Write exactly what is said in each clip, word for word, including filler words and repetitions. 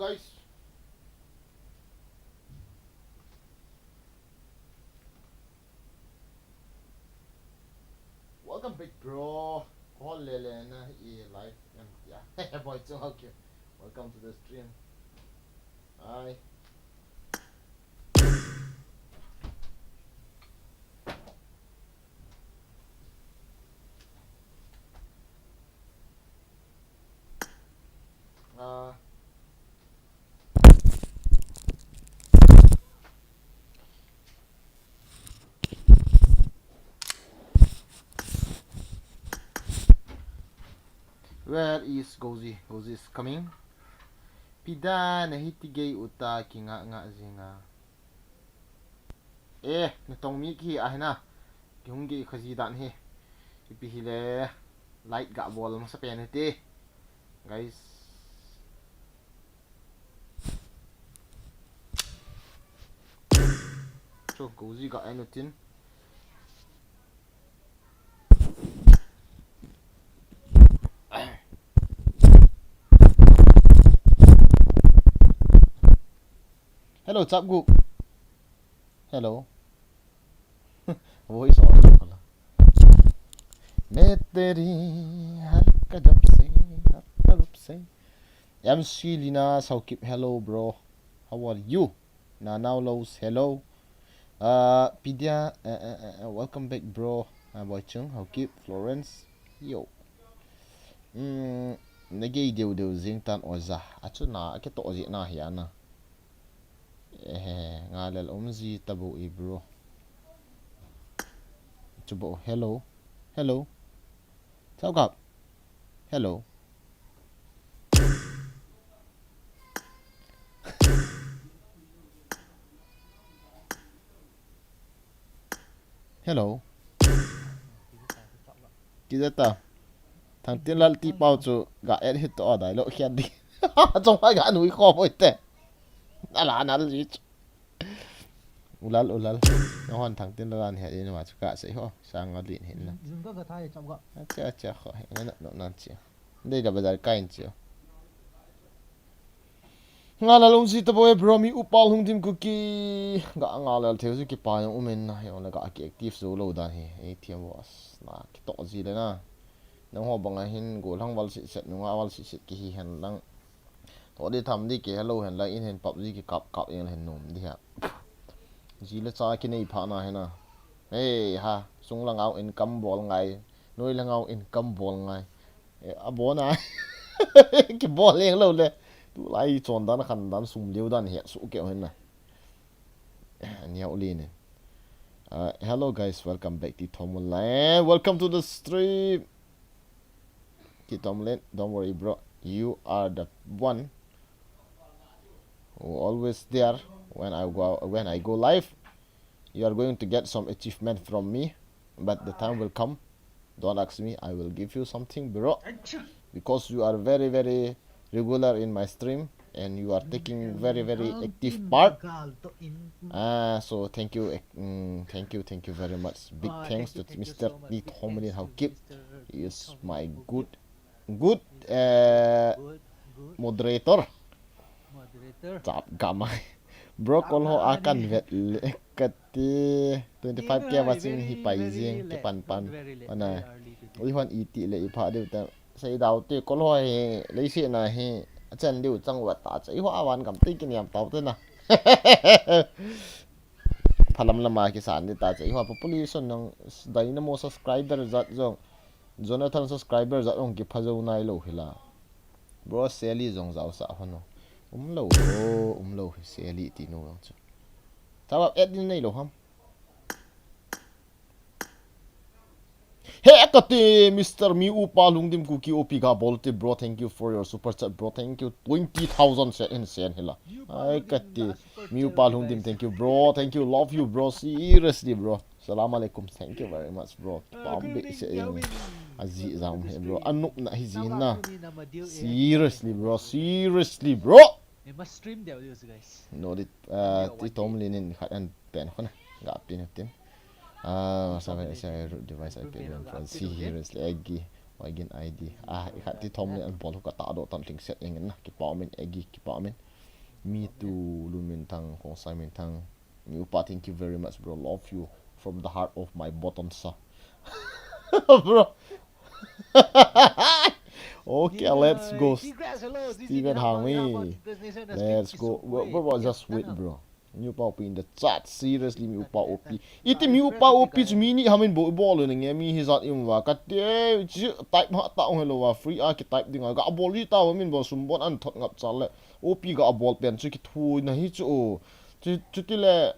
Guys. Welcome back, bro. Call lele na i live em tia. Boy, so okay. Welcome to the stream. Hi. Uh, Where is Gozi? Gozi is coming. Pida na hiti gei uta ki nga nga zinga. Eh, na tong mi ki ahina. Ki hung gei khazi dan hi. Ipi hi le light ga bol masa pen hi te. Guys. Cho Gozi ga enu tin. Hello, chap gu. Hello. Voice on. मैं तेरी हर कदम से, हर तरफ से. M C Lina Saukip, hello bro. How are you? Nanao Lows, hello. Uh, Pidia, uh, uh, uh, uh, welcome back, bro. Uh, Boy Chung, Haokip, Florence, yo. Mm, nagei deu deu zing tan oza. Achu na, ake to ozi na hiana. Eh, nga lel umzi tabu i, bro. Chubo, hello. Hello. Saukap. Hello. Hello. Kida ta. Thangtinlal ti pau chu ga et hit to a dai lo khian di. Chong pai ga nui kho boi te. Ala nal ji chu. Ulal, ulal. Na hon Thangtinlal an he in ma chu ka sei ho. Sang a din hin na. Zung ka ka thai chap ga. Acha, acha, kho he na no nan chi. Dei da bazar ka in chi. Nga la lung si ta boy, bro, mi upa lung dim ku ki. Ga nga la theu si ki pa yong umen na, yong la ga ki active zo lo dan hi. Ei thiam was. Na ki to zi le na. Nang ho bang a hin go lang wal sit set, nunga wal sit set ki hi hen lang. To di tham di ki hello hen la in hen pap di ki kap kap in hen nom di ha. Zi le cha ki nei pha na hen na. Hey ha, sung lang au income bol ngai. Noi lang au income bol ngai. Eh, a bon a. Ki bol leng lo le. Tu lai chon dan khan dan sum liu dan he su ke hen na. Nia uli ne. Uh, hello guys, welcome back to Tom Online. Welcome to the stream. Ki Tom Online, don't worry, bro. You are the one who always there when I go when I go live. You are going to get some achievement from me, but the time will come. Don't ask me, I will give you something, bro. Because you are very, very regular in my stream and you are taking very, very active part. Ah, so thank you, eh, mm, thank you, thank you very much. Big thanks to Mister Lee Tomlin Haokip. He is my good, good, uh, moderator. Chap gamai. Bro, kol ho akan vet le kati twenty five K watching hi pai jing ki pan pan. Ana. Ui hon iti le i pha deu ta. Sei dau te kol ho hi le si na hi. A chan deu chang wat ta cha. I ho awan kam te ki niam tau te na. Phalam lama ki san de ta cha. I ho population nang dynamo subscriber jat jong. Jonathan subscriber jat jong ki pha jo nai lo hi la. Bro, Sally jong jao sa hon o. Um lo, um lo, Sally ti nu jong chu. Tawap et din nei lo ham. He kati, Mister Mi Upa Lungdim Kuki O P ga bol te, bro. Thank you for your super chat, bro. Thank you. Twenty thousand set in sen hila. Ai kati. Mi Upa Lungdim, thank you, bro. Thank you. Love you, bro. Seriously, bro. Salam alaikum. Thank you very much, bro. Pam be se. Aji jam he, bro. Anup na hi ji na. Seriously, bro. Seriously, bro. Stream deu deu guys. No, dit, uh, ti tom linin khat an pen khona. Ga pin tin. Ah, sa ve sa root device I P admin from C here is Eggy. Again I D. Ah, i khat ti tom lin an bol ka ta do tan thing set eng na. Ki pa min Eggy, ki pa min. Me too, Lu Min Thang, Khongsai Min Thang. Mi upa, thank you very much, bro. Love you from the heart of my bottom, sir. Bro. Okay, let's go. Steven Hangmi. Let's go. Bro, bro, bro, just wait, bro. Mi upa O P in the chat. Seriously, mi upa O P. Iti mi upa O P chu mi ni hamin bo, bol le nge mi hi jat im va. Kate, chi type ha ta ong hello va. Free a ki type ding a. Ga bol ji ta va min bo sum bon an thot ngap chal le. O P ga bol pen chu ki thu na hi chu. Chu, chu ti le.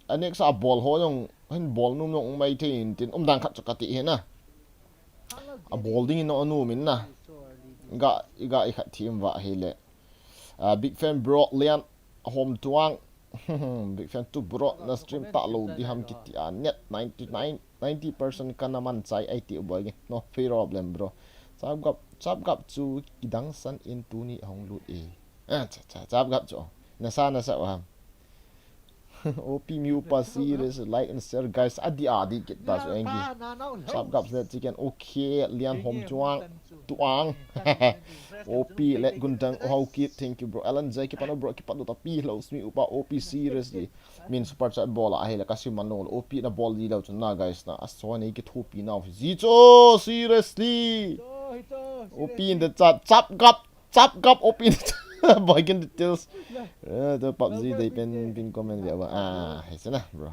A next a bol ho jong hin bol num jong mai thei in tin um dang khat chu kati hi na. A bol ding in anu min na. Ga, ga i khat thim va hi le. Ah, big fan bro Lian Hom Tuang. Big fan tu bro, na stream ta lo di ham kiti a net ninety nine, ninety percent kana man chai ai ti boi nge. No problem bro. Chap gap, chap gap chu kidang san in tuni hong lut e. Ah, cha, cha, chap gap chu. Na sa, na sa wa ham. O P mi upa serious, like and share, guys. Adi, adi, kit ta su engi. Sap gap se chicken. Okay, Lian Hom Tuang. Tuang. O P, let gun dang. Oh, how cute. Thank you, bro. Alan J, kipan bro, kipan ta pi lo mi upa O P seriously. Min super chat bol a hile ka sim man lo. O P na bol di lo chun na, guys, na. Aso ni ki thupi na. Ji cho, seriously. O P in the chat. Chap gap. Chap gap O P in the chat. Boy in details. Eh, the PUBG they pen pin comment dia ba. Ah, hai sana, bro.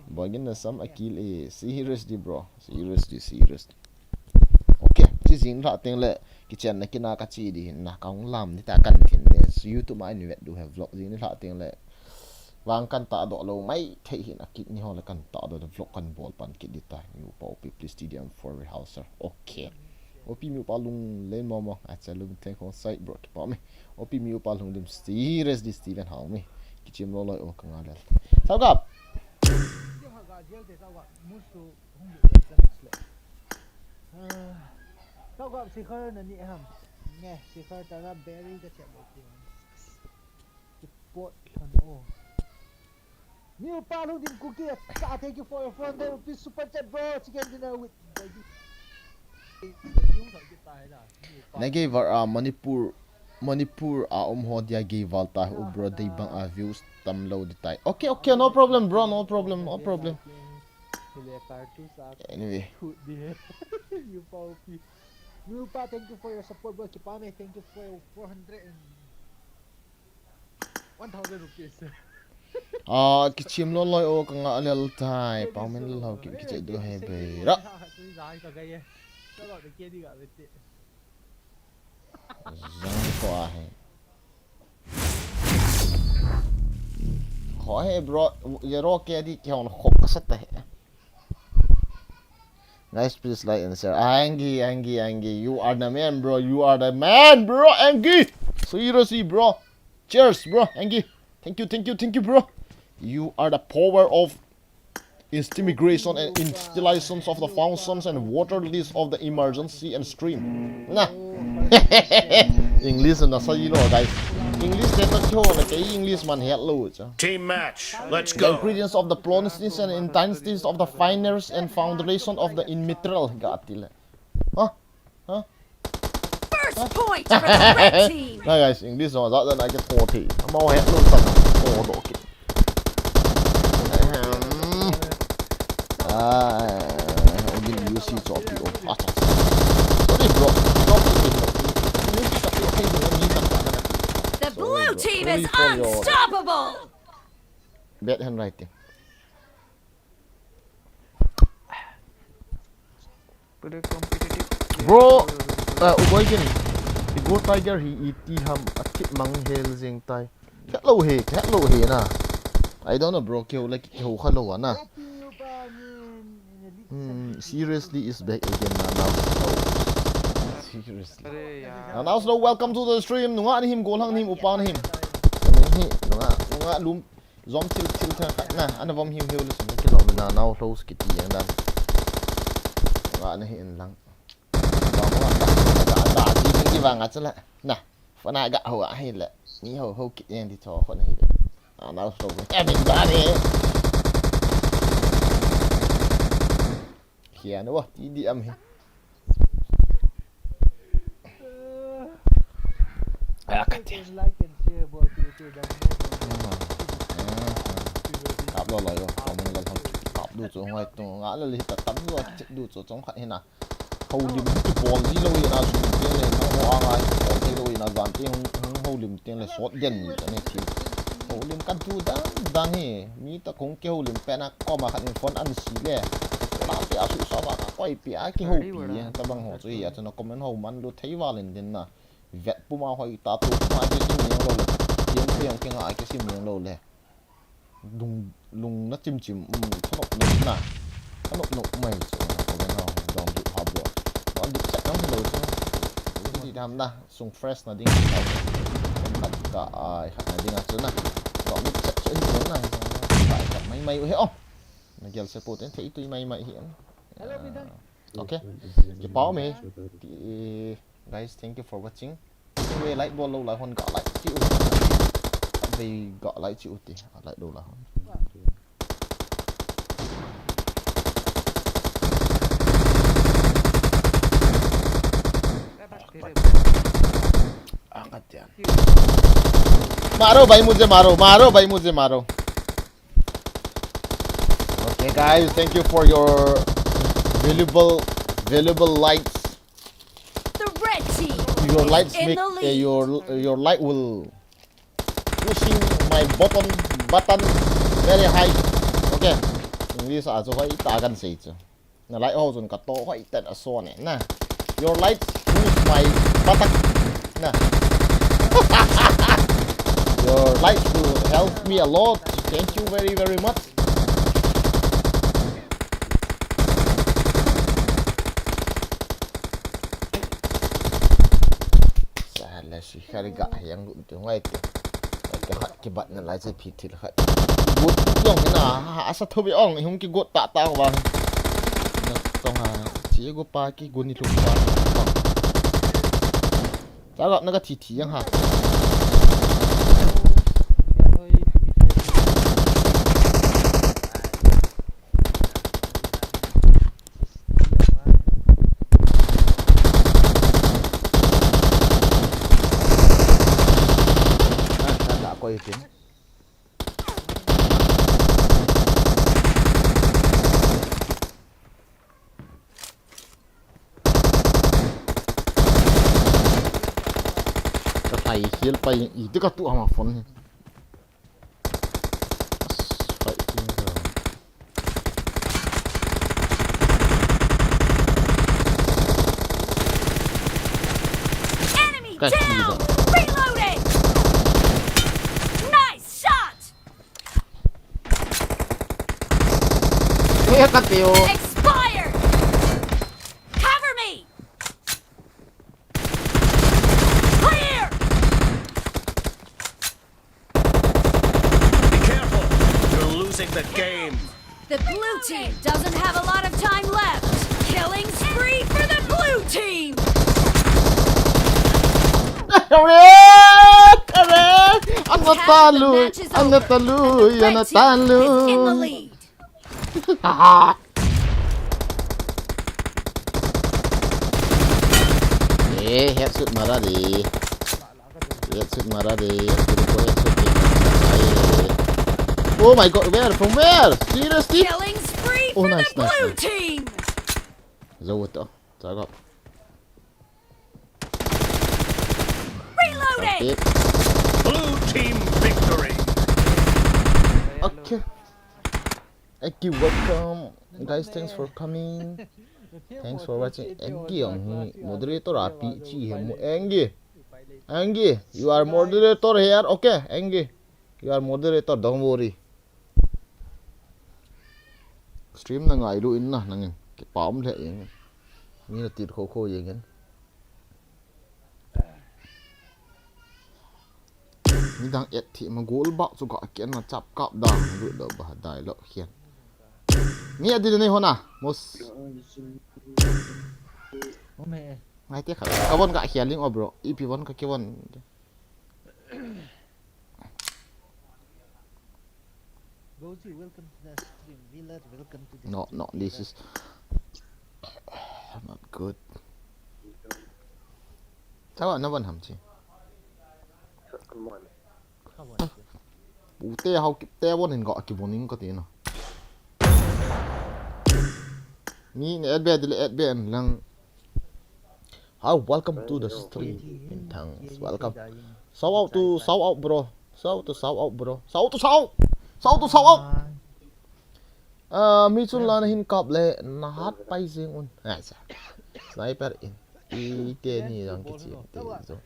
Boy in the some a kill eh. Seriously, bro. Seriously, seriously. Okay, chi jing la teng le. Kichen na kina ka chi di hin na ka hung lam ni ta kan thin le. So YouTube ma in vet du have vlog jing ni la teng le. Vang kan ta do lo mai thei hin a kit ni ho le kan ta do le vlog kan bol pan kit di ta. Mi upa O P please T D M for rehearsal. Okay. O P mi upa lung len mo mo. Acha lung teng khong sai bro kipa me. O P mi upa lung dim serious di Steven Hao me. Kichim lo loi o ka nga le. Sao gap. Sao gap si khar na ni ham. Nge si khar ta na berry ka chat lo ti. Pot kan o. Mi upa lung dim kuki a cha, thank you for your four hundred rupees super chat, bro. Chicken dinner with baby. Na gei var a Manipur, Manipur a um ho dia gei val ta u bro dei bang a views tam lo di tai. Okay, okay, no problem, bro, no problem, no problem. Anyway. Mi upa O P. Mi upa, thank you for your support, bro. Kipa me, thank you for your four hundred and One thousand rupees. Ah, kichim lo loi o ka nga lel tai. Pau min lo ki kiche du he be ra. Zang ko a he. Ko he bro, ye ro ke di ki hon khop ka sat he. Guys, please like and share. Angie, Angie, Angie, you are the man, bro. You are the man, bro. Angie, seriously, bro. Cheers, bro. Angie, thank you, thank you, thank you, bro. You are the power of instigation and installations of the functions and water list of the emergency and stream. Nah. English na sa lo, guys. English te ta kyo na ke English man het lo cha. Team match. Let's go. The ingredients of the pronunciation and intensities of the finers and foundation of the immaterial ga ti le. Huh? Huh? First point for the red team. Na guys, English no za na ke forty. Ama het lo ta ko do ke. Ah, ogin U C chopi o. Acha. Sorry bro. Chopi o. U C chopi o. Hey, ni kan ta na. The blue team is unstoppable. Bad handwriting. Pretty competitive. Bro, uh, Uboy Gin, Igo Tiger hi iti ham a thip mang hel jing tai. Hello he, hello he na. I don't know, bro. Keu le keu kha lo na. Hmm, seriously is back again na now. Seriously. Are yaar. Na now slow, welcome to the stream. Nunga ni him, golang ni him, upa ni him. Nunga, nunga lum. Zom thil thil thil khat na, ana vom hiu hiu le sum na kilom na nau hlo kiti jeng dan. Nga na hi in lang. Ba mo ta ta ta ji ji vang a chala. Na, fa na ga ho a hi le. Ni ho ho kit jeng di tho ko na hi le. A nau hlo. Em in ba ni. Hian wa ti di am hi. Ah, ka ti. Kap lo lo yo, comment gal hon kap du chu hoi tu nga le le ta tam du a kichep du chu chong khat hina. Houlim kibol ji lo hina, sun teng le nang ho anga kibol thei lo hina, jan teng hung, hung houlim teng le sot den ni ta ne thi. Houlim kan tu dan dan hi, mi ta kong kihoulim pen a koma khat in phone an si le. La te a su sa va ka koi pi a kihoupi, tabang ho chu hi a chun a comment ho man lu thei val in din na. Vet puma hoi ta tu puma kisim jeng lo le. Pian te jong kinga kisim jeng lo le. Lung, lung na chim chim, um, thanop nop na. Thanop nop mai chu na comment ho. Dong du ha bro. Dong du chat dong hi lo chu. Di di dam na. Sung fresh na ding. Khat ka ai khat na ding a chu na. Dong du chat chu hi lo na. Ka ai khat mai mai u he o. Na gel se po ten thei tui mai mai hi. Hello, Peter. Okay. Kipa um e. Ti, guys, thank you for watching. Anyway, like bol lou lai hon ga like chi u. Vei ga like chi u ti. A like lou lai hon. मारो भाई मुझे, मारो, मारो भाई मुझे, मारो. Okay, guys, thank you for your valuable, valuable likes. The red team Your is likes in make the uh, lead. your your like will pushing my button button very high. Okay, English a chu hoi ta kan sei chu. Na like ho chun ka to hoi ten a so ne na. Your likes push my button na. Your likes will help me a lot. Thank you very very much. Sa la si khari ga yang gu tu ngai te. Ka khat kibat na lai se phi thil khat. Got tu jong na ha asa thobi ong hung kigot ta ta vang. Na tong ha chi go pa kigo ni lung pa. Sa ga na ga thi thi yang ha. Ah, sa ga ko itin. Ka thai hial pai, i te ka tu ama phone hi. As, fighting ground. Enemy Guys, down! Reloading! Nice shot! Kaya ka tiyo. Expired! Cover me! Clear! Be careful! You're losing the game! The blue team doesn't have a lot of time left! Killing spree for the blue team! Correct! Correct! Half the match is over, and the red team is in the lead. Eh, headshot mara de. Headshot mara de. Headshot mara de. Oh my God, where? From where? Seriously? Killing spree for the blue team. Oh, nice, nice, nice. Zo to. Tag up. Reloading. Okay. Blue team victory. Okay. Thank you, welcome. Guys, thanks for coming. Thanks for watching. Angie ang hi moderator a pi chi he mo. Angie. Angie, you are moderator here. Okay, Angie. You are moderator, don't worry. Stream na ngailu in na nangin. Kipa um le in. Ni na tit kho kho jeng in. Midang et thi ma gol bak chu ka ken na chap kap dang lu do ba dai lo khian. Mi adi nei hona mos. Ome. Ngai te kha. Ka von ka khian ling o bro. Ipi von ka ki von. Goji, welcome to the stream. Milad, welcome to the stream. No, no, this is not good. Tawa na van ham chi. Come on. Pute Haokip te bon in ga kibon in kati na. Mi ne add be dile add be an lang. How, welcome to the stream. Minthang, welcome. Shout out to, shout out, bro. Shout out to, shout out, bro. Shout out to, shout out. Shout out to, shout out. Ah, mi chun la na hin kap le, na hat pai jing un. Ah, sa. Sniper in. I te ni jong kichi te jo.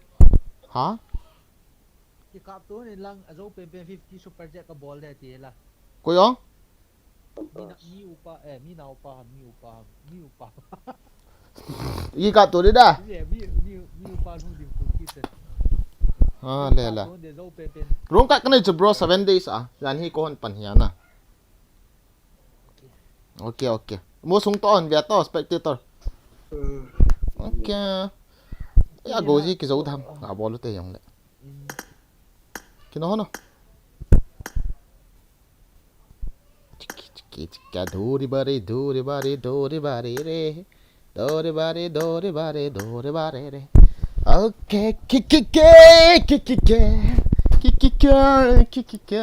Ha? Kikap tu ni lang, ajo pen pen fifty super chat kabol de ti la. Koi jong? Mi na, mi upa, eh, mi na upa, mi upa, mi upa. Kikap tu ni da. Ni, mi, mi, mi upa nu dim tu kit. Ah, le la. Kikap tu ni jo pen pen. Rung kat ka nei chu bro, seven days a. Jan hi ko hon pan hi ana. Okay, okay. Mo sung to on, via to, spectator. Okay. Ya, go ji ki zo tham. Ga bol te jong le. Kino hono. Chiki, chiki, chika, dori bare, dori bare, dori bare re. Dori bare, dori bare, dori bare re. Okay, ki, ki, ki, ki, ki, ki. Ki, ki, ki, ki, ki, ki.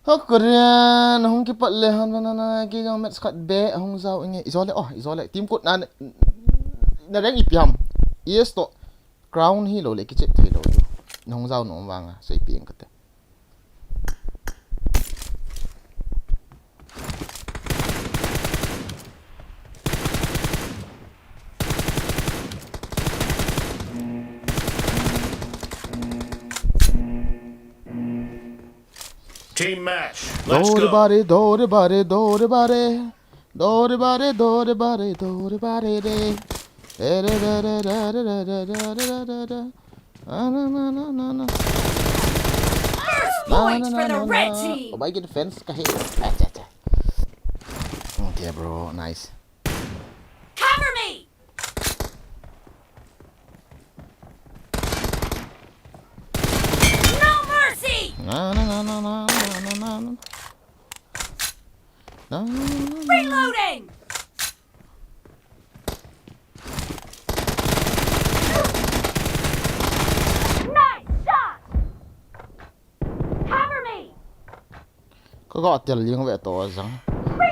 Ho Korean, hung kipat le han na na, ki jong match khat be, hung jao inge, ijole, oh, ijole, team code na, na rank ipi ham. Yes to, crown hi lo le, kichep thei lo. Na hung jao nom vanga, sei pi ing kate. Team match. Let's go. Dori bare, dori bare, dori bare. Dori bare, dori bare, dori bare re. Re, re, re. Ah, na, na, na, na, na. First point for the red team. Oh my God, fence kahe. Acha, acha. Okay, bro, nice. Cover me. No mercy. Na, na, na, na, na, na, na, na. Na, na, na, na, na. Reloading. Nice shot. Cover me. Ka ga tel ling ve to jang.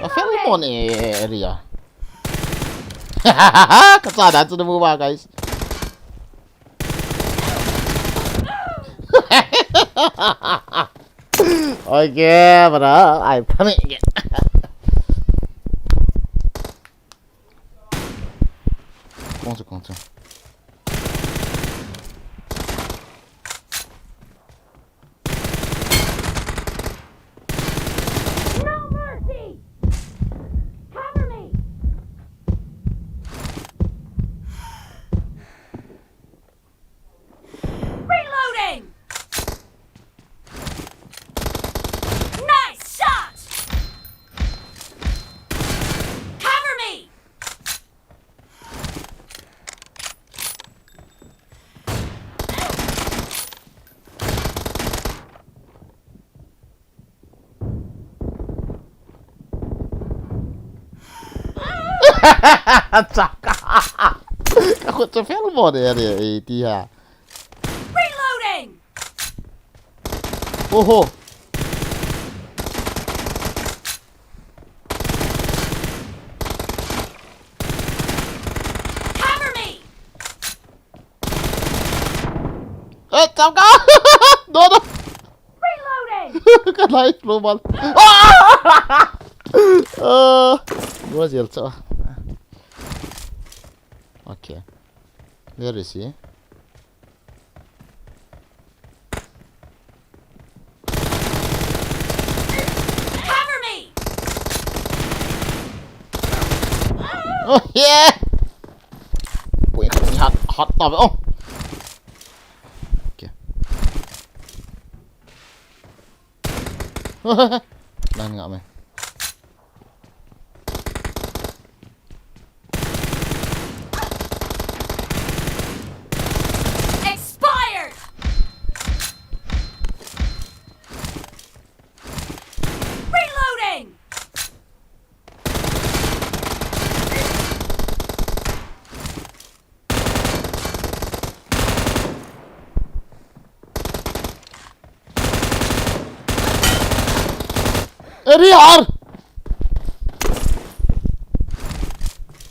A fel mon e area. Ka cha da chu na mu ba, guys. Okay, bro, I'm coming again. Kong chu, kong chu. No mercy! Cover me! Reloading! Nice shot! Cover me! Chaka. Ka khut chu fel mo de de, eh, ti ha. Reloading. Oho. Cover me. Eh, chao ka. No, no. Reloading. Ka lai explode bal. Ah! Ah! Gua jel cha. Okay. Where is he? Cover me! Oh, yeah! Pui hot, hot top. Oh. Okay. Lan nga me. Expired! Reloading! Area R.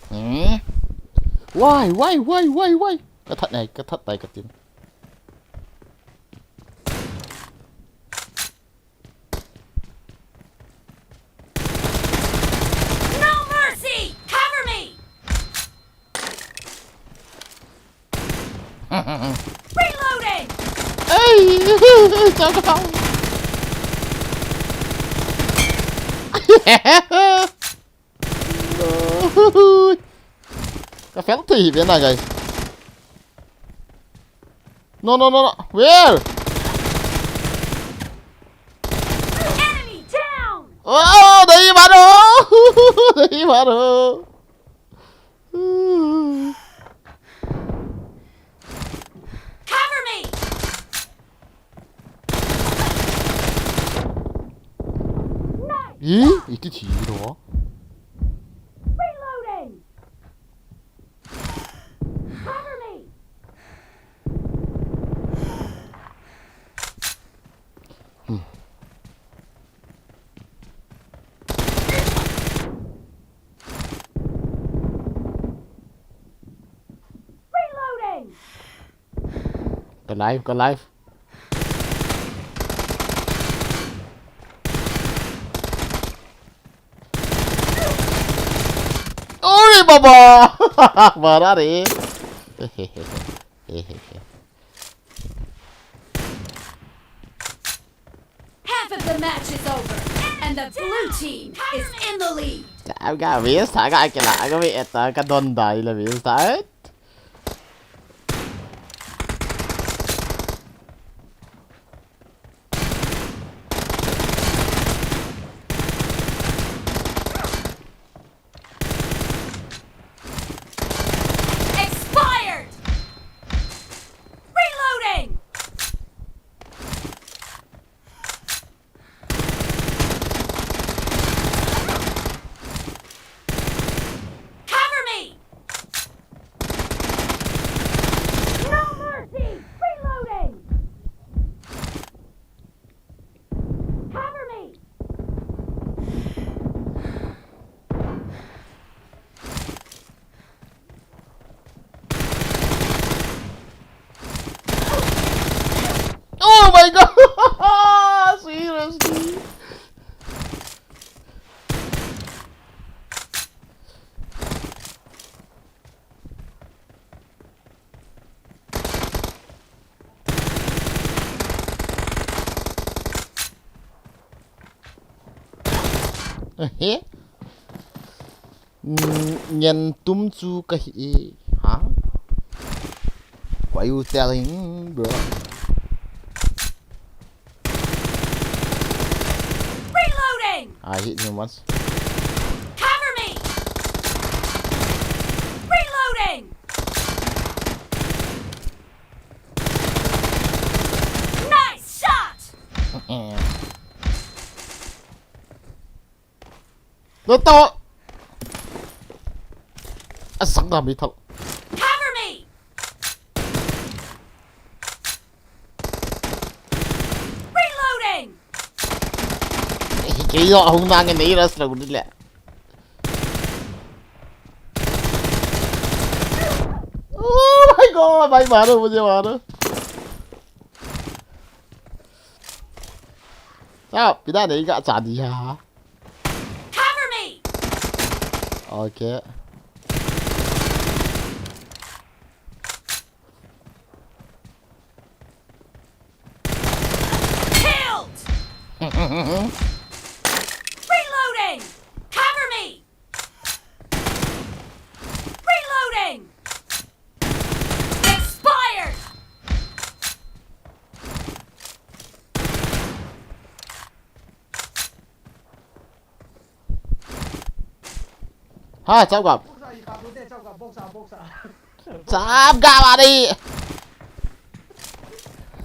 Hmm? Why, why, why, why, why? Ka that nai, ka that tai ka tin. No mercy! Cover me! Reloading! Hey! Chao, chao. Ka fail thei hi ve na, guys. No, no, no, no. Where? Enemy down! Oh, dei mano. Dei mano. Cover me! Nice! Ih, iti thi lo. Reloading! Cover me! Hmm. Reloading! Ka live, ka live. Oi, baba! Bara re. Half of the match is over, and the blue team is in the lead. Ka, ka, wis, ka, ka, ka, ka, wis, ka, ka, don dai la, wis, ta. Expired! Reloading! Cover me! No mercy! Reloading! Cover me! Oh my God! Seriously? Ehe. Mm, ngen tum chu ka hi e. Ha? What are you telling, bro? Reloading! I hit him once. Cover me! Reloading! Nice shot! Lo to. Asang na mi thal. Cover me. Reloading. Kei yo hung na nge nei ras lo ni le. Oh my God, bhai, maro, mujhe maro. Sao, pida nahi ka cha diya. Cover me! Okay. Killed! Reloading! Cover me! Reloading! Expired! Ha, chao gap. Box a, box a, box a. Chao gap a dei.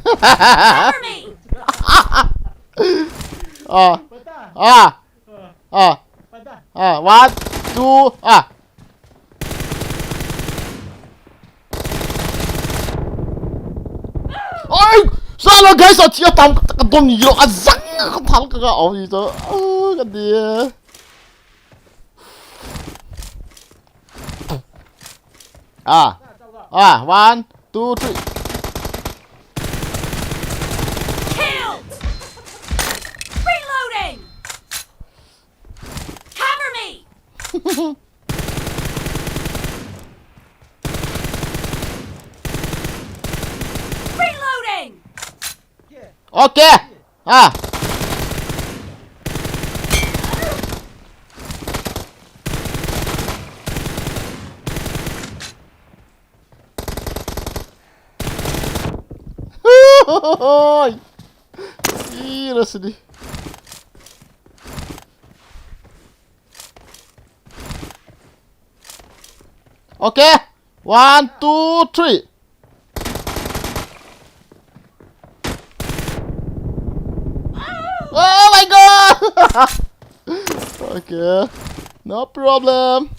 Cover me! Ah. Bata. Ah. Ah. Bata. Ah. One, two. Ah. Oi! Sala guys, a chia tam ka don yo a zang ka thal ka ga au ni to. Look at the. Ah. Ah, one, two, three. Killed! Reloading! Cover me! Reloading! Okay. Ah. Oi. Ih, rasidi. Okay. One, two, three. Oh my God! Okay. No problem.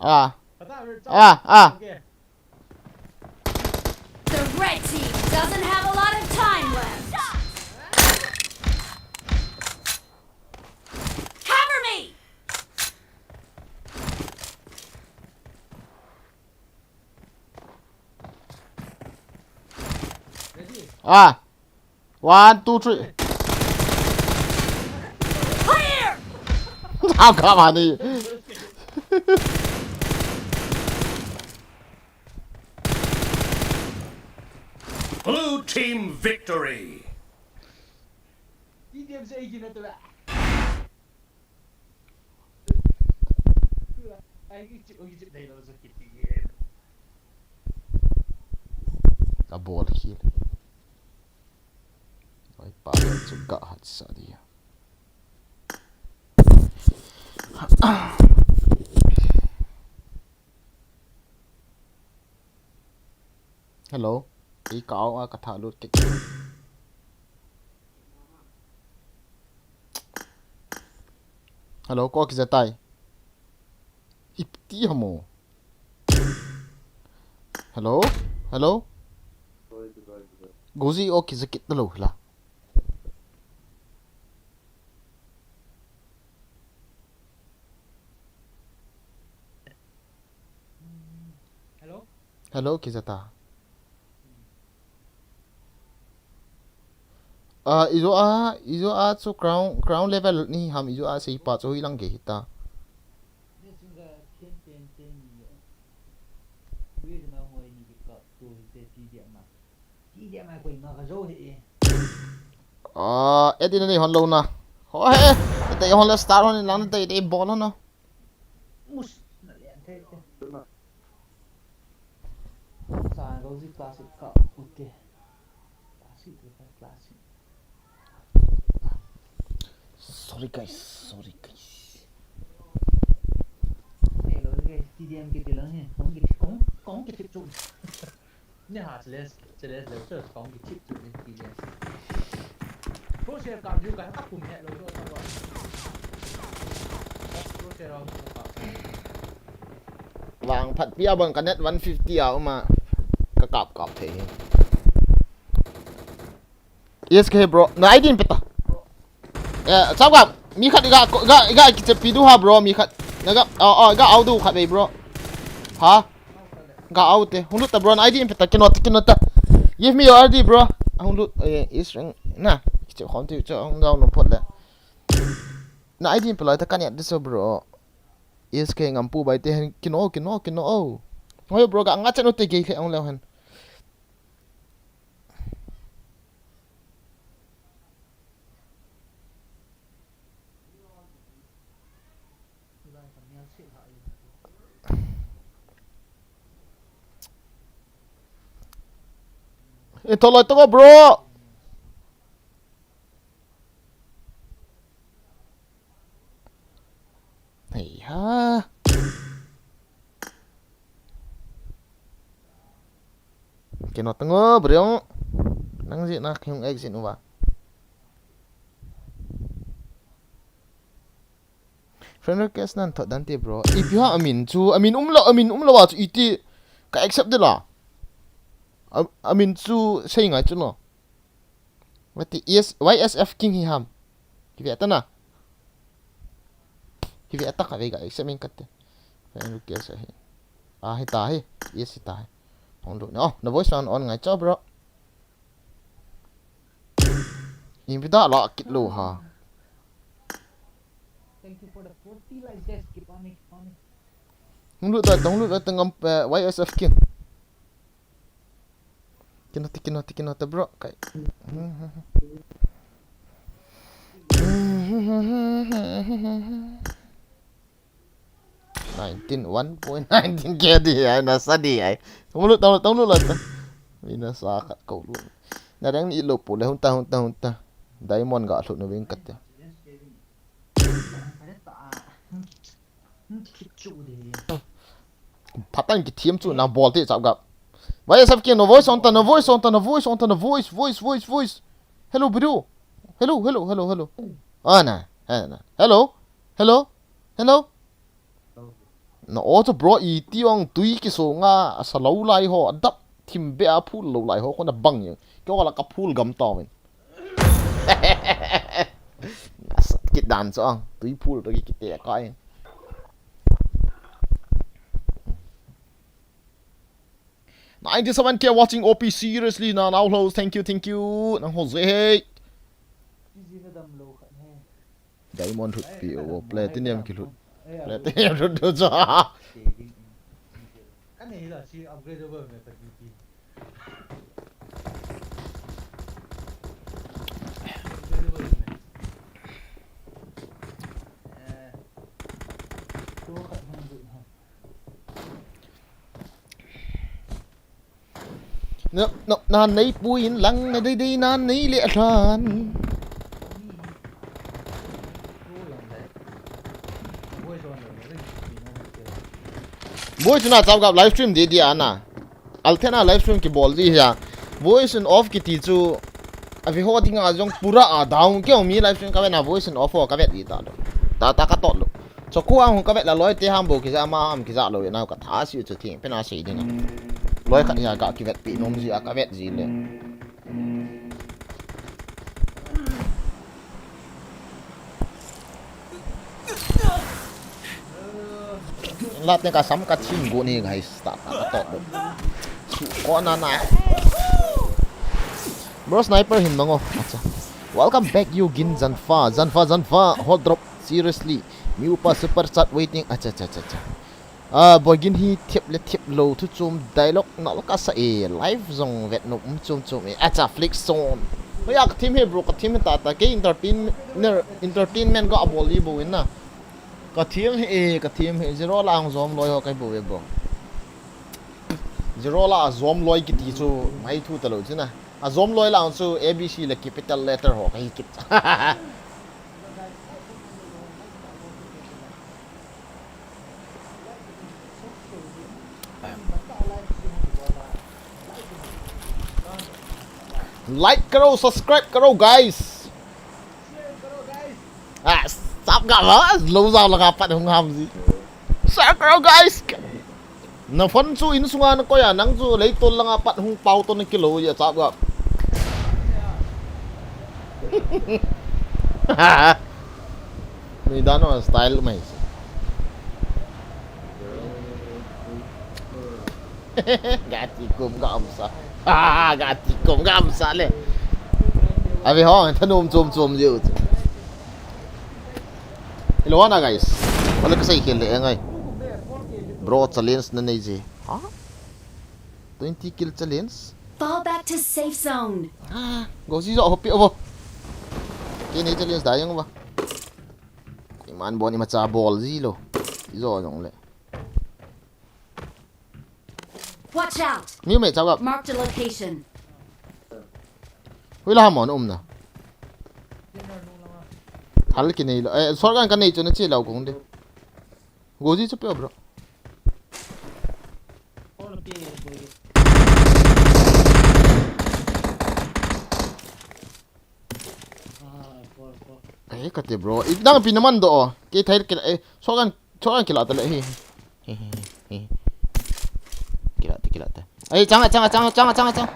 Ah. Ah, ah. The red team doesn't have a lot of time left. Cover me! Ah. One, two, three. Clear! How come, honey? Blue team victory. A ball khel. Oi, pa, chu ga hat sa dia. Hello. Ei ka au a ka tha lut kit. Hello, ko kija tai. Ipti hamo. Hello? Hello? Gozi o kija kit lo la. Hello? Hello, kija ta. Ah, ijo a, ijo a chu ground, ground level ni ham ijo a sei pa chu hoi lang ge hita. Ah, edit na ni hon lo na. Ho he, te hon le star hon lang te te bol hon na. Mus, na lian thei te. Sa go zi classic ka ute. Classic ute, classic. Sorry guys, sorry guys. Hey, lo zi guys, T D M ke tilang he. Kong ke, kong, kong ke tip chu. Ni ha, challenge, challenge le, challenge kong ki chip chu ni ki le. Crosshair kap ju ka, ka pum he lo, lo, lo. Crosshair lo, lo, lo. Vang phat pia bang ka net one fifty a uma. Ka kap kap thei. Yes, ke bro. Na I D in peta. Eh, chap kap. Mi khat ga, ga, ga kichepi du ha, bro. Mi khat. Na ga, oh, oh, ga au du khat vei, bro. Ha? Ga au te. Hung lut ta, bro. Na I D in peta. Kino ta, kino ta. Give me your I D, bro. Hung lut. Eh, is ring. Na. Kichep khom ti cho hung dau nom phot le. Na I D in pela ta kan ya de so, bro. Is ke ngam pu bai te hen. Kino, kino, kino. Oh. Ngoi, bro, ga nga chen u te ke khe ong le hen. Eh, toloi toko, bro. Hei ha. Kino tango, bro. Nang ji na kung exit uva. Friend request nan thot dan te, bro. Ipi ha amin chu, amin umlo, amin umlo a chu iti ka accept de la. A, amin chu sei ngai chu lo. Wati, yes, Y S F King hi ham. Kive ta na. Kive ta ka ve ga, exam in kate. Fan lu ke sa hi. Ah, hi ta hi. Yes, hi ta hi. Hong lu. Oh, na voice on, on ngai cho, bro. Invita la kit lo ha. Thank you for the forty likes, guys. Keep on it, keep on it. Hong lu ta, hong lu ta ngam, eh, Y S F King. Kino te, kino te, kino te, bro. Kai. Nineteen, one point nineteen K di ai, na sa di ai. Tong lu, tong lu, tong lu la ta. Ina sa khat ko lu. Na reng ni lo pu le, hung ta, hung ta, hung ta. Diamond ga lu no wing kat te. Patan ki thiam chu na bol te chap gap. Why is up no voice on ta, no voice on ta, no voice on ta, no voice, voice, voice, voice. Hello, bro. Hello, hello, hello, hello. Ana, ana. Hello, hello, hello. Na o chu bro i ti ong tui ki so nga a sa lo lai ho, a dap thim be a phul lo lai ho, ko na bang yang. Ko la ka phul gam ta win. Nasat kit dan chu ang. Tui phul to ki kite kai. Ninety-seven K watching O P, seriously, na now host. Thank you, thank you. Nang ho je he. Diamond hlut pi o, platinum ki hlut. Platinum hlut do cha. Ka nei la si upgradable me pa D P. Upgradable me. Eh. Tu khat hung du ha. No, no, na nei pui in lang na dei dei na nei le a hlan. Boys na chap gap live stream di di ana. Altena live stream ki bol di ya. Voice and off ki ti chu. A vi ho dinga jong pura a down ke mi live stream ka ve na voice and off ho ka ve di ta lo. Ta ta ka tot lo. Cho ko ang ka vet la loi te ham bo kija ma ham kija lo na ka tha si chu thing pen a sei ding. Loi khat ya ka ki vet pi nom ji a ka vet ji le. Lat ne ka sam ka thim go ni guys ta ta ka tot do. Su ko na na. Bro sniper hin mango. Acha. Welcome back you gin Janfa. Janfa, Janfa. Hot drop. Seriously. Mi upa super chat waiting. Acha, acha, acha, acha. Ah, boy gin hi thiep le thiep lo thu chum dialogue nal ka sa e. Live zong vet nom um chum chum e. Acha, flick zone. Hoi ya ka thim he bro, ka thim he ta ta. Ke entertainer, entertainment ka abol li bo in na. Ka thim he e, ka thim he. Zero lang zom loi ho kai bo e bro. Zero la a zom loi kiti chu mai thu ta lo chu na. A zom loi lang chu A B C le capital letter ho kai kit. Like karo, subscribe karo, guys. Ah, sap ga ba? Lo zau la ga pat hung ham ji. Share karo, guys. Na phone chu in sunga na koi a, nang chu leitol langa pat hung pau to na kilo ya chap ga. Ni dan wa style mai. Gati kum ga amsa. Ah, gati kum ga amsa le. Ave ho, thanum chum chum jiu. Hello na guys. Wala ka sei khel le ngai. Bro challenge na nei ji. Ha? Twenty kill challenge. Fall back to safe zone. Ah, go si zo hopi ovo. Ke nei challenge da yang ba. Iman boni ma cha bol ji lo. Zo jong le. Watch out! Mi me chawap. Marked a location. Hui la mo um na. Thal ki nei lo. Eh, sorkan ka nei chu na chi lo kong de. Goji chu pe bro. Eh, kate bro. Idang pinaman do. Ke thai ke, eh, sorkan, sorkan kila ta le. He. He, he, he, he. Kila ta, kila ta. Ai, chang, chang, chang. Chang, chang, chang.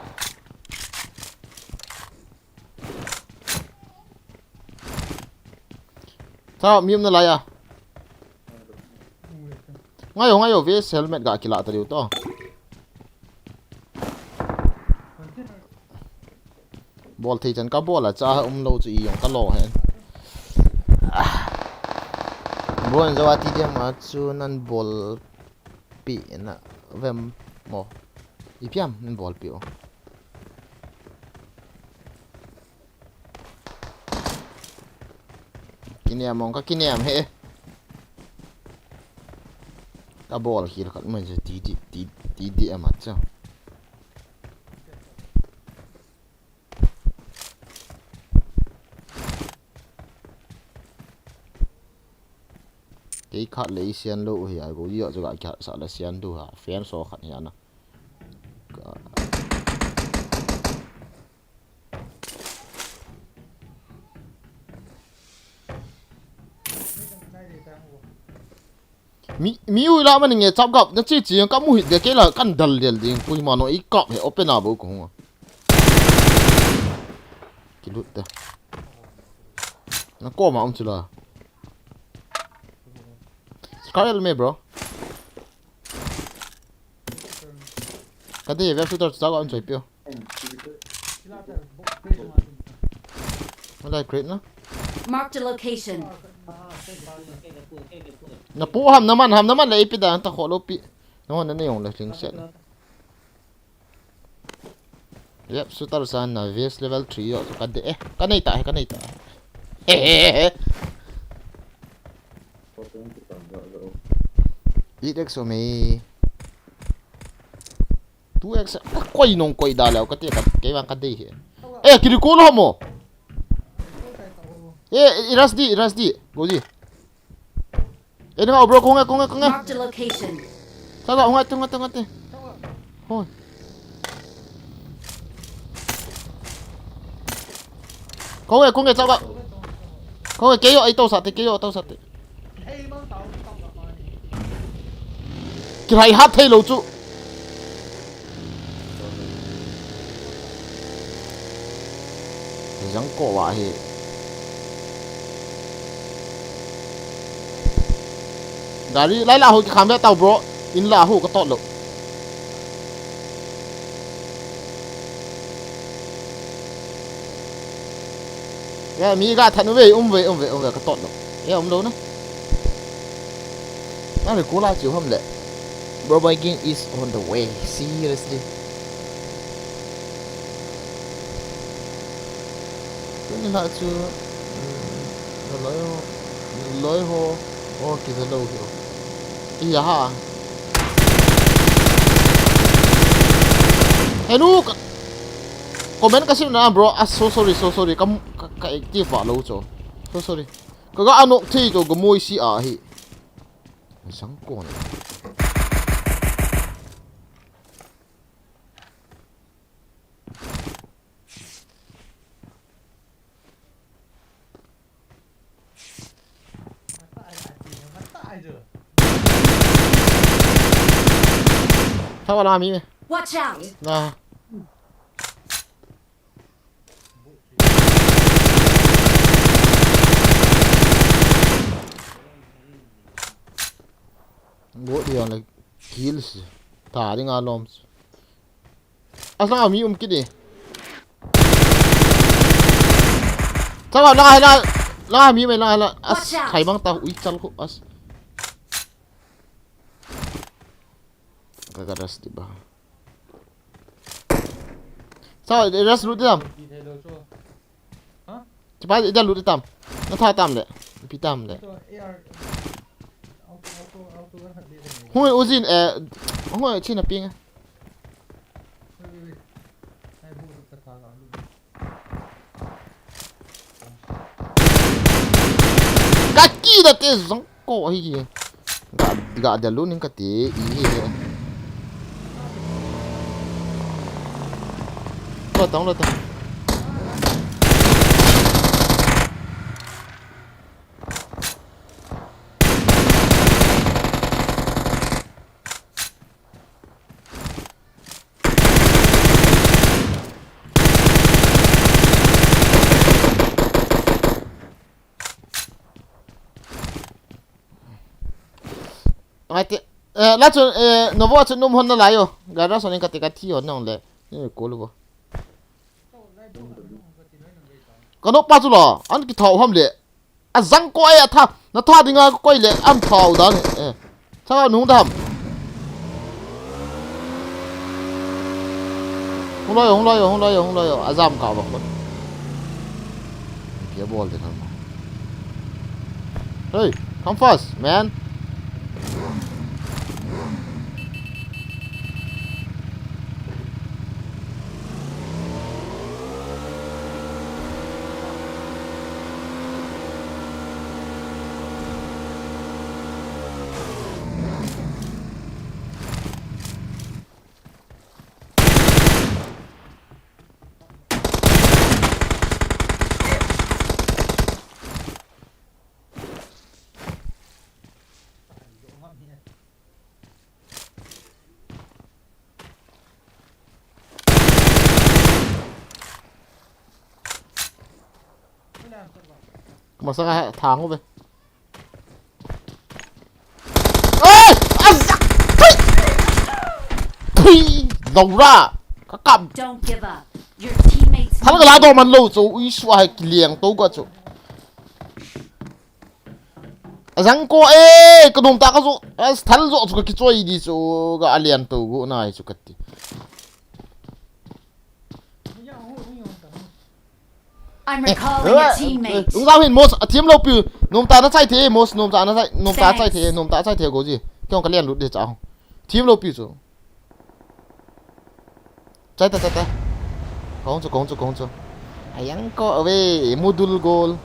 Ta, mi um nalai a. Ngai o, ngai o, vest helmet ga kila ta diu to. Bol thei chan ka bol a, cha um lou chu i jong ka lo hen. Bon jo ati dia ma chu nan bol pi na vem mo. Ipi ham nan bol pi o. Kinem mong ka kinem he. Ka bol khel khat mai chu ti ti ti ti di ama cha. Kei khat le i sian lou hi a, go i a chu ga khat sa le sian du ha, fan so khat hi ana. Ka- Mi, mi ui la ma ninge chap gap, na chi chi ka mu hit de ke la kan dal del ding, pui ma no i kap he open a bo ko hung. Ki lut de. Na ko ma um chu la. Scar el me, bro. Ka de, vest shooter cha ga un choi pio. Malai crate na. Marked a location. Na pu ham na man, ham na man le ipi da ta kho lo pi. No na ne yong le thing set. Yep, shooter sa na vest level three yo, ka de, eh, ka nei ta, ka nei ta. Eight X o me. Two X, a koi nong koi da leo, ka te, ka, kei vang ka de he. Eh, kiri ko lo mo. Eh, i rush di, i rush di. Go di. Eh, nang bro, kong e, kong e, kong e. Marked a location. Tala, hunga, tunga, tunga, te. Hoi. Kong e, kong e, chao ka. Kong e, kei yo, ei to sa te, kei yo, to sa te. Ki hai hat thei lo chu. Jang ko wa hi. Gari lai la ho ki kham le tau, bro. In la ho ka tot lo. Ya, mi ga than ve, um ve, um ve, um ve, ka tot lo. Ya, um lo na. Na le ko la chu ham le. Bro, my gang is on the way. Seriously. Tuni la chu, mm, loi ho, loi ho, o ki ve lo hi o. Iya ha. Hello, ka, comment ka sim na, bro. Ah, so sorry, so sorry. Ka, ka, ka active va lo cho. So sorry. Ka ga anok thei cho, ga moi si a hi. Sang ko na. Thawa la mi me. Watch out! Na. Go dia la kills. Ta ding a lom. As langa mi um kit e. Chama langa hela, langa mi mai langa hela. As, watch out. Khai bang ta ui chal khu as. Ka ka ras di ba. Sa ras lu di tam. Kipa ida lu di tam. Na tha tam le. Pi tam le. Hung ui ujin, eh, hung ui china ping. Ka kida te jong ko hi hi. Ga, ga da lu ning ka te i hi hi. Lo tong, lo tong. Ngai te. Eh, la chu, eh, Novo chu num hon na lai o. Garage hon in kati kathi hon nong le. Ni ko lu bo. Ka no pa chu la. An kithau ham le. Ajang ko ai atha. Na tha dinga ko koi le. An thau dan. Eh. Tha nung dam. Hung lai, hung lai, hung lai, hung lai. Ajam ka ba ko. Kia bol de kan. Hey, come fast, man. Masang ah, thang ko be. Ai! Azak! Thui! Thui! Laura! Ka kam. Don't give up. Your teammates Thal ka la do man lo chu, ui su ai kiliang to ka chu. Azang ko e, ka dum ta ka zo. As thal zo chu ka kichoi di chu, ka alian to go nai chu ka ti. I'm recalling a teammate. Ung zau hin mos, a team lo piu. Nom ta na chai the, mos, nom ta na chai, nom ta chai the, nom ta chai the go ji. Kyong ka lian lut de cha. Team lo piu chu. Chai ta, chai ta. Kong chu, kong chu, kong chu. Ayang ko away, mudul goal.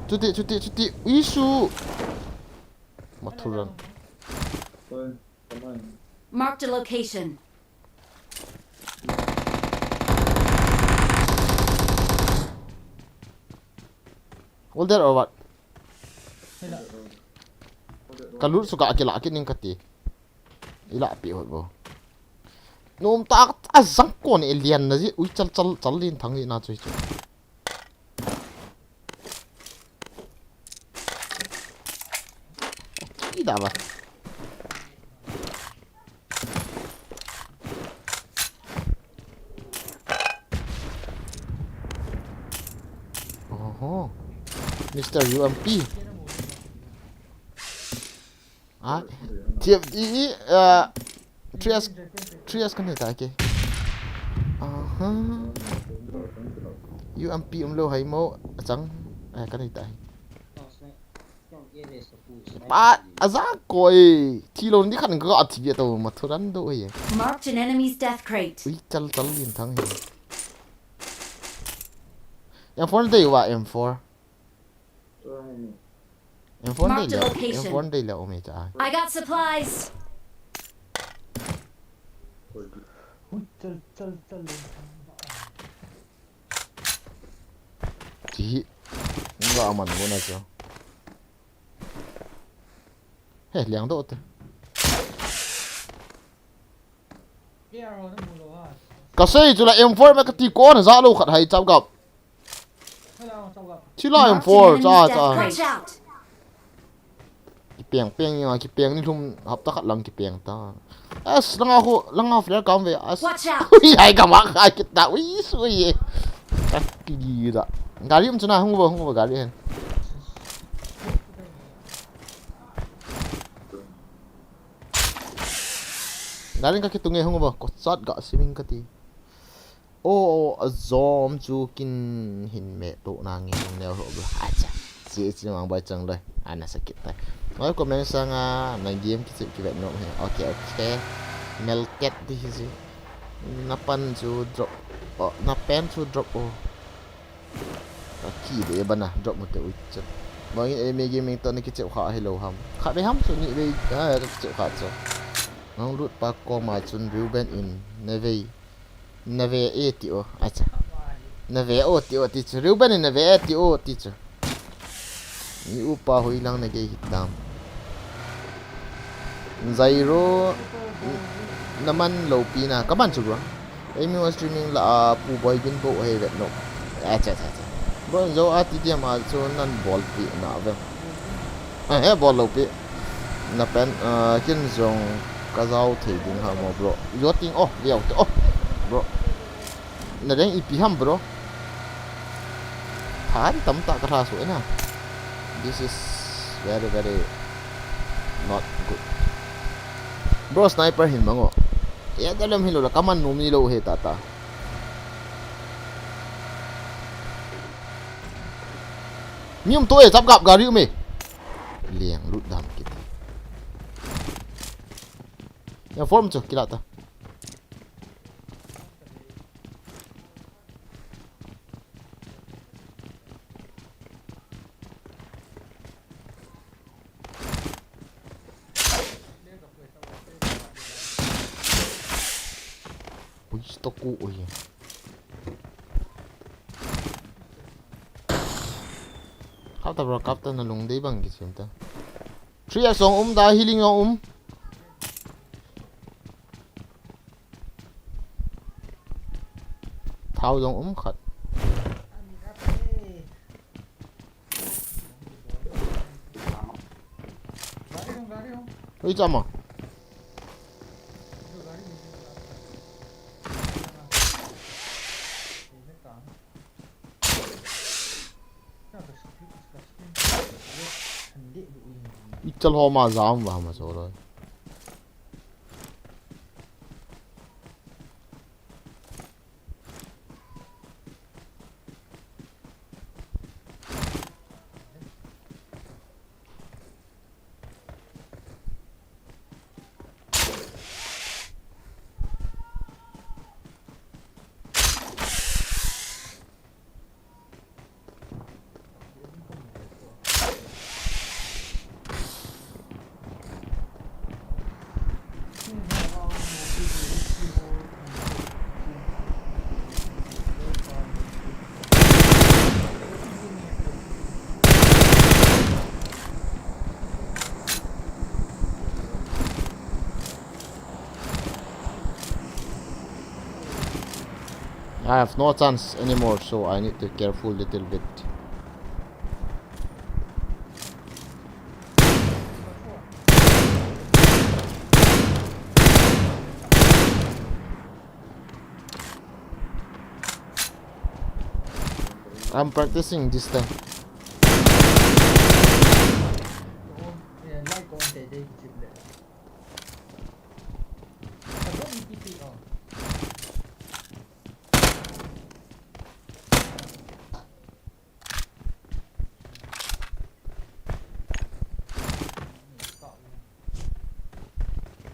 Chuti, chuti, chuti. Isu. Mathuran. Marked a location. All there or what? Ka lut suka akila kining kati. Ila pi hot bo. Nom ta azang ko ni lian na ji ui chal chal chal lin thang ji na chui chu. Ki da ba. Oho. Mister U M P. Ah, T F, i, i, ah, three S, three S kan nei ta ke. Aha. U M P um lo hai mo, achang. Eh, kan nei ta. Pa, aza koi. Thi lo ni khan ka thi to ma thuran do ye. Marked an enemy's death crate. Ui, chal chal lin thang hi. M four dei wa, M four. M four dei le, M four dei le, ome cha. I got supplies. Ui, chal, chal, chal. Chi hi. Nga aman mo na cho. He, liang do te. Ka sei chu la M four ma ka ti ko na za lo khat hai chap gap. Chila M four, cha, cha. Watch out! Kipeng, peng, ya, kipeng ni lum, hapta khat lang kipeng ta. As, langa ho, langa flare kam ve, as. Watch out! Ui, ai ka mak, ai kita, ui, sui ye. Ka ki da. Gari um chuna, hung ba, hung ba, gari hen. Gari ka kitunge, hung ba, ko sat ga siming kati. O, azom chu kin hin me to na nge nung neo ho bla. Acha. Chi chi mang bai chang loi. Ana sakit tai. Noi comment sanga na game kichep kivet nom he. Okay, okay. Melket di hi si. Na pan chu drop. O, na pen chu drop o. Ka ki de bana drop mo te ui chan. Bangin ei me gaming to na kichep kha hi lo ham. Kha be ham chu ni be, ah, kichep kha chu. Nang lut pa koma chun Reuben in na vei. Na ve e ti o, acha. Na ve o ti o ti chu. Reuben in na ve e ti o ti chu. Ni upa hoi lang na gei hitam. Zairo, na man lo pi na. Ka man chu bro. Ei mi streaming la a pu boy bin bo hei vet no. Acha, acha, acha. Bro, zo a ti ti ma chu nan bol pi na ve. Eh, eh, bol lou pi. Na pen, ah, kin jong ka jao thei ding ham bro. Yo ting, oh, yo te, oh, bro. Na deng ipi ham bro. Than tam ta ka tha su na. This is very, very not good. Bro, sniper hin mango. Ya dalam hin lo la kaman numi lo he tata. Mi um to e, chap gap gari um e. Liang lut dam kiti. Ya form chu kila ta. Ui, stock u, ui. Kap ta bro, kap ta, na lungdei bang kisem ta. Three X jong um da, healing jong um. Thao jong um khat. Ui, chama. Ichal ho ma jam va ma so lo. I have no chance anymore, so I need to careful little bit. I'm practicing this time.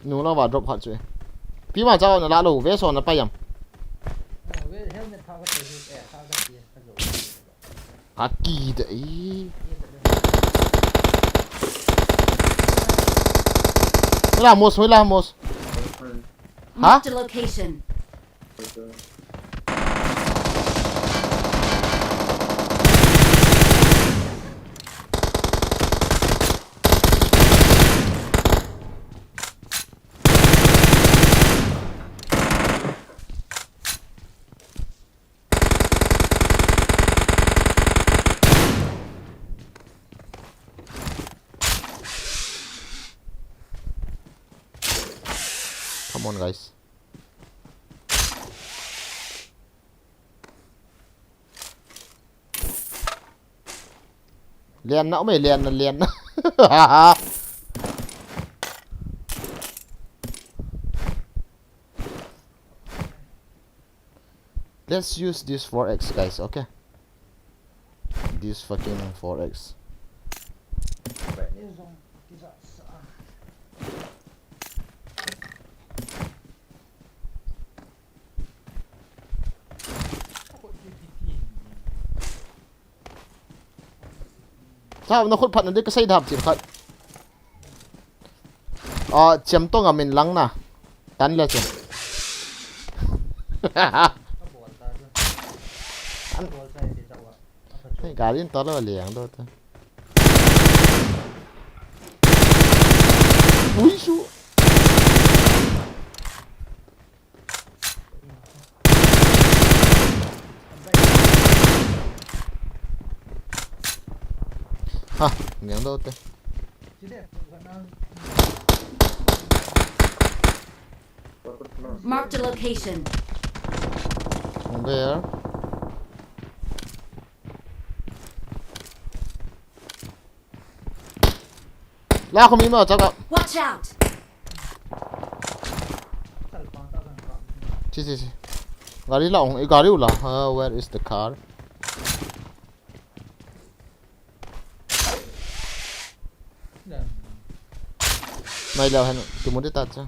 Nung lang va drop khat chu e. Pi ma chao na la lo, ve so na pa yam. Aki da e. Hoila mos, hoila mos. Ha? Marked a location. Come on, guys. Lian na, ome, lian na, lian na. Let's use this four X, guys, okay? This fucking four X. Sao na khut phat na de ka sei dam chil khat. A, chem to ngam in lang na. Tan le chem. An, hei, gari in to lo liang do ta. Ui su. Ha, niang do te. Marked a location. There. La khum ima chaka. Watch out! Chi, chi, chi. Gari la ong, i gari u la. Uh, where is the car? Mai leo hen, kimu di ta cha.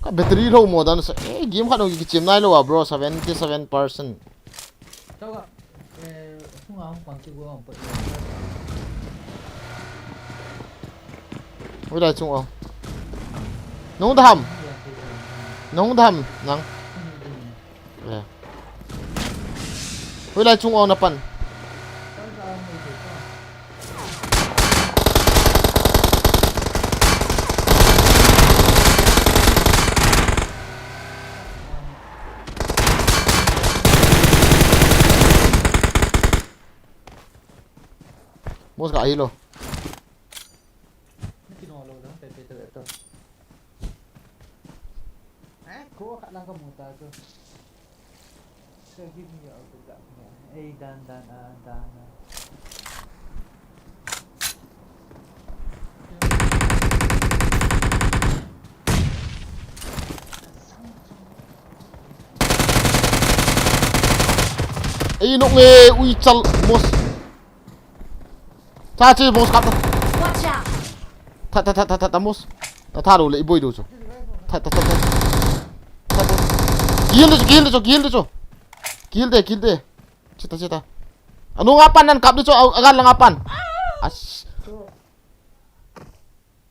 Ka battery low mo dan sa, eh, game khat nung kichem nai lou a, bro, seventy seven percent. Tau ka, eh, sunga hung pang ti ko ang pa. Ui lai chung o. Nung dam. Nung dam, nang. Eh. Hoilai chung o na pan. Mos ka hilo. Nakinolo lang, pepe to ito. Eh, ko ka lang kamuta to. So give me your autograph. Eh, dan, dan, ah, dan, ah. Ei, nok nge, ui, chal, mos. Cha chi, mos kap ta. Watch out! Tha, tha, tha, tha, tha, tha, mos. Ta tha lo le, i boi do chu. Tha, tha, tha, tha. Tha, tha. Kill de chu, kill de chu, kill de chu. Kill de, kill de. Chita, chita. Anu nga pan nan kap de chu, a, agal la nga pan. As.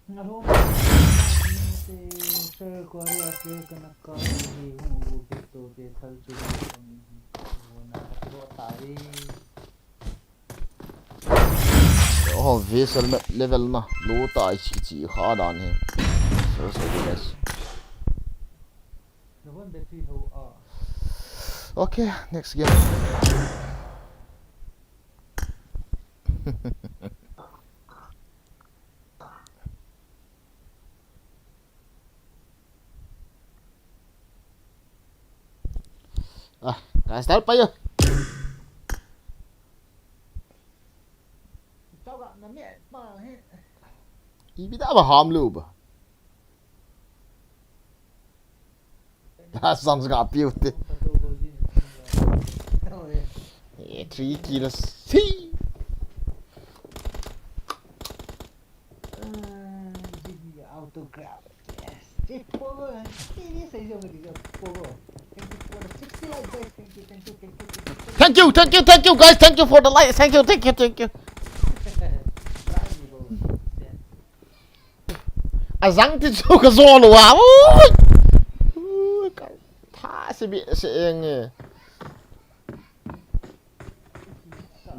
Hello. Te sir ko ari ate kana ka hi hung u ke to te thal chu ko ni. Wo na ka ro ta ri. Oh, vessel level na. Lo ta chi chi kha dan he. So, so, guys. The one battery ho a. Okay, next game. Ah, ka start pa yo. Tau ka na me pa he. Ibi da ba ham lo ba. Last songs ga piu te. Eh, three kills. See. Uh, give me your autograph. Yes. Hey, Pogo, hey, this is over the Pogo. Thank you for the sixty likes, guys. Thank you, thank you, thank you, thank you. Thank you, thank you, thank you, guys. Thank you for the like. Thank you, thank you, thank you. Try me, Pogo. Yeah. Azang ti chu ka zo lo a. Ui. Ui, ka tha se bi se eng e.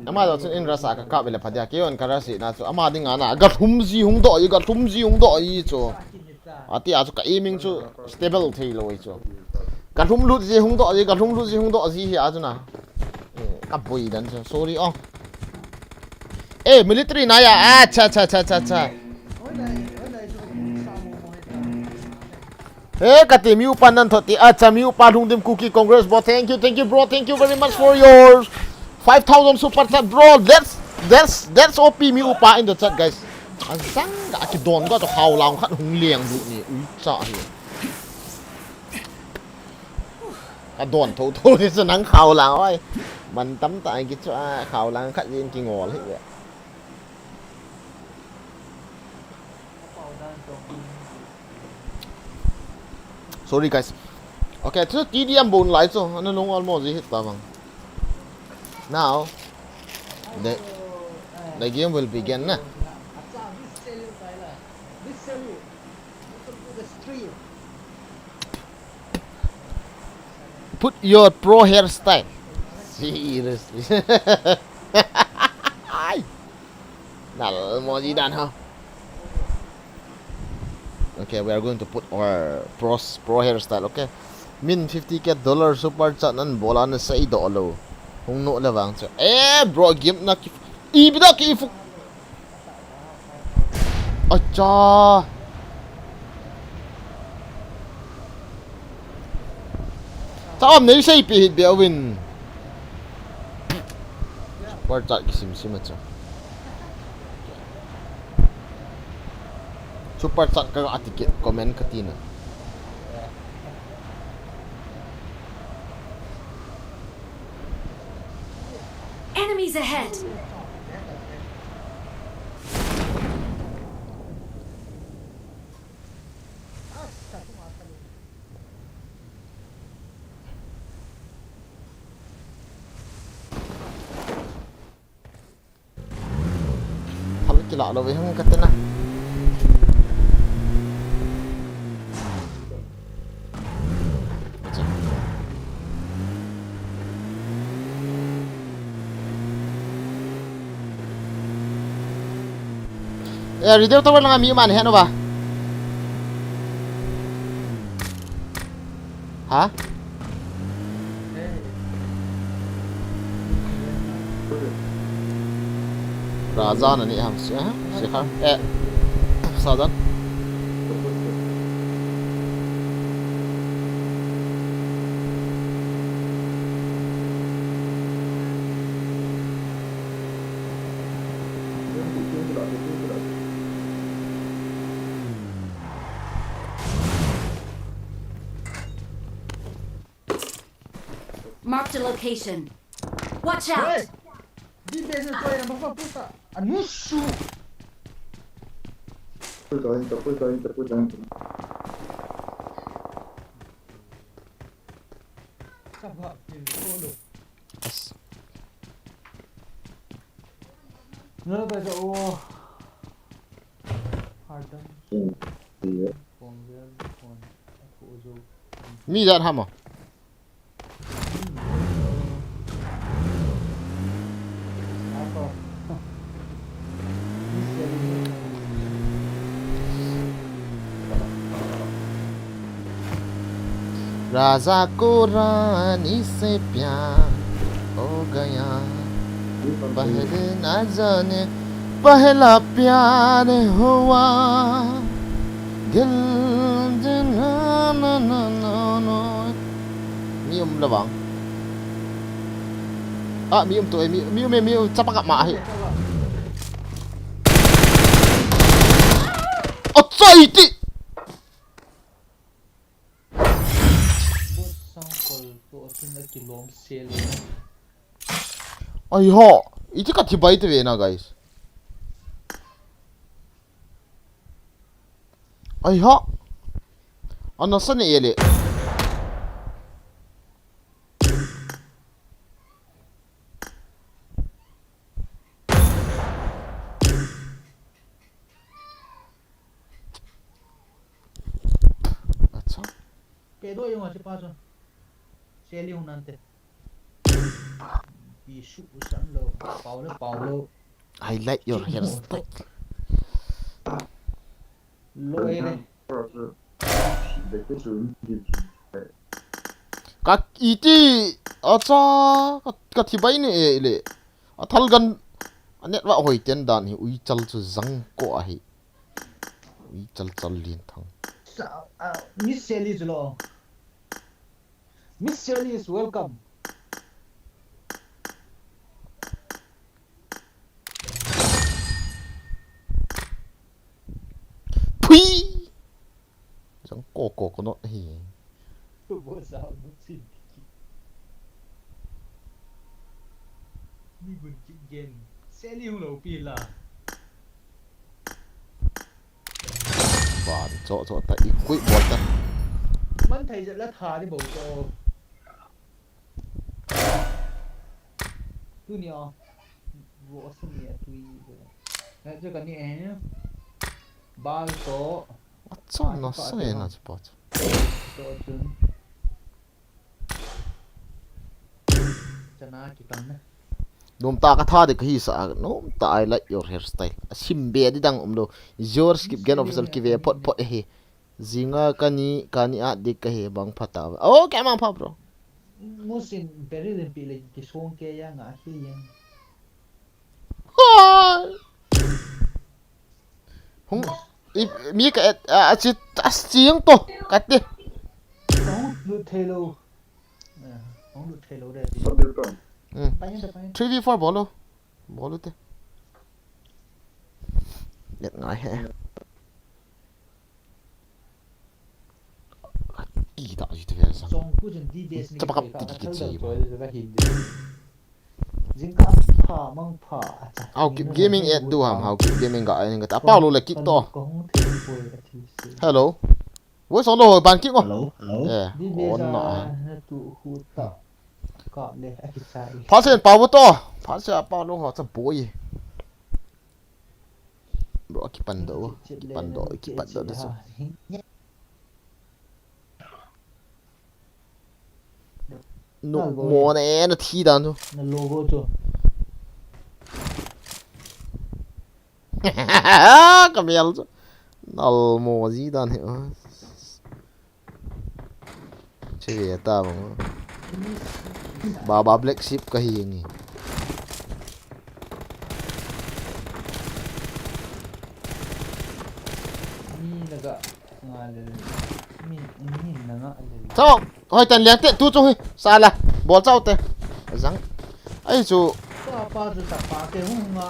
Ama do chun in rasa ka kap le phadia ke on ka rasi na chu. Ama ding ana ga thum ji hung do i, ga thum ji hung do i chu. Ati a chu ka aiming chu stable thei lo i chu. Ga thum lut ji hung do i, ga thum lut ji hung do ji hi a chu na. Eh, ka boi dan chu. Sorry o. Eh, military na ya. Acha, acha, acha, acha, acha. Eh, kati mi upa nan thot ti. Acha, mi upa Lungdim Kuki Congress, bro. Thank you, thank you, bro. Thank you very much for your five thousand super chat, bro. That's, that's, that's O P mi upa in the chat, guys. Azang ga kidon ga to khao lang khat hung liang du ni. Ui cha hi. Ka don tho tho ni chu nang khao lang oi. Man tam ta ki chu a khao lang khat yin ki ngol hi ve. Sorry, guys. Okay, chu T D M bon lai chu. Ana nung almost hit ta bang. Now, the, the game will begin na. Put your pro hairstyle. Seriously. Ai. Nal mo ji dan ha. Okay, we are going to put our pros, pro hairstyle, okay? Min fifty K dollar super chat nan bola na sei do lo. Hung no le vang chu. Eh, bro, game na ki. I bida ki fu. Acha. Cha om nei sei pi hit be win. Super chat kisim sim acha. Super chat ka ati ke comment ka tina. Enemies ahead! Thal kila lo ve hung ka tina. Eh, radio tower langa mi um ahi nova. Ha? Raza na ni ham si, ha? Si kha. Eh. Sajan. Marked a location. Watch out! Hey! Di base na toy na bapa puta. Anusu. Puta, puta, puta, puta. Saba, pin solo. Yes. Nara ta ja o. Hardam. Iya. Kongbel, kon. Aku ujo. Mi jan hamo. राजा को रानी से प्यार हो गया, पहले ना जाने पहला प्यार हुआ, दिल ना ना ना ना ना। Mi um lawang. Ah, mi um to, eh, mi, mi um, eh, mi um, chapa ka ma hi. Achai ti. Boss sang kol to atin a kilom sel. Ai ho, iti ka thi bai te ve na, guys. Ai ho. Ana sa ne ele. Acha. Pe do yung achi pa chun. Seli hung nante. Pi su san lo. Pau lo, pau lo. I like your hairstyle. Lo ere. Ka iti, acha, ka, ka thi bai ne ele. A thal gan, a net va hoi ten dan hi ui chal chu zang ko ahi. Ui chal chal lin thang. Sa, ah, Miss Sally chu lo. Miss Sally is welcome. Pui! Zang ko ko ko not hi. Bo sa bu chin. Ni gun ki gen. Seli hung lo pi la. Ban cho cho ta i kui bol ta. Man thai ja la tha ni bo cho. Tuni a. Ro sa ni a tui. Na jo ka ni eh. Bal to. Acha, na sa e na chi pa chu. To chun. Chana ki tam na. Nom ta ka tha de ka hi sa, nom ta, I like your hairstyle. A sim be di dang um lo. Your skip gen official ki ve phot phot e hi. Zinga ka ni, ka ni a dik ka hi bang pha ta. Oh, ka mang pha, bro. Musin beri limpi le kisong ke ya nga khi yang. Hai. Hung, i, mi ka et, a, a chi, a chi yang to, ka te. Hung lut thei lou. Eh, hung lut thei lou de. Hmm. Pai in de, pai in. Three v four bol lou. Bol lou te. Let ngai he. Ki ta ji te ve sang. Song ku jin di des ni. Chapakap ka ti ki thal chi dal ba. Toi le ka hin de. Jing ka pha mang pha. Hau ki gaming at du ham, hau ki gaming ga ai ka ta. Pau lo le ki to. Ka hung thei poi ka thi se. Hello. Voice on lo ban ki ngo. Hello, hello. Eh, di des on na. Na tu hu ta. Ka le a ki chai. Pha sen pau to. Pha se pau lo ho cha boi. Bro, kipan doh, kipan doh, kipan doh, doh. Nu mo ne na thi dan chu. Na logo chu. Ka mel chu. Nal mo ji dan he. Che ve ta bang. Baba Black Sheep ka hi nge. Mi na ga nga le. Mi, mi na nga le. Sao, hoi tan liang te tu chu hi. Sala. Bol chau te. Jang. Ai chu. Pa pa chu ta pa ke hung nga.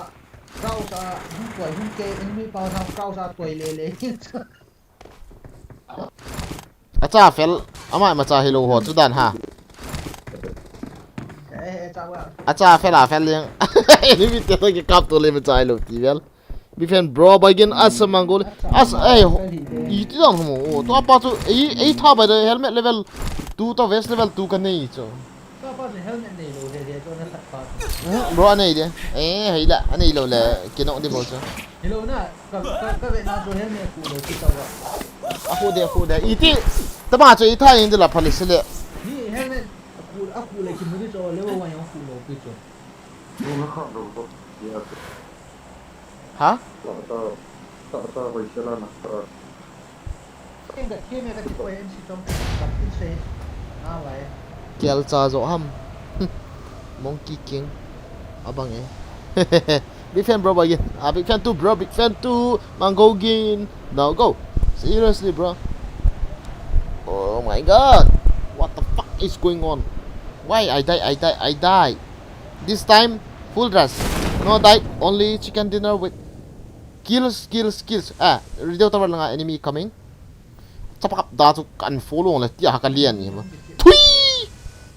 Kraus a hung toi hung ke enemy pa sa kraus a toi le le. Acha fel, ama ma cha hilou ho chu dan ha. Acha fel a fel leng. Enemy te to ki kap to le ma cha hilou ti vel. Big fan bro, bai gen as a mangol. As, eh, i ti dan ho mo. To apa chu, ei, ei tha bai de helmet level two to vest level two ka nei chu. Ka pa chu helmet nei lou he he chu na khat pa chu. Hmm, bro, anei de. Eh, hei la, anei lou le, kinok di bol chu. Hello na, ka, ka, ka ve na chu helmet khu lou ki ta wa. A khu de, khu de. I ti, tama chu i tha in de la pali se le. Ni helmet khu, a khu le ki mu di chu le wa wa yong khu lou ki chu. Ni na kha lou ko. Ya. Ha? Kel cha jo ham. Monkey King. Abang eh. Big fan bro again. Ah, big fan too, bro. Big fan too. Mango Gin. Now go. Seriously, bro. Oh my god. What the fuck is going on? Why I die, I die, I die? This time, full rush. No die, only chicken dinner with kills, kills, kills. Ah, radio tower langa enemy coming. Chapakap da chu kan follow le tia ka lian ni ma. Thui!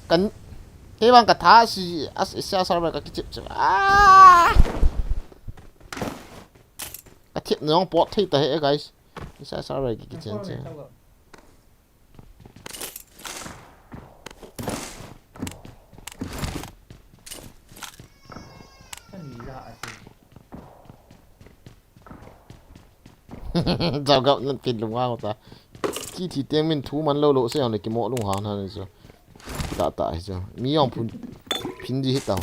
Kan, kei bang ka tha si, as, is, as, ka kichip chip. Ah! Ka thip nong pot thei ta he, guys. Is, as, ka kichip chip. Jao gap nan pin lung hang ta. Ki thi teng min thu man lo lo se ang le ki mo lung hang han so. Ta ta hi so. Mi yong phun phin di hi ta.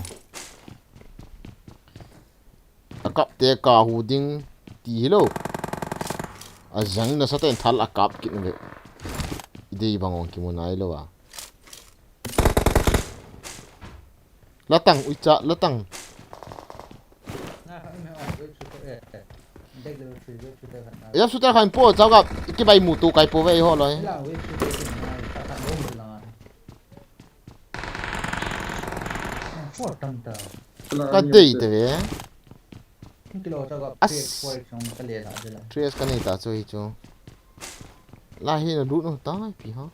A kap te ka hu ding ti hi lo. A jang na sa ten thal a kap kit ve. I dei bang ong ki mu nai lo a. Latang, uicha, latang. Ya suta khan po, chao ka, ki bai mu tu kai po ve ho loi. Ka dei te ve. As. Trace ka nei ta chu hi chu. La hi na lut no ta pi ha.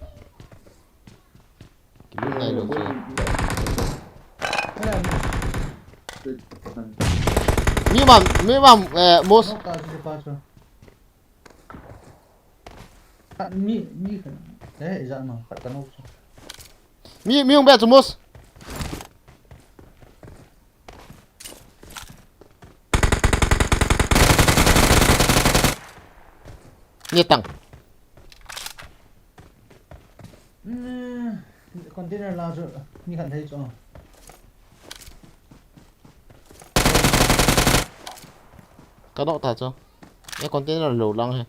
Ki lut nai lo chu. Mi mam, mi mam, eh, mos. Mi, mi, eh, ijat ma, khat ka nok chu. Mi, mi hung be chu mos. Ni tang. Hmm, container la chu, mi khat thei chu. Ka nok ta chu. Ni container lo lang he.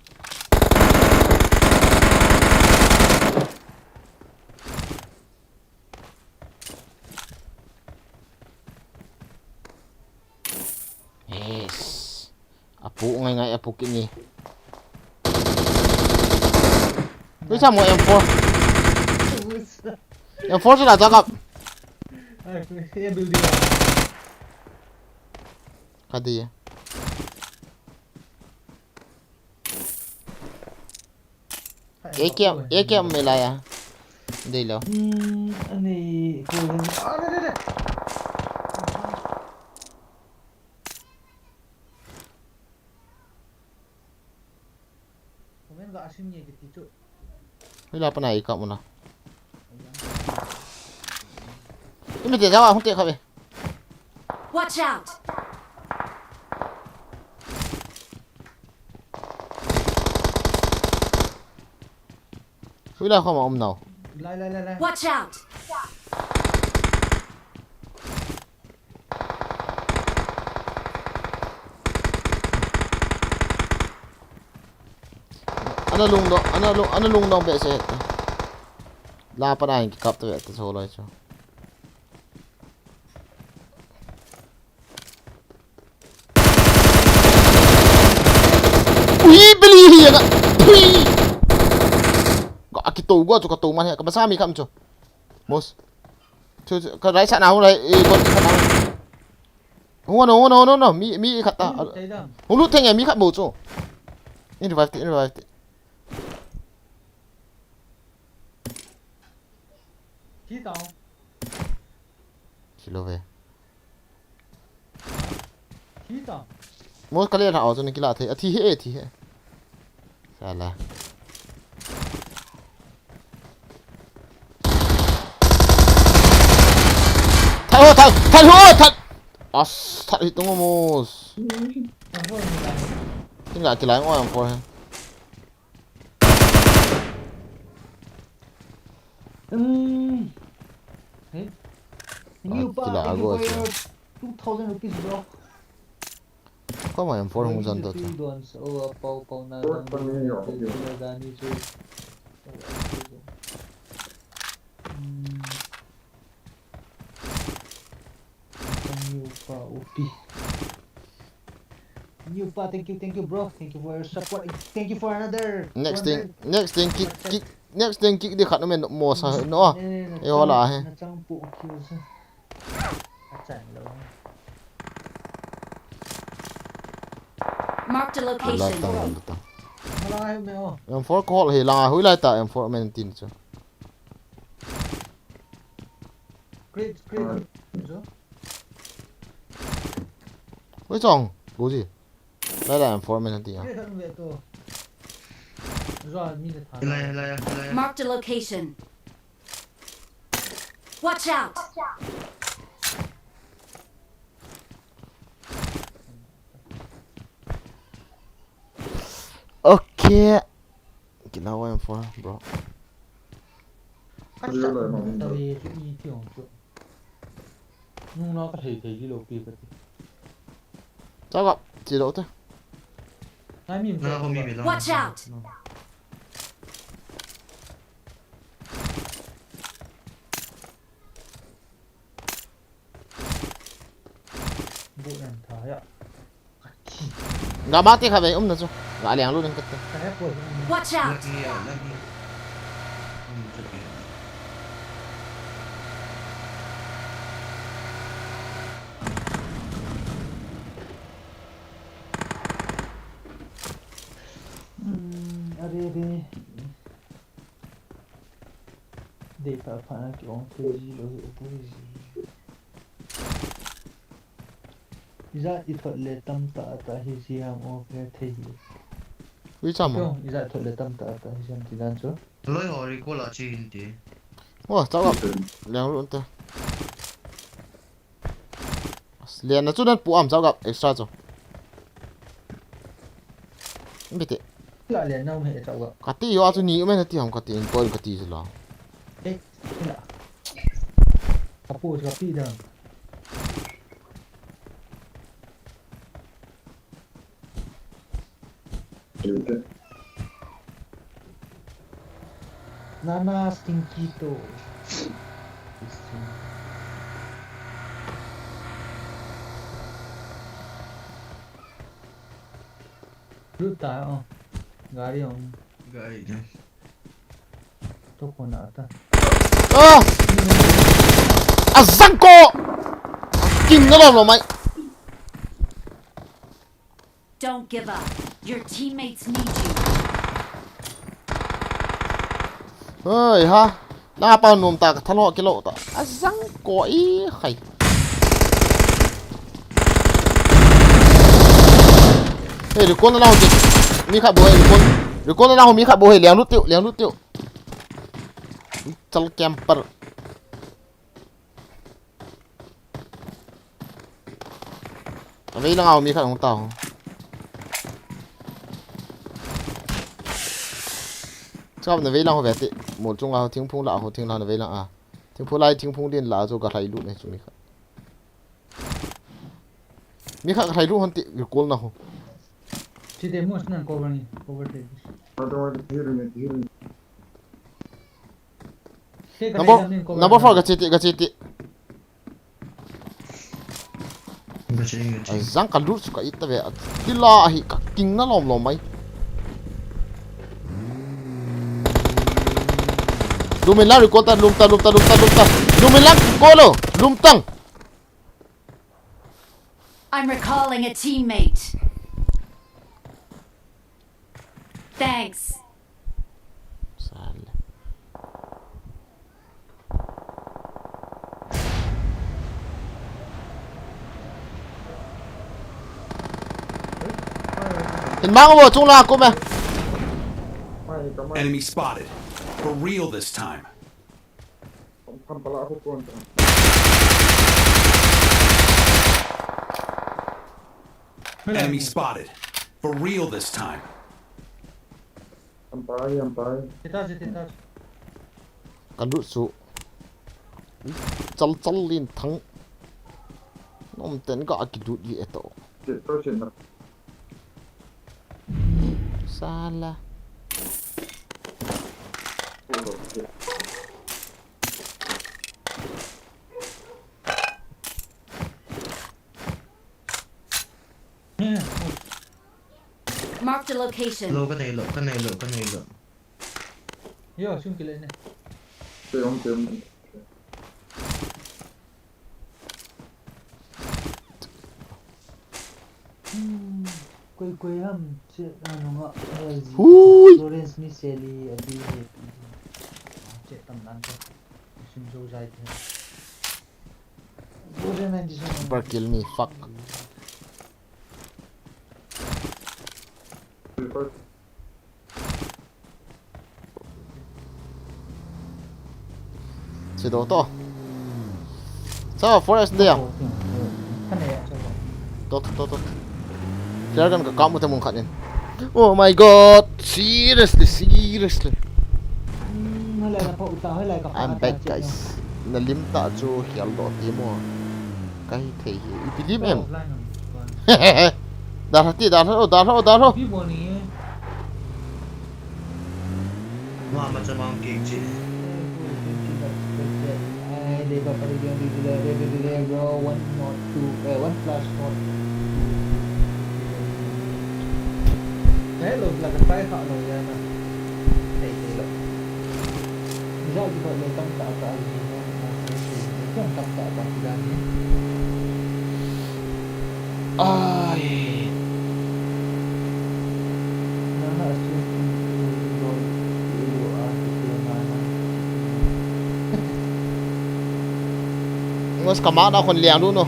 Pu ngai ngai a pu kini. Ui, sa mo M four. M four chu la, Jacob. Ai, ku, e building a. Ka dei. Hai, A K M, hai, A K M hai. Me la ya. Dei lo. Hmm, ani, ku, ah, dei, dei, dei. Comment ga asim nge kiti chu. Hoi la, pana i kap mo na. I mi te jawa hung te kha ve. Watch out! Hoi la, kho ma um nau. Lai, lai, lai, lai. Watch out! Ana lungdong, ana lung, ana lungdong behseh. La pana in kikap ta ve ta so lai chu. Ui, beli hi ya ka. Thui. Ka kito go chu, ka to man he, ka masa mi kham chu. Mos. Chu, chu, ka rai sa na hu lai, e, kon sa na. Hu no, hu no, hu no, mi, mi khat ta. Hung lut thei dam. Hung lut thei nge, mi khat bou chu. In revive te, in revive te. Thi tao. Thi lo ve. Thi tao. Mo ka le la au chu ni kila thei. A thi he, thi he. Sala. Thal ho, thal, thal ho, thal. As, thal hi tung mos. Kin la kila ngo yang por he. Hmm. Hey. Thank you, ah, pa. Kila thank you ago for your two thousand rupees, bro. Koma M four hung jan to cha. Don, oh, pau, pau na, don, don, don, don, don, don, don. Hmm. Thank you, pa, upi. Thank you, pa. Thank you, thank you, bro. Thank you for your support. Thank you for another next thing, two hundred. Next thing, kick, kick, next thing, kick di khat no men mo sa no. Eh, eh, eh, eh, hola he. Na chang pu kill sa. Achan lo. Marked a location. Lata, lata. Malai me o. M four call he la, hui lai ta M four men tin chu. Great, great. Hui chong, go ji. Lai lai, M four men ti a. Lai, lai, lai, lai. Marked a location. Watch out! Okay. Kila wa M four, bro. Ka chat tawi chu i ti ong chu. Nung na ka thei thei di lo pi ka ti. Chaka, ti lo te. Nai mi. Na ko mi mi lo. Watch out! No. Bu em tha ya. Ga ba te kha ve um na chu. Ga liang lu ning ka te. Watch out! Hmm, are re. Dei pha pha na ki ong thei ji lo hi, u pu ji. Ija i thot le tam ta ta hi ji ham o phe thei hi. Ui cham. Kyo, ija i thot le tam ta ta hi ji ham ti dan chu. Loi ho ri ko la chi hin ti. Oh, chao gap. Leng ru ta. Lian na chu nan pu am chao gap extra chu. Bete. La lian na um he chao gap. Kati yo chu ni um na ti ham kati in point kati chu la. Eh, la. Ka pu chu ka pi da. Nana stinky to. Lut ta, oh. Gari, oh. Gari. To kona ata. Ah! Azang ko! King na lom lom mai. Don't give up. Your teammates need you. Oi ha. Na pa nom ta ka thalo kilo ta. Azang ko i khai. Hey, recall na ho ti. Mi kha bo hey, recall. Recall na ho mi kha bo hey, liang lut tiu, liang lut tiu. Chal camper. Avei lang a mi khat hung ta ho. Chap na vei lang ho ve ti. Mol chung a ho thingphung la ho thing la na vei lang a. Thingphung lai thingphung din la chu ka hlai lut ne chu mi khat. Mi khat ka hlai lut hon ti recall na ho. Chite mo snan cover ni, cover te. Otherwise, here in it, here in it. Number, number four, gachiti, gachiti. Azang ka lut suka ita ve. Tila hi ka king na lom lom mai. Lumela recall ta, lum ta, lum ta, lum ta, lum ta. Lumela recall lo, lum tang. I'm recalling a teammate. Thanks. Sale. In mang wo chung la ko me. Enemy spotted. For real this time. Enemy spotted. For real this time. Ampai, ampai. Kita je, kita je. Kan lut su. Chal chal lin thang. Nom ten ka ki lut li eto. Sit, to sit na. Sala. Marked a location. Lo ka nei lo, ka nei lo, ka nei lo. Yo, sum kile ne. Te om, te om. Koi koi ham che anunga. Hui. Lawrence ni seli abi he. Che tam nan che. Sim jo jai the. Lawrence ni seli. Super kill me, fuck. Sido to. Sa forest dia. To to to to. Flare gun ka kamu te mun khat in. Oh my god. Seriously, seriously. I'm back, guys. Na lim ta chu hial do ti mo. Ka hi thei hi. I bilim em. Dalha ti, dalha, oh, dalha, oh, dalha. Mama chamang kik chi. Hello, la ka pai kha lo ya na. Thei thei lo. Ni ja ki ba lo tam ta ta ji na. Tam ta ta ki da ni. Ai. Mas kama na kon liang lu no.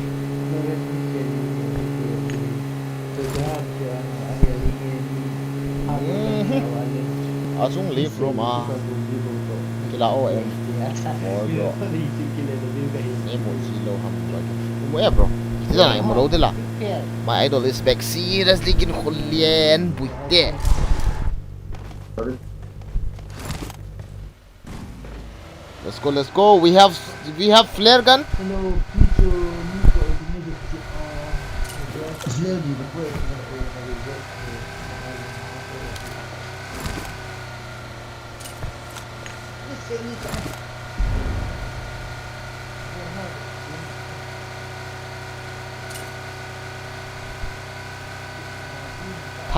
Asung leave room a. Kila o em. Mo bro. Ni mo si lo ham bro. Mo e bro. Sila na mo lo de la. My idol is back. Seriously, kin khulian buite. Let's go, let's go. We have, we have flare gun.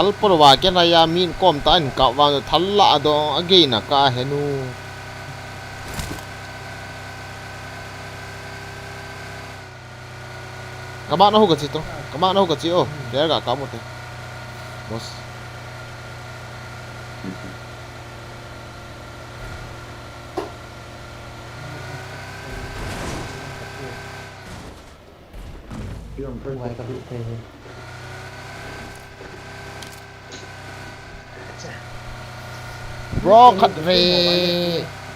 Thal polo va ke na ya min kom ta in ka va thal la do a ge na ka he nu. Ka ma na hu ka chi to. Ka ma na hu ka chi o. Ler ka ka mo te. Boss. Vai ka lut thei hi. Bro, khat ve.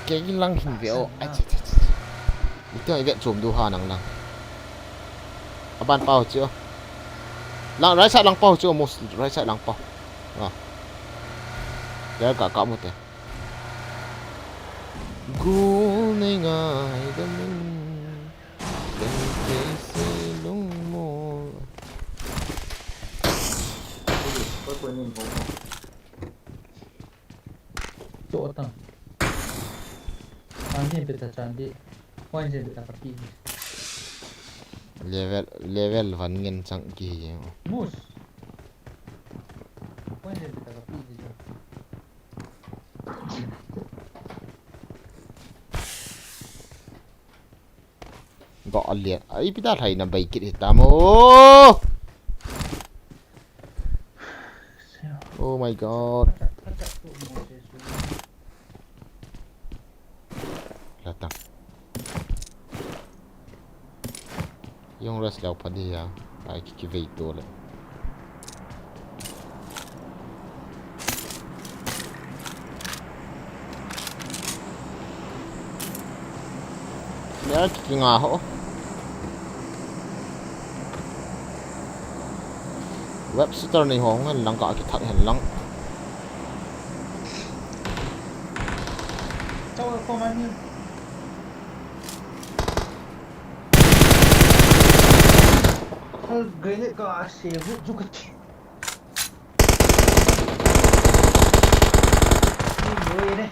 Kei lang hin ve o. Ai, cha, cha, cha. Ito i vet chom du ha nang lang. Aban pau chu. Lang, right side lang pau chu, most right side lang pau. Ah. Ler ka ka mo te. Gu nei ngai da mun. Lung kei se lung mo. Cho tang. Chan din pe ta chan di. Point din pe ta ka pi. Level, level van ngen chang ki hi. Mus. Point din pe ta ka pi di. Go a lian. Ai, pi ta thai na bai kit hi ta mo. Oh my God. La ta. Yung rest leo pa dia. Ai, ki, ki vei to le. Ler ki, ki nga ho. Web shooter nei ho ngan lang ka ki thak hen lang. Chau ko man ni. Hal grenade ka se hu ju ka ti. Ni lo ye ne.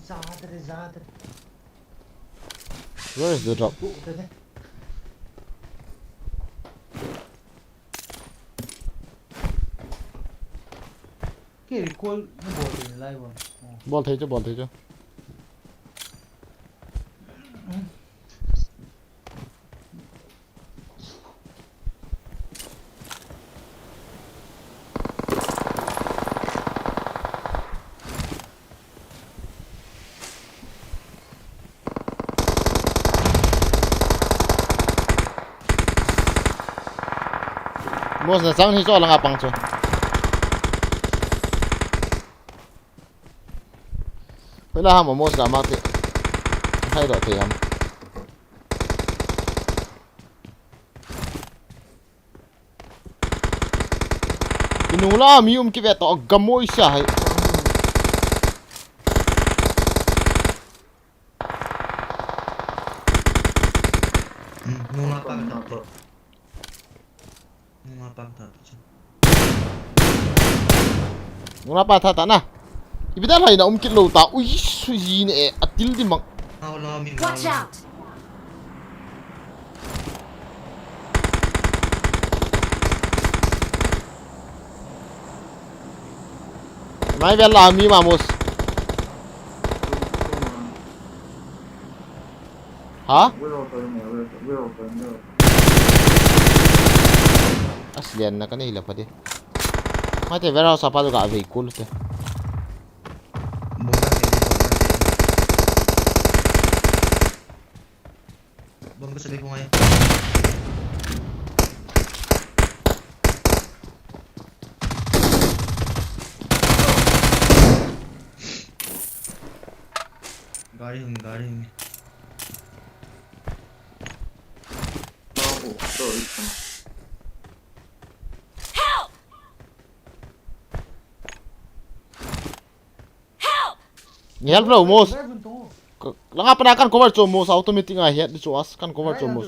Zadre, zadre. Where is the drop? Bu de ne. Ke recall ni bol de lai bo. Oh. Bol thei chu, bol thei chu. Mos na chang hi cho langa pang chu. Pela ham mos la ma te. Hai do te ham. Inung la mi um kive to gamoi sa hai. Hmm, nung la pa ta. Nung la pa ta. Nung la pa ta ta na. Ipi da lai na um kit lou ta. Ui, suji ne e, atil di mang. Watch out! Mai vel la mi ma mos. Ha? Asilen na ka nei la pa di. Mate, warehouse apa tu ka avei kul te. Bomba sa di ko ngai. Gari hung, gari hung. Help! Help! Ni help lou, Mos. Langa pana kan cover cho, Mos, automatic a head di cho as kan cover cho, Mos.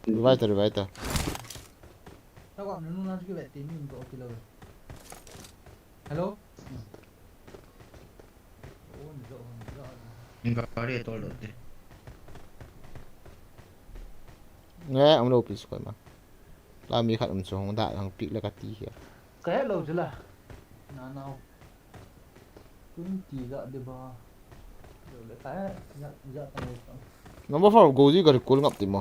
Revive ta, revive ta. Hello? Gari tol doh te. Nge, amlo pis koima. La mi khat um chu hung da hung pick le kati hi. Ka hello chu la. Na nau. Twenty ga de ba. Lo le ka he, ya, ya ta le ka. Number four, go ji gari kol ngap ti mo.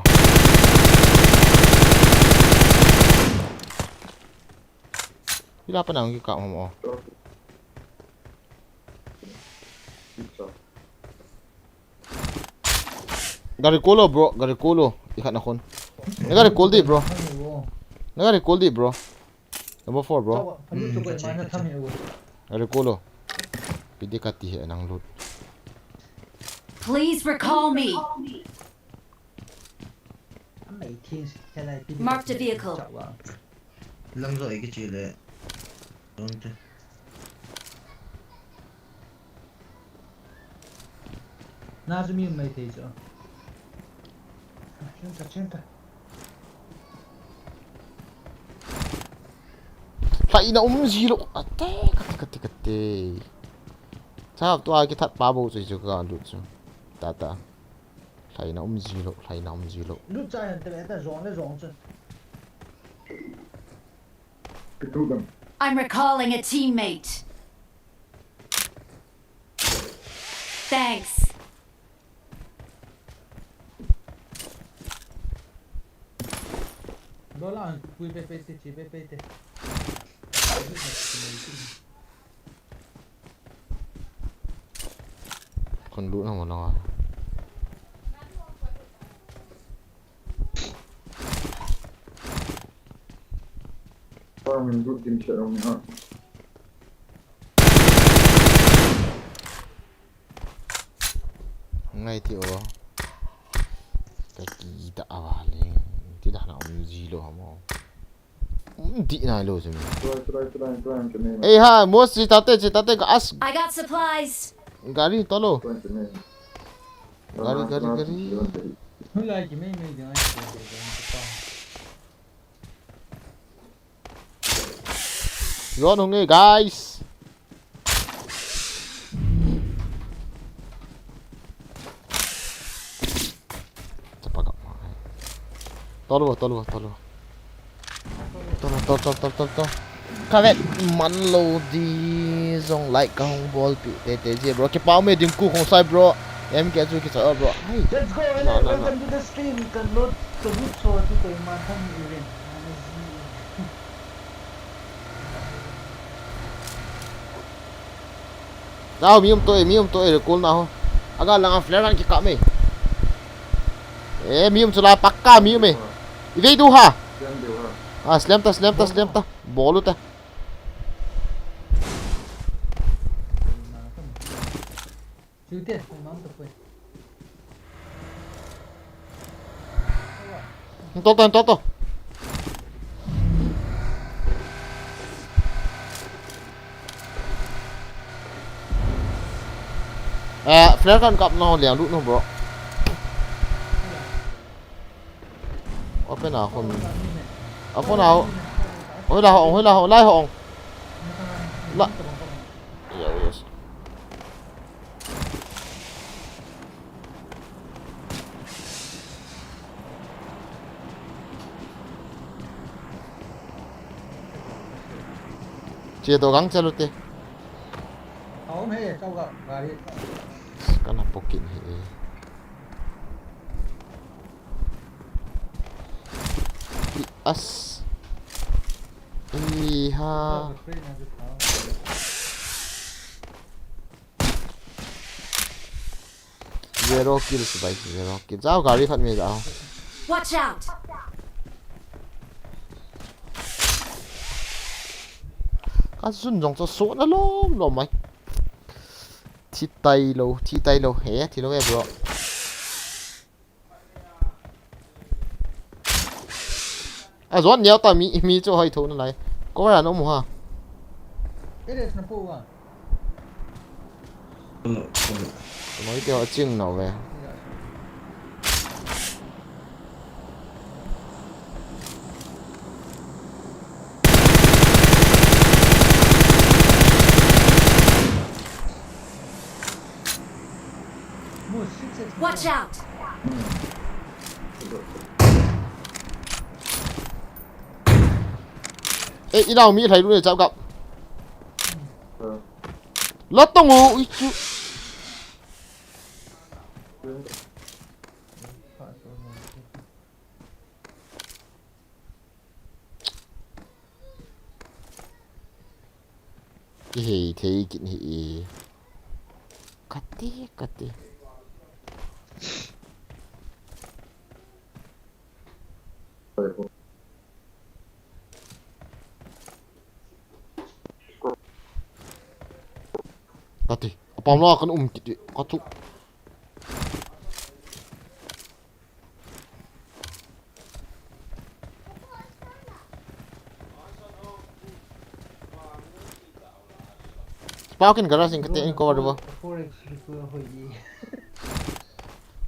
Ila pa nang ki ka mo. Gari kolo bro, gari kolo. Ikhat na khon. Na gari kol di bro. Na gari kol di bro. Number four bro. Gari kolo. Pidi kati he nang loot. Please recall me. Marked a vehicle. Lamjoi kichi le. Don't. Na chu mi um mai thei chu. Chen ta, chen ta. Lhaina um ji lou. Ate, kate, kate, kate. Chap tua kithat pa bou chu chu ka lut chu. Ta ta. Lhaina um ji lou, lhaina um ji lou. Lut cha han te ta jong le jong chu. I'm recalling a teammate. Thanks. Dola, pui pe pe te, chi pe pe te. Kon lut na mo na. Farming good din siya lang niya. Ngai ti o. Ka kita awa le. Ti da na um ji lou hamo. Um di na lou jeme. Try, try, try, try, try. Ei ha, mo si tate, si tate ka as. I got supplies. Gari tolo. Try, try. Gari, gari, gari. Hula ki mei mei jang ai. Ron hung e, guys. Tolvo, tolvo, tolvo. Tolvo, tolvo, tolvo, tolvo. Kavet man lou di jong like kahung bolpi tete ji bro. Kipa ume Dingku Khongsai bro. M K chu kicha bro. Hai. Let's go, no, no, welcome no. To the stream. Kan load, kan load so to the man hang event. Tao mi um to e, mi um to e, recall na ho. Aga langa flare kan kikap me. E, mi um chula pakka mi um e. Ivei du ha. Ah, slam ta, slam ta, slam ta. Bolu ta. Toto, toto. Eh, flare kan kap no, liang lut no, bro. Open a khum. A phone a. Hoi la hong, hoi la hong, lai hong. La. Yes. Che to gang chalo te. Aum he, chau ga gari. Kana pokin he. As. Iha. Zero kills bai, zero kills. Jao gari khat me jao. Watch out. Ka sun jong cho so na lom lom mai. Thi tai lo, thi tai lo. He, thi lo he bro. A zon niau ta mi mi chu hoi tho na lai. Ko ra no mu ha. It is na pu wa. Noi te ho ching no ve. Watch out! Eh, inao mi lhai lu ne chap kap. La tong u i chu. Kihei thei kit hi e. Kati, kati. Kati. Apam la kan um kit e. Katu. Spark in garage in kate in cover dibo.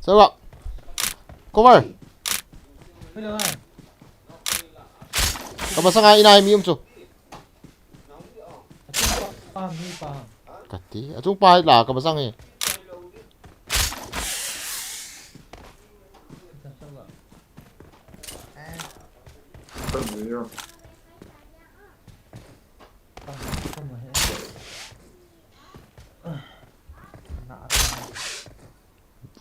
Spark. Cover. Hello, hi. Kamasanga ina mi um chu. Achung pa, mi pa. Kati, achung pa la kamasang e.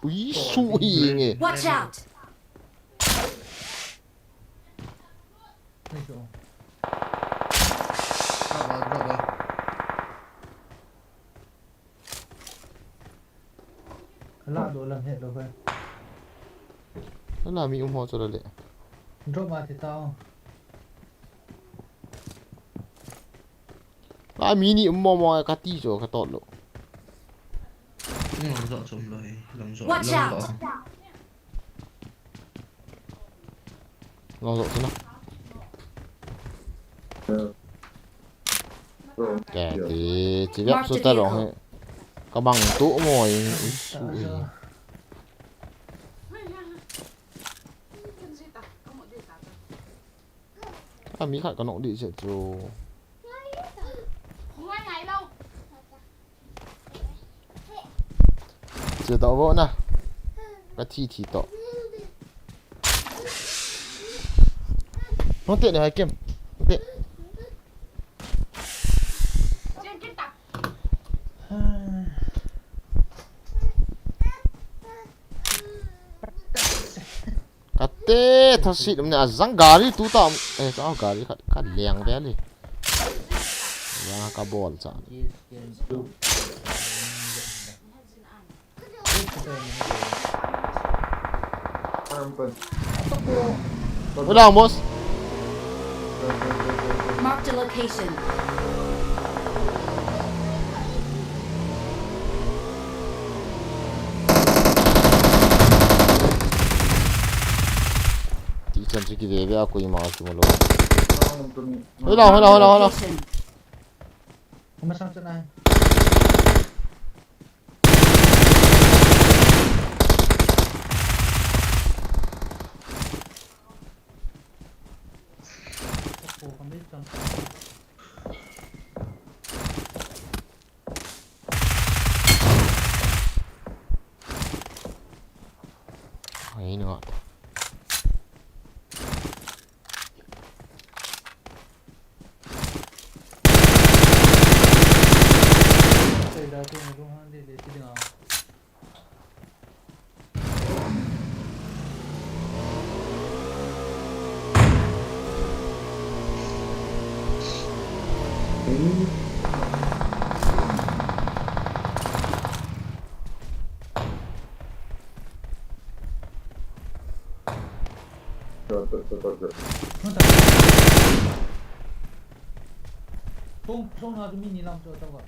Ui, su hi nge. Watch out! Ala do lam he lo kha. Ala mi um ho chu la le. Drop ma ti tao. La mi ni um mo mo ka ti chu ka tot lo. Chung lang jo chom lo he. Lang jo. Watch lang out. Jo. Lo jo chu na. Ke ti, chi viap su ta rong he. Ka bang tu mo i, i su i. A mi khat ka nok di se chu. Che to vo na. Ka thi thi to. Hong te ne hai kem. Hong te. Kate, thasit um ne a jang gari tu ta um. Eh, ta gari khat, khat leng ve le. Ya ka bol cha. Ulang, boss. Marked a location. Ti chan chu ki ve ve a koima chu malo. Ulang, ulang, ulang, ulang. Location. Masang chan ai. Ai, no. Song, song na tu mi ni lam tu ta ba.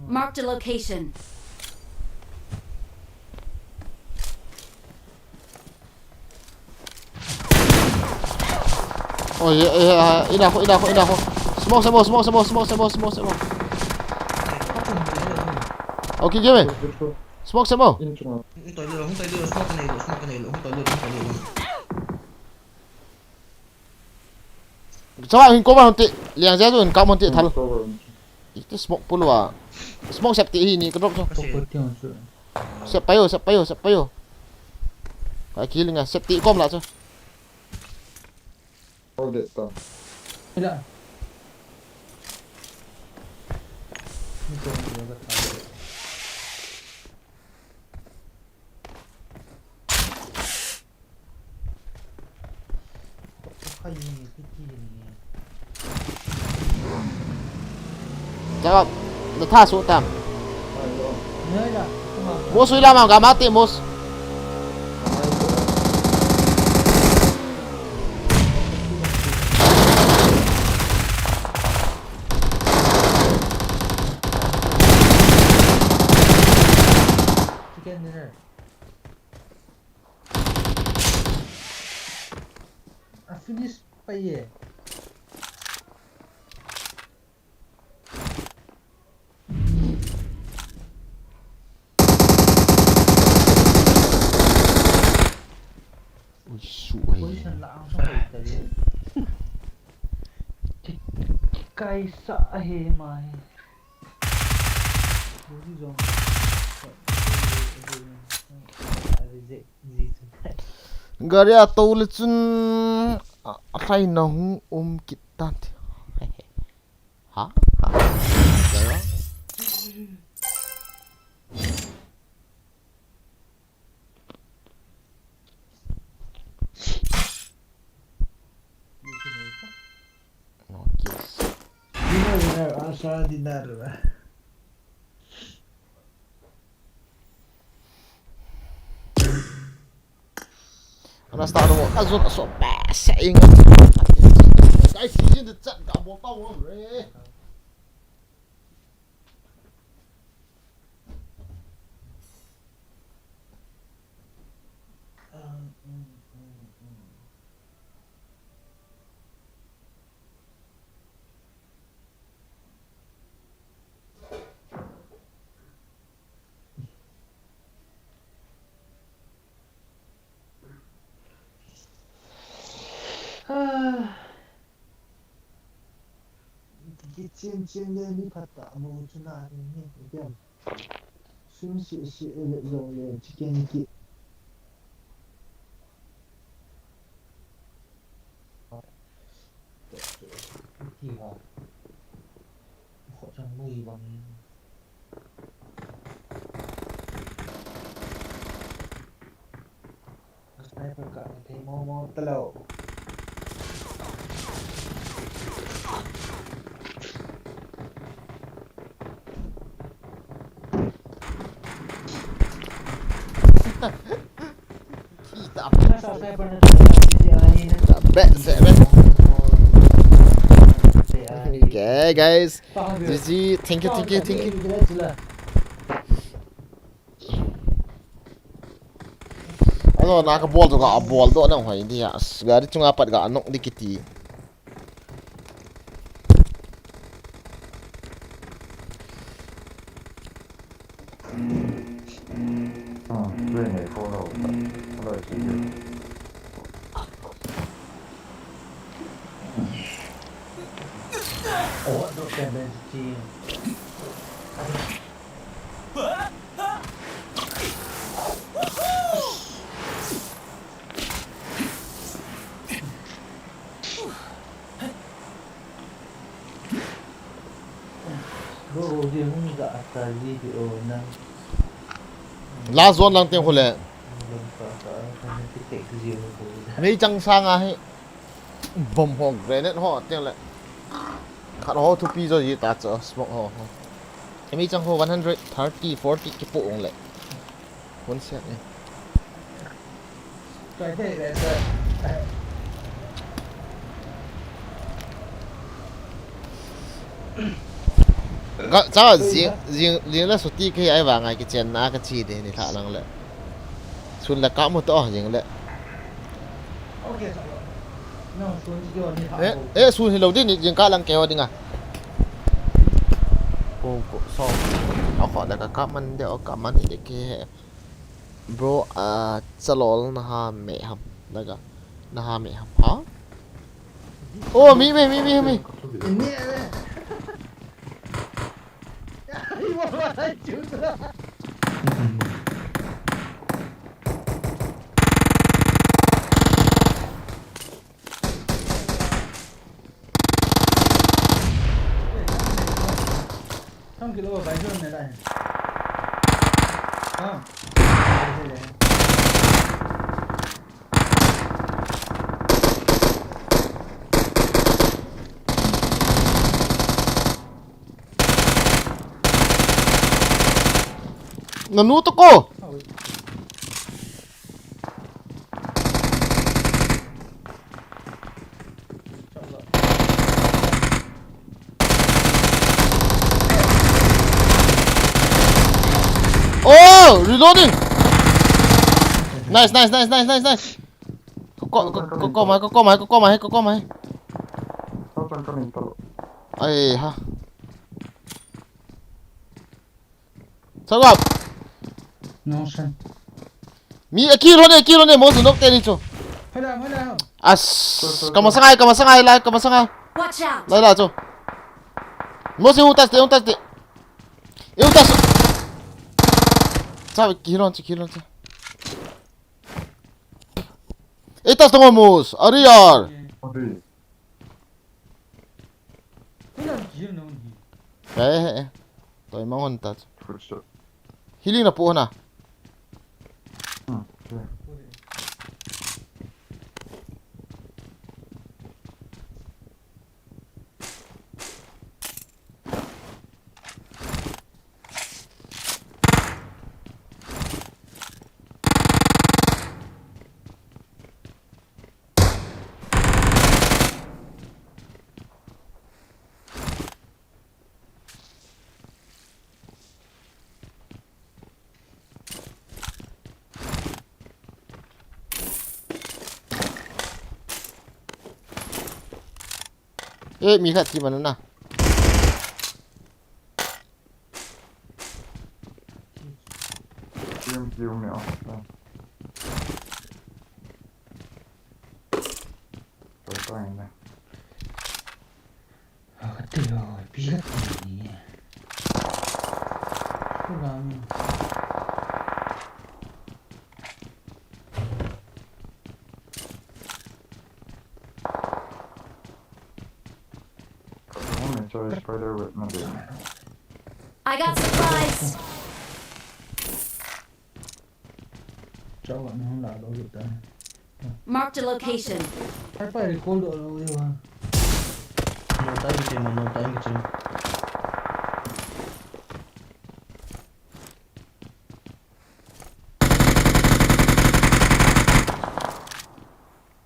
Marked a location. Oh, yeah, yeah, yeah. Ina ko, ina ko, ina ko. Smoke, smoke, smoke, smoke. Okay, give me. Smoke, smoke. Hung tai lou, hung tai lou, smoke nei lou, smoke nei lou, hung tai lou, hung tai lou. Chawa hin cover hon ti. Liang ja chu hin kam hon ti thal. Cover. Iti smoke pulwa. Smoke sep ti hi ni ka drop chu. Kasi. Sep payo, sep payo, sep payo. Ka kill nga sep ti kom la chu. Hold it down. Ila. Ni ko ni ga ta. Chakap, na tha su tam. Mus ui lam am, ga mati mus. Chicken dinner. A finish pa ye. Ui, su ai. Position la ang sa ta ye. Kaisa ahi mai. Gari a tou le chun a, a hlai na hung um kit tan ti. Ha? Ha? Gari a? No kills. Dinner, dinner, asa dinner. Ana start ho, azun aso ba sa inga. Guys, season the chat ga bol ta won re. Kichen chen le mi phat ta mo chu na ni ni. Sun si si ele lo le chicken ki. Ki ha. Kho chang mui bang. Sniper ka thei mo mo talo. Kita apa? Sniper na. Be, se, be. Okay, guys. G G, thank you, thank you, thank you. Alo, na ka bol to ka bol to na hoi dia. Gari chunga pat ka anok di kiti. Last zone lang teng khule. Mei chang sang ahi. Bomb ho, grenade ho, teng le. Khat ho thupi jo ji ta cho, smoke ho, ho. Mei chang ho one hundred thirty, forty kipo ong le. Hun siat ni. Ka, cha, jing, jing, jing la suti ke ai vang ai kichen na ka chi de ni tha lang le. Sun la ka mu to jing le. Eh, eh, sun hi lo din, jing ka lang ke ho ding a. Ko, ko, so. A kho da ka ka man de, o ka man hi de ke he. Bro, a, chalol na ha me ham. Naga, na ha me ham. Ha? Oh, mi, mi, mi, mi, mi. Nanu to ko. Oh, reloading. Nice, nice, nice, nice, nice, nice. Ko, ko, ko, ko, ko mai, ko, ko mai, ko, ko mai, ko, ko mai. Ai ha. Sao gap. No, sir. Mi, eh, kill hon e, kill hon e, mo su nok te ni chu. Hala, hala. As, kama sangai, kama sangai, lai, kama sangai. Watch out! Lai la chu. Mo su hung tas te, hung tas te. Hung tas. Sa kill hon chu, kill hon chu. Ei tas tong mo su, ari yar. Oi. Kailan kill non hi. Kai he. Toi mang hon ta. First shot. Healing na po na. Hmm, okay. Eh, mi khat thi mana na. Kill, kill me off. Toi, toi na. Kati ho, pi kati ni. Kula mi. Kati ho, mi choi spider web na de. I got supplies. Chao, na hung la lo ta. Marked a location. Pai pai recall doh lou diu va. Mo tai ke mo, mo tai ke.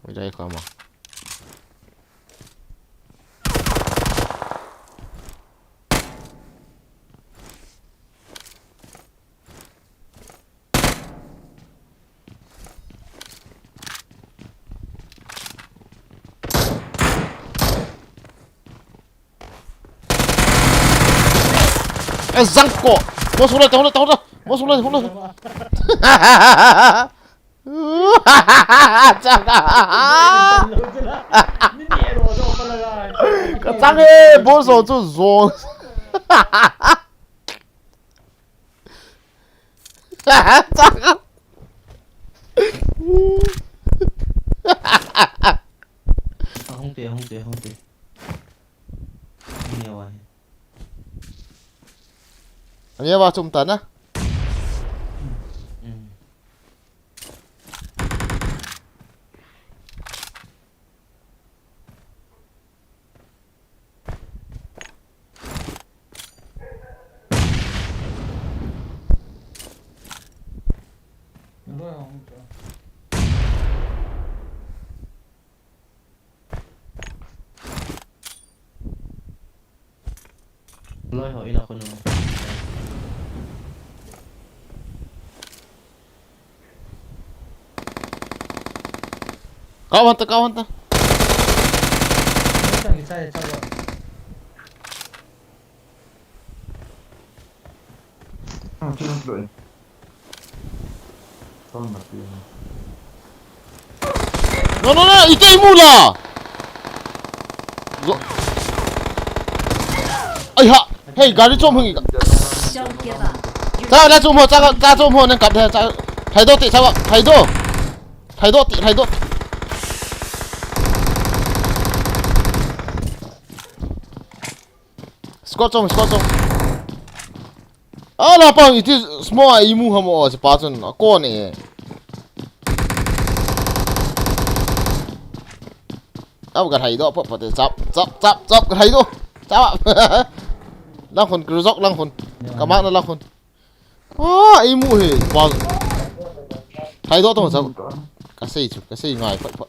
Oi, jai kama. Eh, zangko. Mo sula, ta hula, ta hula. Mo sula, hula. Chang a. Ka chang e, bo so chu zo. Chang a. Hung te, hung te, hung te. Hung ne wa. Ani a va chum ta na. Hmm. Loi ho ina kunu. Kau hanta, kau hanta. Ni chang ni chai chai. Ah, sino sino eh. Tol mati. No, no, no, ite imula. Zo. Ai ha. Hey, gari chom hung i ka. Don't give up. Cha la chom ho, cha, cha chom ho nang kap de, cha. Thaido te, cha, thaido. Thaido te, thaido te. Squad chom, squad chom. Ala pa, iti smoke a imu ham o, si pa chun, a kon e. Ab ka thaido, pa, pa te, chap, chap, chap, chap, ka thaido. Chap. Lang khun, kruzok lang khun. Ka mak na lang khun. Ah, imu he, pa. Thaido to, chap. Ka sei chu, ka sei ngai, pa, pa.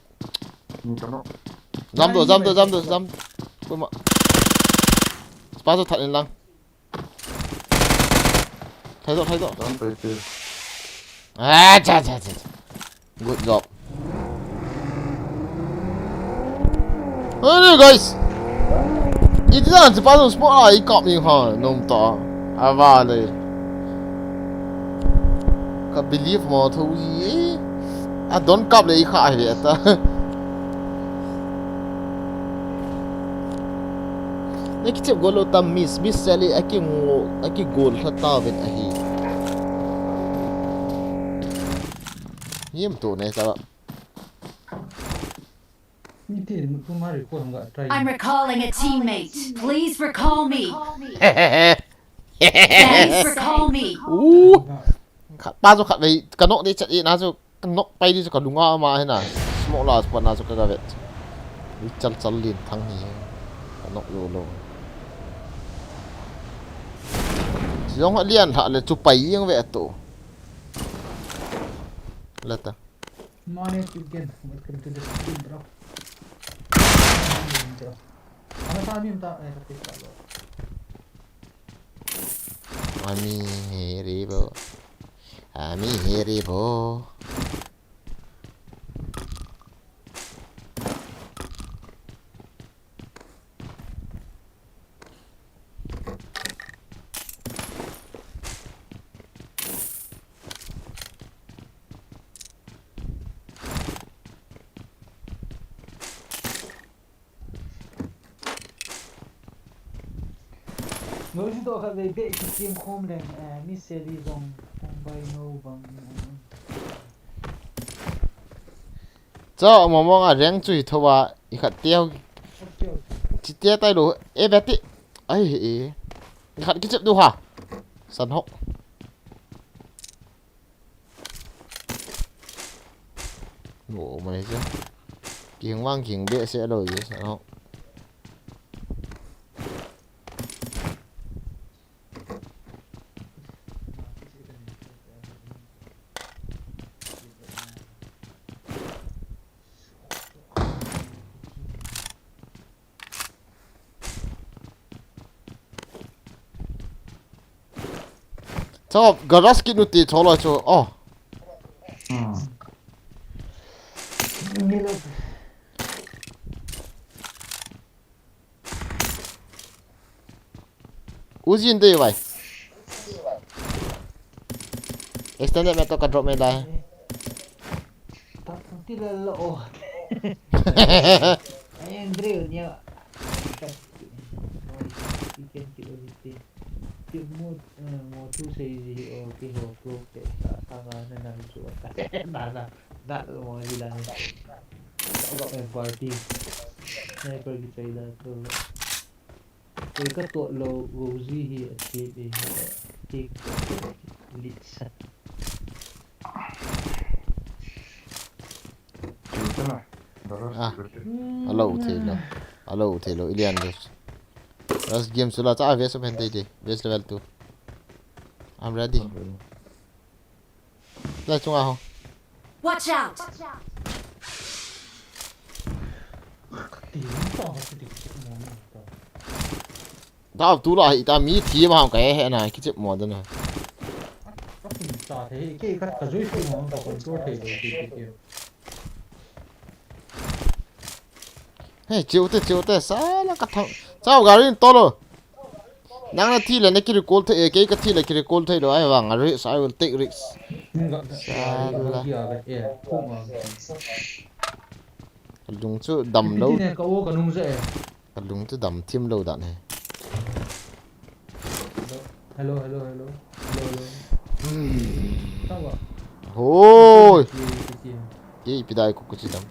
Jam do, jam do, jam do, jam. Kuma. Pa chu that in lang. Thaido, thaido. Don't play this. Ah, cha, cha, cha, cha. Good job. Anyway, guys. Iti dan si pa smoke a i kap ni ha, nom ta. Ava le. Ka believe mo tho i. A don kap le i kha hi le ta. Na kichep gol lou tam miss, miss sele a kingo, a kigol lha ta ven ahi. Yem to ne sa ba. Ni te, tu ma recall hung ga try. I'm recalling a teammate. Please recall me. Please recall me. Uh. Khat pa chu khat vei, ka nok de chat e na chu, ka nok pai di chu ka lunga ma he na. Smoke la chu pa na chu ka ga vet. Ni chal chal lin thang hi. Ka nok lo lo. Jong a lian lha le chu pai jeng ve to. Lata. Morning again. Welcome to the stream, bro. Ano sa amin ta, eh, sa Facebook, bro. Ami heri bo. Ami heri bo. Ngol si to kha ve be ki team khom leng, eh, mi seli jong khom bai no bang. Cha, mong mong a reng chui thowa, i khat teo. Chi te tai lo, e beti. Ai, e. I khat kichep du ha. San ho. Ngo mai se. King wang king be se lo ye, san ho. Chop, garage kit nu ti cholo chu. Oh. Hmm. Uzi in dei vai. Extended me to ka drop me lai. Tak ti la la o. Ai Andrew nia. Ikan ki o ti. Ti mo, eh, mo tu sei ji o ki ho tu ke ta ta na na na chu ta. Na na na mo ji la ni. Ka ga M four ti. Sniper ki chai da tu. Koi ka toh lou, Rosie hi a thiam e, kei ka toh lou, Lisa. Thil te na. Doros Ah. Thil te. Alo thei lou. Alo thei lou, ilian de. Last game sula cha vest open thei thei. Vest level two. I'm ready. Lai chunga ho. Watch out! Dau tu la hi ta mi thi ma hong kai he na kichep mo da na. Hey, chiu te, chiu te, sala ka thang. Chao gari in tolo. Nang na thi le na ki recall thei, kei ka thi le ki recall thei lou, ai vang, a risk, I will take risk. Sala. Ka lung chu dam lou. Ka o ka nung je. Kalung chu dam thim lou dan ahi. Hello, hello, hello. Hello, hello. Tawa. Hoi. Ki, ki, ki. Ki ipi dai ko kuchi dam.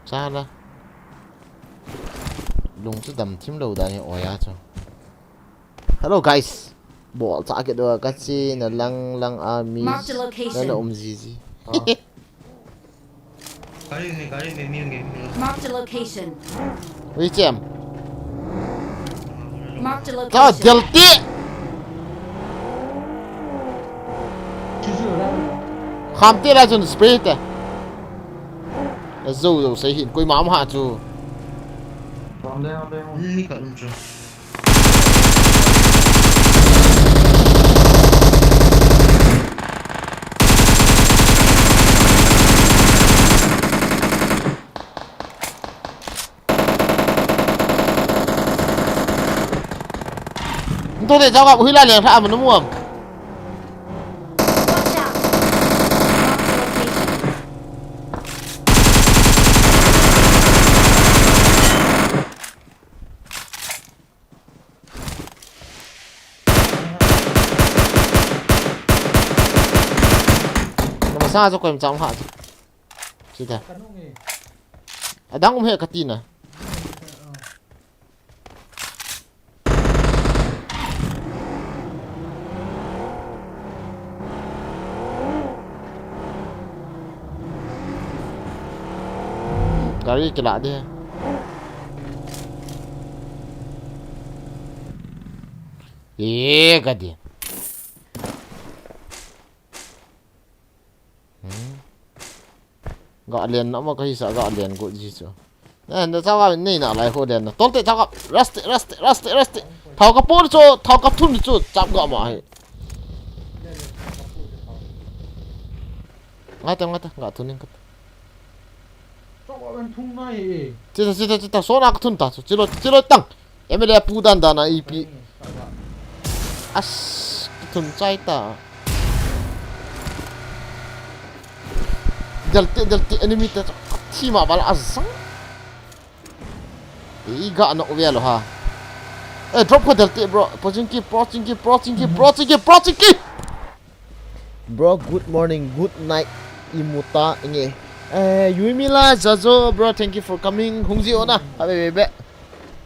Chala. Lung chu dam thim lou dan ahi oya chu. Hello guys. Bol cha ke do ka chi na lang lang a mi. Marked a location. Na na um ji ji. Ah. Gari ni, gari ni, ni, ni, ni. Marked a location. Ui chem. Marked a location. Ka delti. Kham te la chun spray te. Zo zo sei hin koi ma ma ha chu. Ram le, ram le. Ni ka lum chu. Nto de jaga uhi la le tha am nu muam. Watch out! Marked a location. Nama sa cho koim chang ha. Sita. Adang um he katina. Gari kila de. Ye gadi. Hmm. Ga len na ma ka hisa ga len go ji chu. Eh, na chawa nei na lai ho len na. Tolte chawa. Raste, raste, raste, raste. Thau ka por chu, thau ka thun chu, chap ga ma hai. Ngata, ngata, ga thun ning ka. Chawa wen thung na hi. Chita, chita, chita, so na ka thun ta chu. Chilo, chilo tang. M L A pu dan dan a ipi. As, thun chai ta. Delti, delti, enemy te, thi ma bal azang. I ga no ve lo ha. Eh, drop ko delti, bro. Pochinki, pochinki, pochinki, pochinki, pochinki. Bro, good morning, good night. Imuta nge. Eh, Yuimila Jajo, bro, thank you for coming. Hungji ona. Habe be be.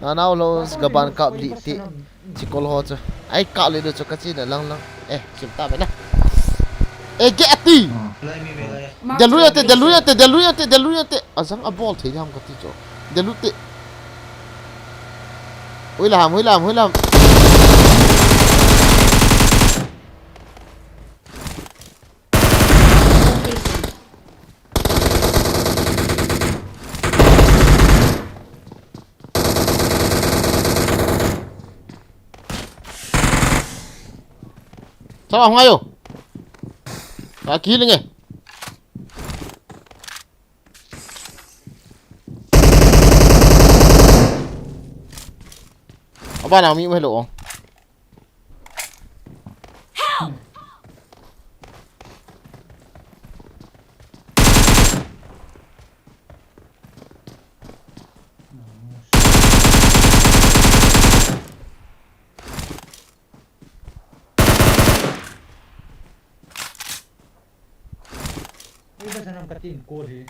Nanao lo gaban kap di ti. Chikol ho chu. Ai ka le do chu ka chi na lang lang. Eh, chim ta be na. Eh, get ati. Delui ate, delui ate, delui ate, delui ate. Azang a bol thei ham ka ti chu. Delui te. Ui lam, ui lam, ui lam. Sawa hung ayo. Ka kill nge. Aba na mi mo hello. Help! Ei, ba sanam ka tin ko hi.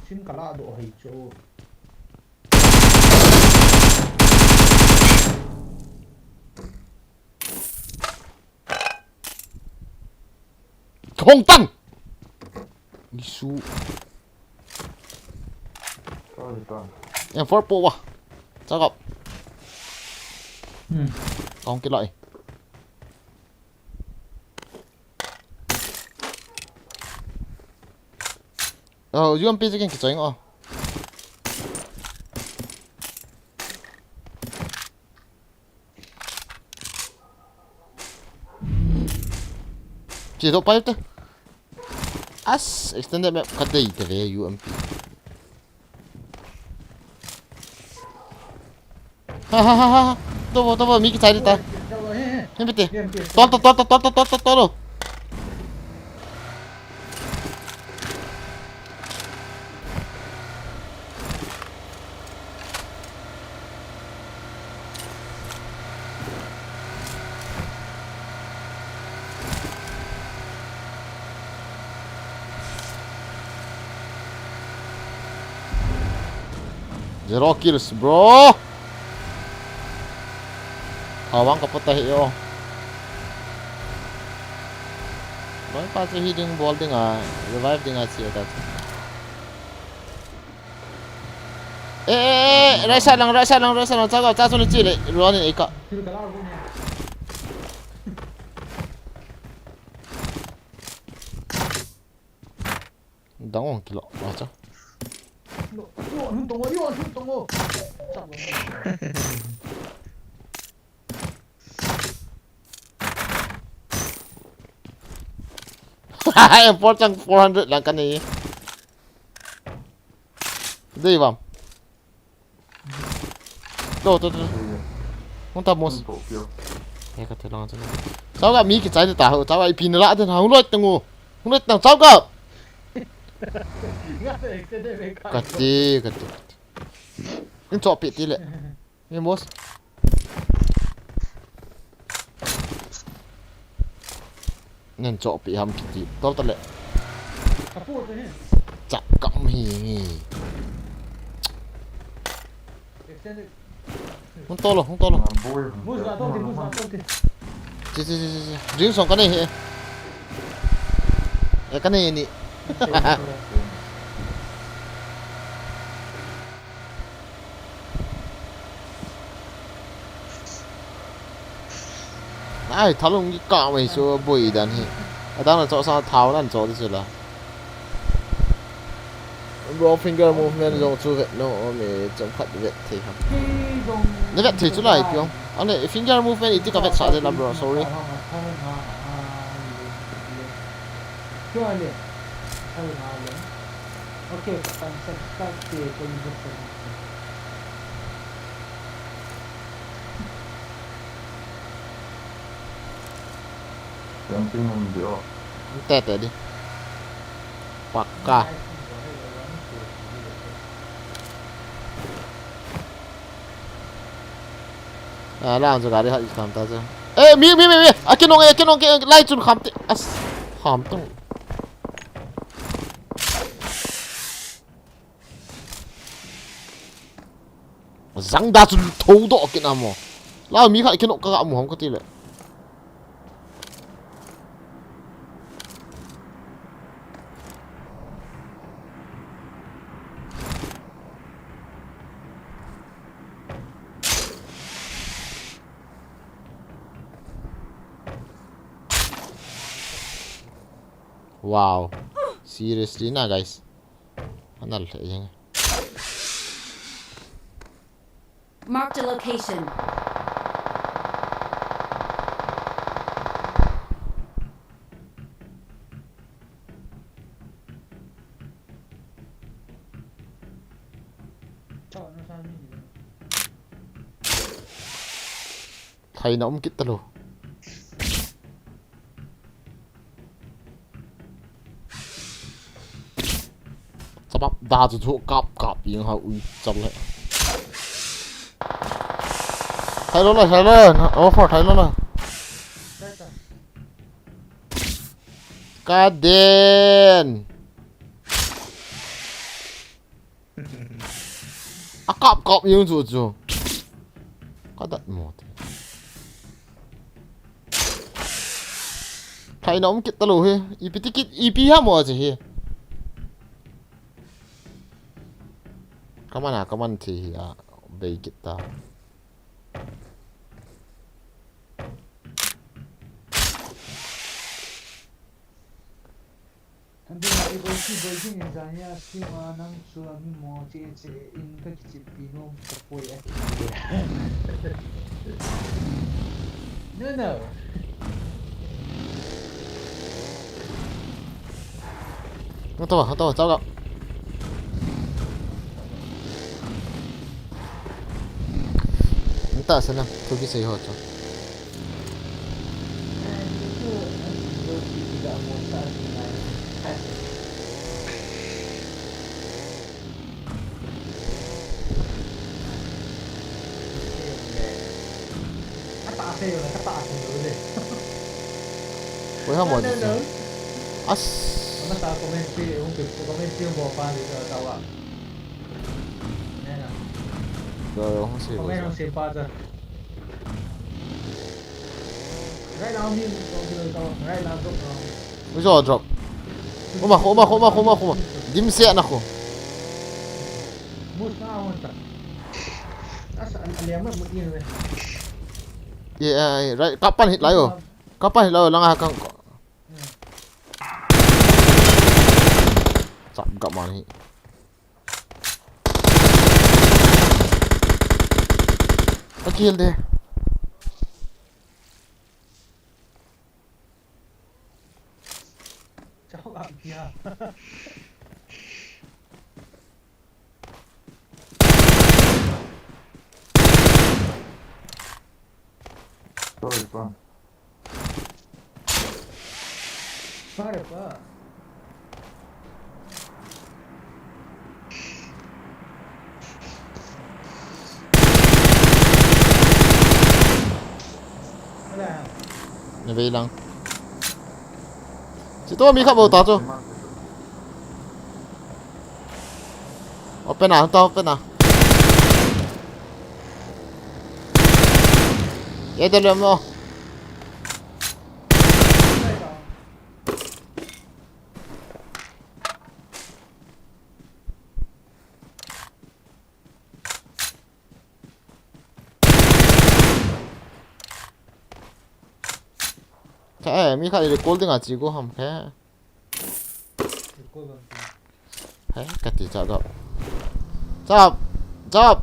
Sim ka la do hai chu. Hong tan. Gisu. Sorry, sorry. Em for po wa. Chakap. Hmm. Kong kilai. Oh, U M P je ken kichoi ngo. Chi do pai te. As extended map ka dei te ve U M P. Ha ha ha ha. Tobo, tobo, mi kichai ta. Ni piti. Tol to, tol to, tol to, tol to, tol to. Zero kills, bro. Awang ka pata hi yo. Loi pa chu hi ding bol ding a, revive ding a chi ta. Eh, eh, eh, right side lang, right side lang, right side lang, cha ka, cha chu ni chi le, run in ei ka. Dang ong kilo, acha. Em por chang four hundred lang ka nei. Dei bam. To, to, to. Hung ta mos. Hung to, pio. He ka te lang chang. Chao ga mi kichai ta ho, chao ga ipi na la den ha, hung loi tang o. Hung loi tang chao ga. Ka te, ka te, ka te. In chop pi ti le. Ni mos. Nen chop pi ham kiti. Tol ta le. Ka pu te ni. Chak kam hi ngi. Extended. Hung tolo, hung tolo. Mus ga tol ti, mus ga tol ti. Chi, chi, chi, chi, chi. Dream song ka nei he. E ka nei ni. Ai, thalung ki ka mai chu boi dan hi. Adang na cho sa thau nan cho ti chu la. Bro, finger movement jong chu vet nom e, chomkhat vet thei ham. Na vet thei chu lai piong. Ale, finger movement iti ka vetsah de la, bro, sorry. Okay, subscribe. Camping hung di o. Tete di. Pakka. Ah, lang chu gari hat kham ta chu. Eh, mi, mi, mi, mi. Akinong, akinong, akinong, lai chun kham te. As, kham tung. Jang da chu tho doh kit na mo. La mi khat kino ka ga mu ham ka ti le. Wow. Seriously na, guys. Anal le jeng. Marked a location. Thaina um kit talou. Chapap da chu thu kap kap ing ha ui chap le. Thailou la, thailou la, offer thailou la. Ka den. Akap kap ing chu chu. Ka dat mo te. Thaina um kit talou hi. Ipi ti kit, ipi ha mo che hi. Kaman a, kaman thi hi a. Bei kit ta. Andina, i boi, i boi jing in zania stream a nang chu a mi mo che che in ka kichipi nom ka poi a. No, no. Hung tao, hung tao, chao ka. Nta sana, thu kisei ho chu. Koi ham mo di chu. As. Ama sa commentary, hung pi commentary hung bol pa di sa tawa. Nena. Yo, yo, hung si. Comment hung si pa sa. Right now, mi hung si tawa. Right now, drop now. Ui, jo drop. Uma, uma, uma, uma, uma. Dim se na ko. Mus na hung ta. Asa, an, an, an, an, an, an, an. Ye, eh, right, kapan hit lai o. Kapan hit lai o, langa kang. Chap gap man hi. Ka kill de. Chao gap kia. Sorry, pa. Sorry, pa. Wala. Na vei lang. Chuti mi khat bou ta chu. Open a, ta open a. Ye de lem lo. Khe, eh, mi khat i recall ding a chi go ham khe. Recall bang ti. He, kati cha gap. Chap! Chap!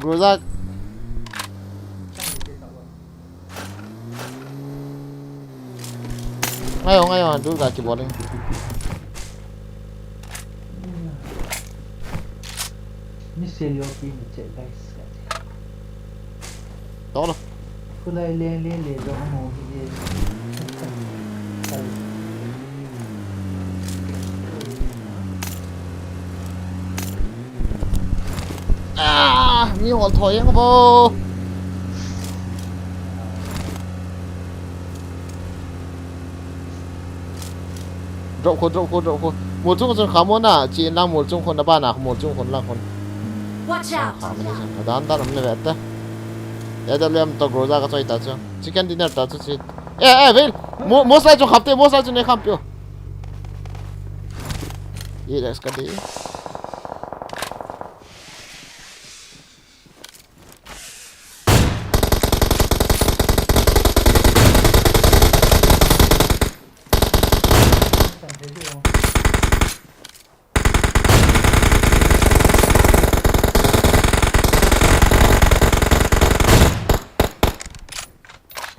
Groza. Ngai o, ngai o, du ga ki bowling. Mi se yo ki mi che guys. Tolo. Kulai le le le lo mo hi e. Ah, mi hol thoi ang bo. Drop kho, drop kho, drop kho. Mol chung chun kha mo na, chi in lang mol chung khon na ba na, mol chung khon lang khon. Watch out! Kha mo na chun. Dan dan um le ve te. Ya da lem to Groza ka choi ta chu. Chicken dinner ta chu chi. Eh, eh, vel. Mo, mo sai chu khap te, mo sai chu ne kham pio. Ye, let's go de.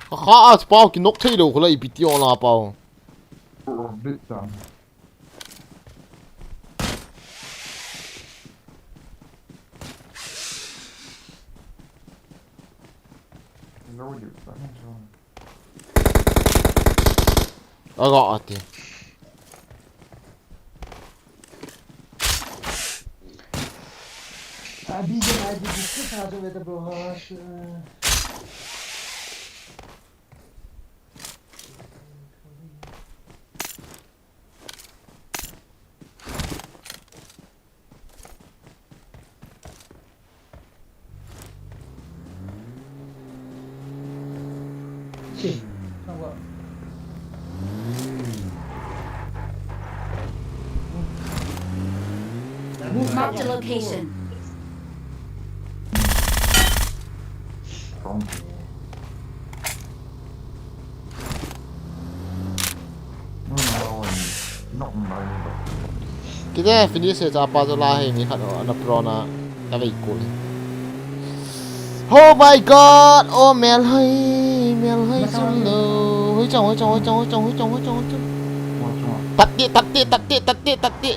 Kha, kha, a, pau, kinok thei lou, khulai ipi ti ong la pau. Oh, big time. Aga ati. Abi je abi bitti sajo ve to bro. Marked a location. Kite finish e cha pa chu la hi mi khat ana pro na ka vei kul. Oh my god! Oh mel hoi, mel hoi sum lo. Hoi chong, hoi chong, hoi chong, hoi chong, hoi chong, hoi chong, hoi chong. Tat ti, tat ti, tat ti, tat ti, tat ti.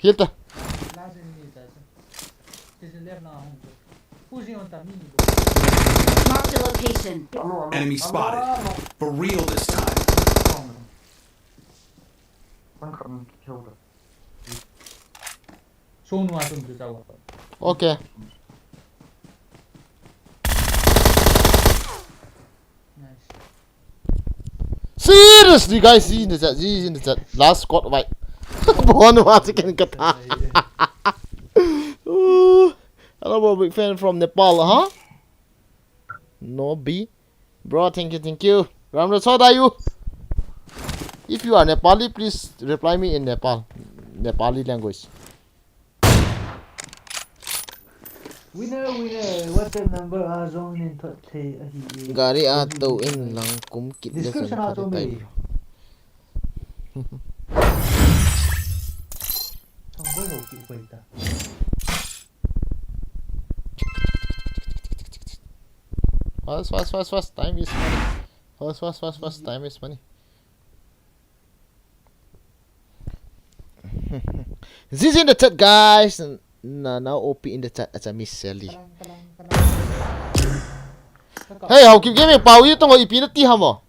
Heal ta. Pushing on the mini. Marked a location. Enemy spotted. For real this time. Sonu atum tu tawa. Okay. Nice. Seriously, guys, Z Z in the chat, Z Z in the chat. Last squad wipe. Bon wa chicken kata. Ooh. Hello, bro. Big fan from Nepal, huh? No B. Bro, thank you, thank you. Ram Rasoda, you. If you are Nepali, please reply me in Nepal. Nepali language. Winner, winner, WhatsApp number a jong nin thot thei ahi e. Gari a to in lang kum kit le. Description a to me. Thang boi ho ki upai ta. Fast, fast, fast, fast. Time is money. Fast, fast, fast, fast. Time is money. Z Z in the chat, guys. Na, now O P in the chat. Acha, Miss Sally. Hey, how keep gaming? Pau, you tong ipi na ti hamo?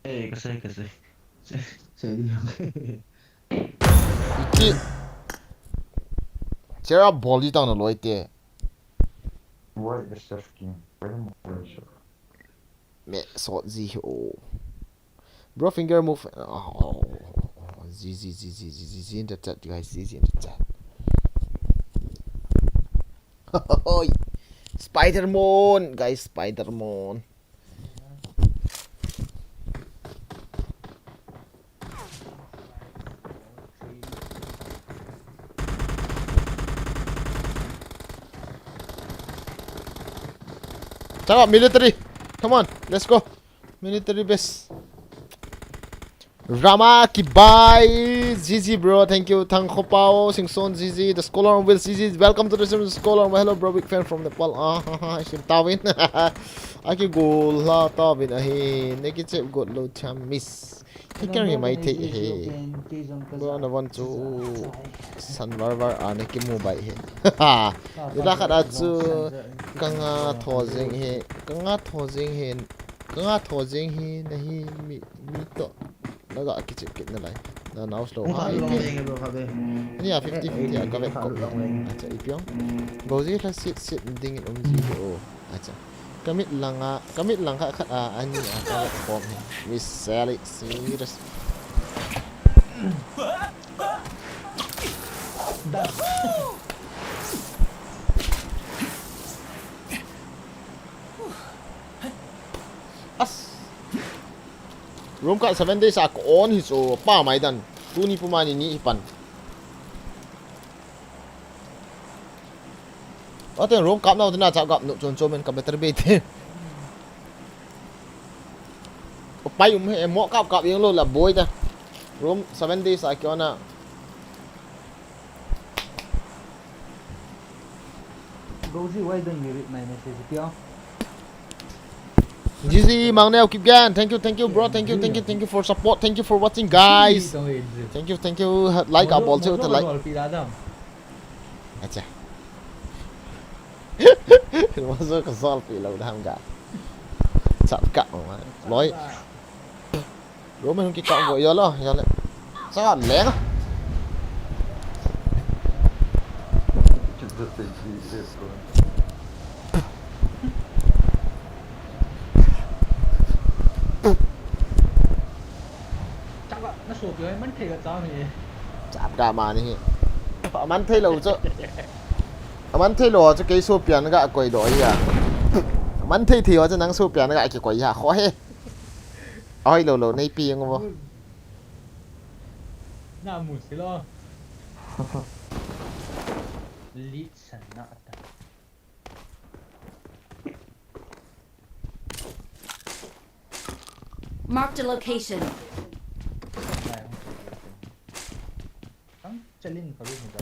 Eh, kasai, kasai. Sai, sai di. Iti. Chera bol di tang na loi te. Why is that game? Why am I so? Me sot zi o. Bro, finger move. Oh, Z Z, Z Z, Z Z, Z Z in the chat, guys. Z Z in the chat. Oi. Spider-Man, guys, Spider-Man. Tara, military. Come on, let's go. Military base. Rama Kibai, Z Z bro, thank you. Thang Khopao, Singson, Z Z, the scholar will Z Z. Welcome to the stream, the scholar. Hello bro, big fan from Nepal. Ah, ha, ha, sim tawin. Aki gol la tawin ahi. Neki chep got lo cham miss. He can he mai thei he. Bro, na von chu san var var a neki mu bai he. Ha. Ila khat a chu kanga tho jing he. Kanga tho jing he. Kanga tho jing he. Nahi mi. Mi to. Naga kichep kit nalai. Na nau slow. Ung kha long leng e bro kha be. Ani a fifty fifty a ka vet kop. Acha, ipi ong. Bauji kha sit sit ding in um ji he o. Acha. Kamit langa, kamit lang kha khat a, ani a ka vet kop he. Miss Sally, serious. As. Room ka seven days a ka on hi chu pa mai dan. Tuni puma ni ni hi pan. Ate room kap nau tina cha kap nu chon chon men ka better be te. Pai um he mo kap kap yang lo la boy ta. Room seven days a ka on a. Goji, why don't you read my message, Pio? G G, Mang Neo, keep going. Thank you, thank you, bro. Thank you, thank you, thank you for support. Thank you for watching, guys. Thank you, thank you. Like a bol chu like. Acha. Mo jo ka sol pi lo dam ga. Chap ka ma. Loi. Roman hung kikap vo, ya la, ya la. Sa leng. Chapa, na so pio, man thei ka chang ni. Chap ka ma ni. Man thei lo chu. Man thei lo chu kei so pian ga koi do ya. Man thei thei chu nang so pian ga ki koi ya. Kho he. Oi, lo, lo, nei pi ang mo. Na mu si lo. Lit san na ata. Marked a location. Ang chalin ka rin da.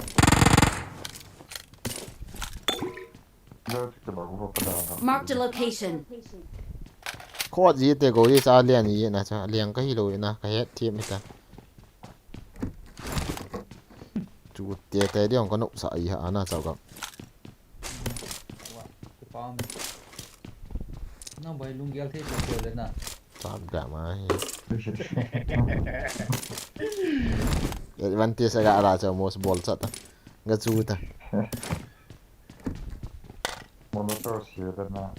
Marked a location. Kho ji te go ji cha lian ni na cha lian ka hi lo na ka het thiam ta. Chu te te diong ka nok sa i ha na chao ka. Nang bai lunggel thei to le na. Chap ga ma hi. Advantage aga ala cha most bol cha ta. Ga chu ta. Monitor si le na.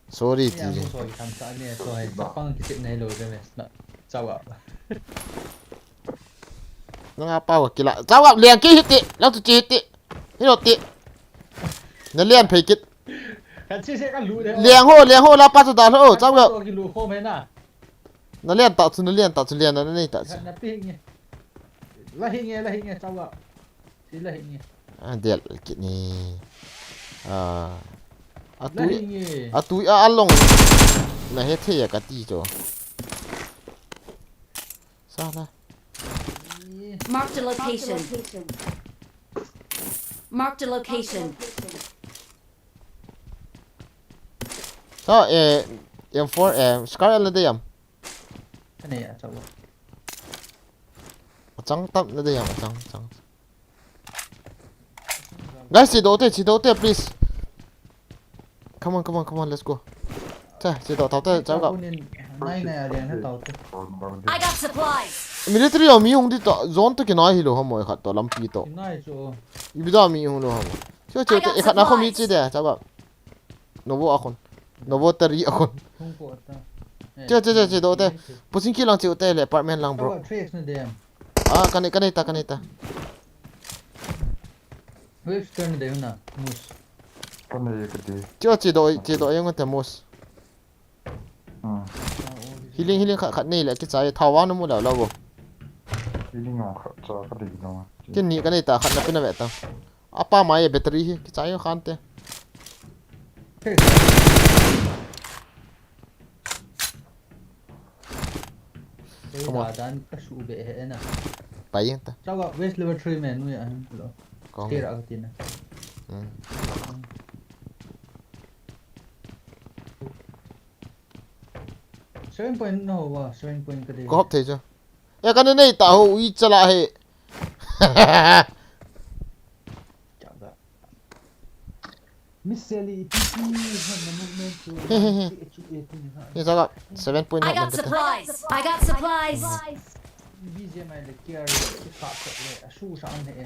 Sorry Ya ti. Mo so tham sa ne so hai sa pang ki ne lo de mes na. Chao a. Nang apa wa kila. Chao ga liang ki hiti. Lang tu chi hiti. Hilo ti. Na lian phei kit. Kan si se kan lu de. Liang ho, liang ho la pa chu da ho. Chao ga. Ki lu ho me na. Na lian ta chu, na lian ta chu, lian na nei ta chu. Kan na pi nge. La hi nge, la hi nge chao a. Si la hi nge. A del kit ni. A. A La hi tui. nge. A tui a along. Na he thei a ka ti cho. Sa la. Marked a location. Marked a location. Sa eh M four eh Scar la de yam. Ka ne a chao a. Achang tam na de yam achang achang. Guys, si do te, si do te, please. Come on, come on, come on, let's go. Cha, si do tau te, chao ga. Nai nai a lian na tau te. I got supplies. Military a mi hung di ta, zone to kinai hi lo ha mo, khat to lampi to. Nai chu. Ibi da mi hung lo ha mo. Cho cho te, e khat na kho mi chi de, chao ga. Novo a khon. Novo tari a khon. Hung ko ta. Cho cho cho, si do te. Pushing ki lang chi te le apartment lang bro. Trace na dem. Ah, ka nei, ka nei ta, ka nei ta. Wave turn de na. Mus. Ko ne ye ka di. Cho chi do, chi do yung te mus. Hmm. Healing, healing khat khat nei le kichai thawa na mu la la go. Healing ngam khat cha ka di no. Kin ni ka nei ta khat na pina ve ta. Apa mai battery hi kichai khan te. Come on. Dan ka su be he na. Pai ta. Chao a West Laboratory me nu ya. Hello. Kong. Tira ka tina. Hmm. Seven point no wa, seven point ka de. Ko hop thei cho. E ka nei ta ho ui chala he. Miss Sally, T P, han na movement chu. He, he, he. Chu e tu ni ha. Ni sa ga seven point I hop got man te. Supplies. I got supplies. B G M I le care ki kha kha le a su sa an he.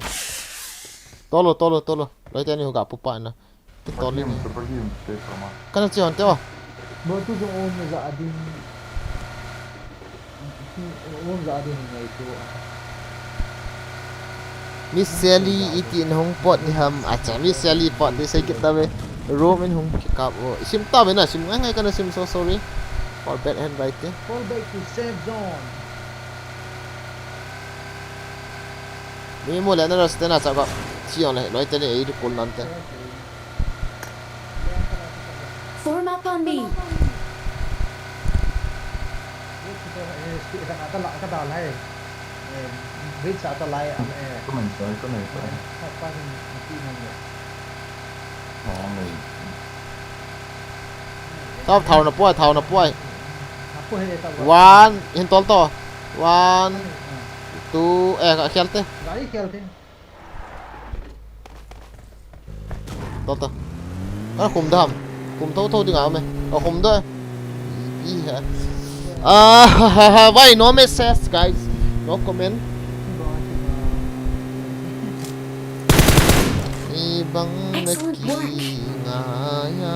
Tolo, tolo, tolo. Loi te ni hu ga pu pa na. Ti tolo Pagi ni. Mu, pagi Mu te kama. Ka na chi hon te o. Bo tu jong om na za adin. Om za adin ngai tu. Miss Sally iti in hung pot ni ham. Acha, Miss Sally pot ni sei kit ta ve. Room in hung ki kap o. Sim ta ve na, sim ngai ngai ka na sim, so sorry. For bad handwriting. Fall back to safe zone. Mi mo le na ras te na cha ga. Chi on le, loi te ni ei ri kul nan te. Form up on me. Ka dal hai. Bridge ata lai am e. Ko men sai, ko men sai. Ka pa ni ti man le. Oh, men. Tao thao na poi, thao na poi. Apo he ta. One, hin tol to. One, two, eh, ka khel te. Gari khel te. Tol to. Ka khum dam. Khum tho tho ding a me. Ka khum da. Ipi he. Ah, ha, ha, ha. Why no message, guys? No comment. Ibang Excellent work. Nakingaya.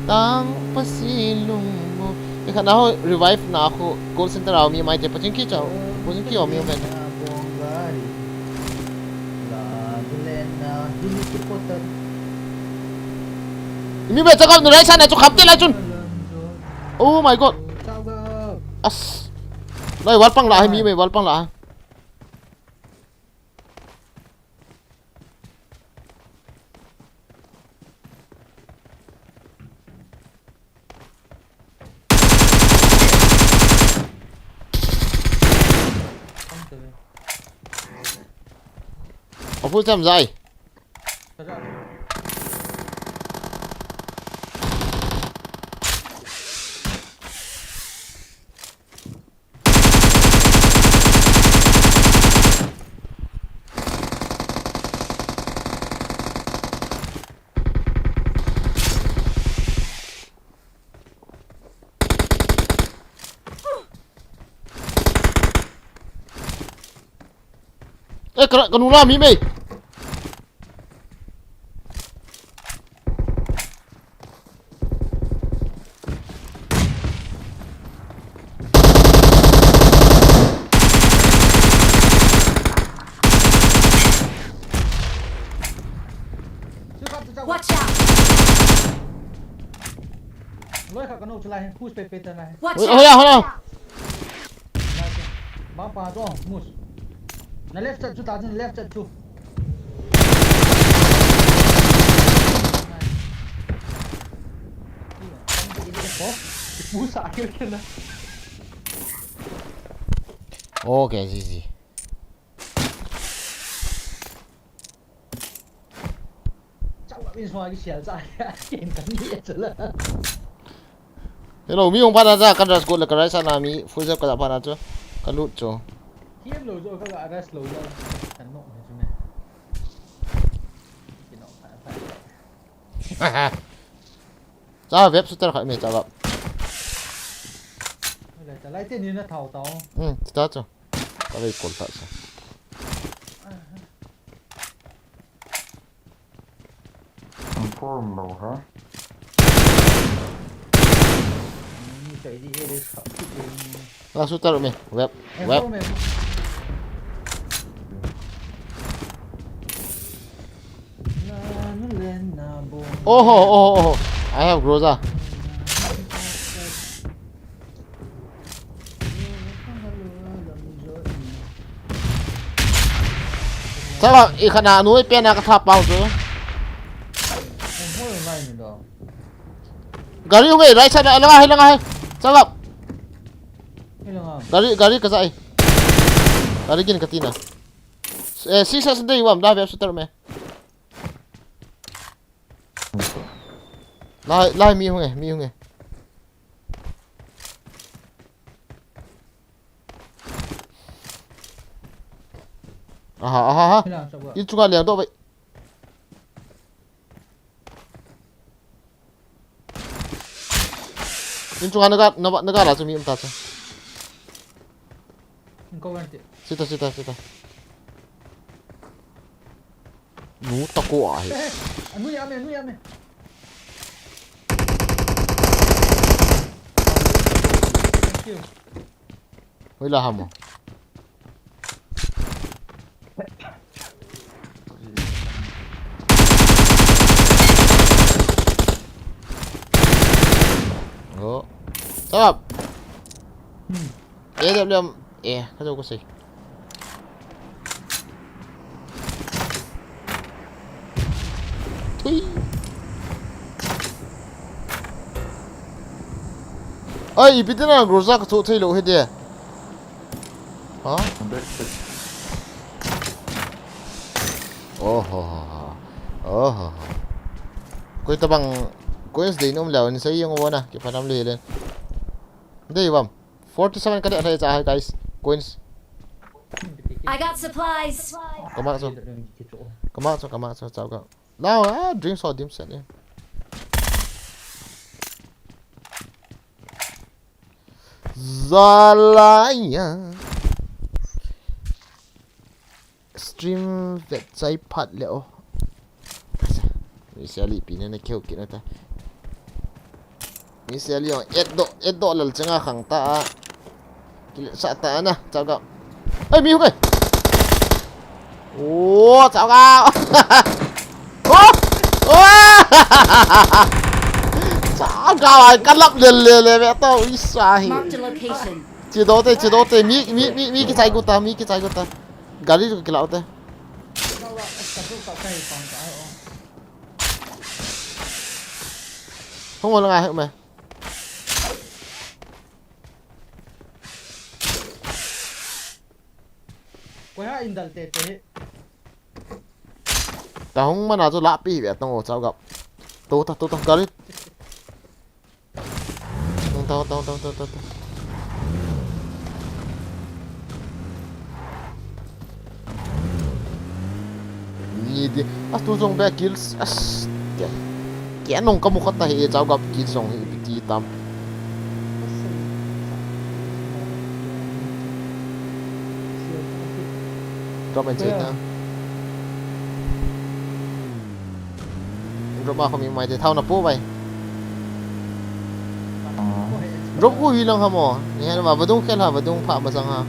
Tang pasilung mo. Ikhat na ho revive na ako. Call center a mi mai te paching ki chao. Paching ki o mi mai. Mi be chakap nu lai sana chu khap te lai chun. Oh my god. As. Lai wal pang la hai mi mai wal pang la. Apu cham jai. Eh, ka, ka nung la mi mei. Watch out! Loi kha ka no chalai, push pe pe ta na. Watch out! Hola, hola. Ba pa to, mus. Na left side chu ta chu, left side chu. Oh, push a kill kill na. Okay, G G. Hello, mi hung phat na cha, ka rush got le ka rush na mi, full zep ka ja phat na chu, ka lut chu. Hiam lo jo ka ga rush lo la, kan nok ni chu me. Ki nok pha pha. Cha web shooter kha me cha web. Le ta lai te ni na thau tau. Hmm, cha chu. Ka web kol ta cha. Confirm lo ha. Ni sai di e le sa ki de ni. La shooter me, web, web. Confirm me. Oh ho, oh ho, oh ho. I have Groza. Chalo, i khana nu i pena ka tha pau chu. Gari hung e, right side, langa hai, langa hai. Chalo. Gari, gari ka jai. Gari gin ka tina. Eh, si sa sa dei wam, da be su tar me. Lai, lai mi hung e, mi hung e. Aha, aha, aha. Hila, sa ba. In chunga liang doh bai. In chunga naga, naga, naga la chu mi um ta chu. Ko wan ti. Sita, sita, sita. Nu tako ahi. Eh, eh, anu ya me, anu ya me. Thank you. Hoila ham o. Oh. Stop. Hmm. Eh, W M. Eh, ka jo ko sei. Thui. Ai, ipi tina Groza ka thoh thei lou hi de. Ha? Back, back. Oh ho ho ho. Oh ho ho. Koi tabang coins dei nom leu ni sei jong bona, ki phanam le len. Dei bam. Forty-seven ka dei thei cha hai, guys. Coins. I got supplies. Kama cho. Kama cho, kama cho, chao ka. Lao, ah, drinks or dim set, eh. Zalaya. Stream vet chai phat le o. Mi sia li pi ne na keu kit na ta. Mi sia li ong et do, et do lal changa khang ta a. Kile sa ta na, chao ka. Ai, mi hung e. O, chao ka. O! O! Chao ka, ai, ka lap le le le, ve to, i sa hi. Marked a location. Chi do te, chi do te, mi, mi, mi, mi ki chai gu ta, mi ki chai gu ta. Gari ki lau te. Hung wal ngai hung me. Koi ha in dal te te. Ta hung mana chu la pi ve tong o chao gap. To ta, to ta, gari. Tong, tong, tong, tong, tong, tong, tong. Ni di, as tu jong back kills, as, ke, ke nong kamu khat ta hi, chao gap kills jong hi, ipi ti tam. Drop and check na. Drop ma khomi mai te thau na po bai. Drop ko hi lang ha mo. Ni ha ma vadung khel ha vadung pha ma sang ha.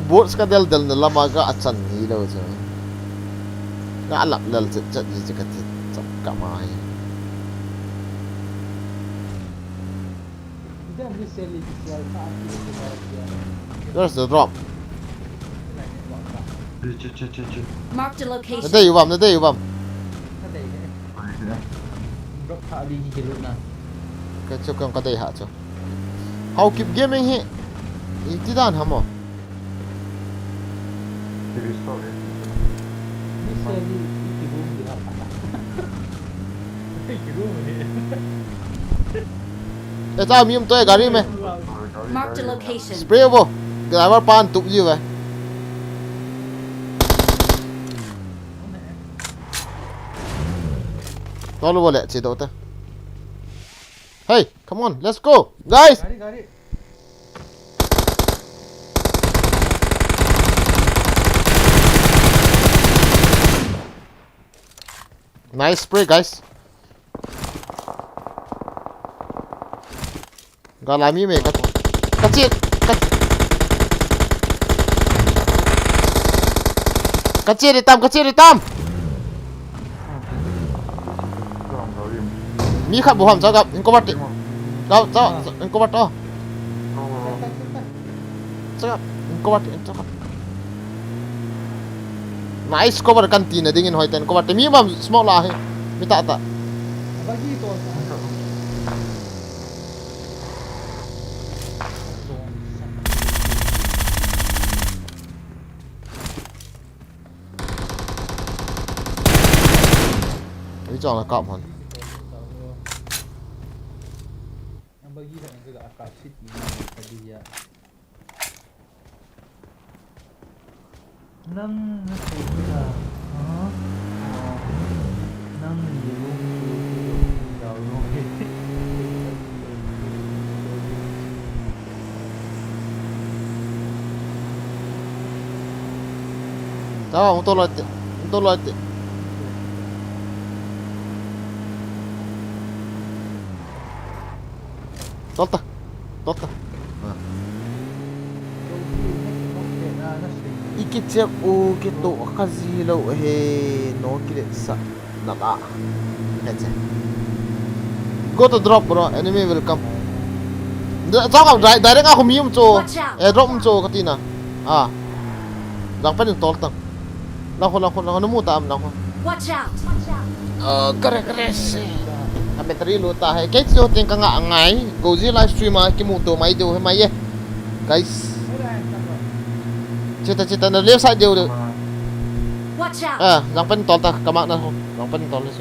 Bots ka del del na lama ka achan ni lo chu. Ka lap lel chet chet ji ka ti chap ka mai. There's the drop. Marked a location. Nadei uvam, nadei uvam. Drop tha di hi kilut na. Ka chu kang kadei ha chu. Haokip Gaming hi. Iti dan ha mo. Ni se ni iti room di ha. Iti room ni. E ta mi um to e gari me. Marked a location. Spray bo. Driver pan tup ji ve. Tolu bo le chi do ta. Hey, come on, let's go, guys. Gari, gari. Nice spray, guys. Gala mi me ka, ka che, ka, ka che ri tam, ka che ri tam. Mi khat bu ham cha gap, in cover ti. Cha, cha, in cover to. Cha gap, in cover ti, in cover. Nice cover kan ti na ding in hoi ten cover ti. Mi bam smoke la hi. Mi ta ta. Ei chang la kap hon. Nang na thei ta. Ha? Nang ni room two, two room two, down room. Tawa, hung toloi te, hung toloi te. Tolta, tolta. Iki check u kito kaji lou he, no kile sa. Naka. That's it. Go to drop, bro. Enemy will come. Chao ka direct a khu mi um cho. Watch out. Eh, drop um cho katina. Ah. Lang pen tol tang. Lang khu, lang khu, lang khu, namu ta am lang khu. Watch out. Uh, kare kare se. A battery low ta hai. Kei chu ting ka nga ngai. Go ji live stream a kimu to mai do he mai ye. Guys. Chita chita na left side deu deu. Watch out. Ah, lang pen tol ta ka mak na ho. Lang pen tol ni su.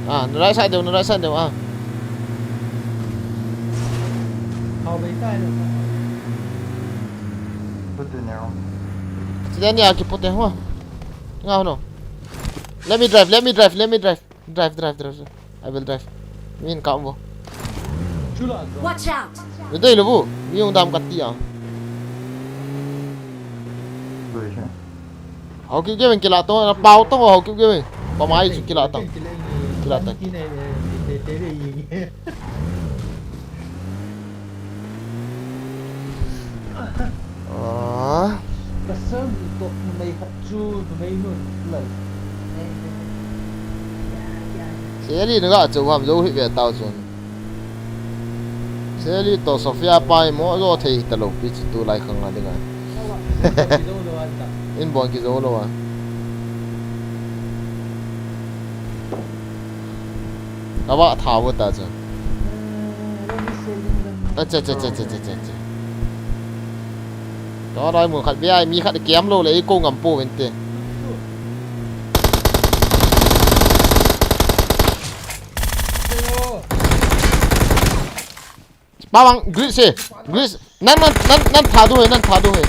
Ah, na right side deu, na right side deu ah. Put in there. Chita ni a ki put in ho. Nga ho no. Let me drive, let me drive, let me drive. Drive, drive, drive. I will drive. Min kam bo. Watch out. Ni dei lo bu. Mi ung dam kati a. Hau ki ge men kila to na pau to hau ki ge men. Pa mai chu kila to. Kila to. Ah. Ka sir ni to numei khat chu numei nu lal. Seli na ga chu ham zo hi ve tau chun. Seli to Sofia pai mo zo thei ta lo pi chu tu lai khang a dinga. In bon ki zo lo a. Ka va tha vo ta chu. Acha, cha, cha. Ka rai mu khat bia mi khat kiam lo le ko ngam po vente. Pawang, glitch se. Glitch. Nan, nan, nan, nan tha du he, nan tha du he.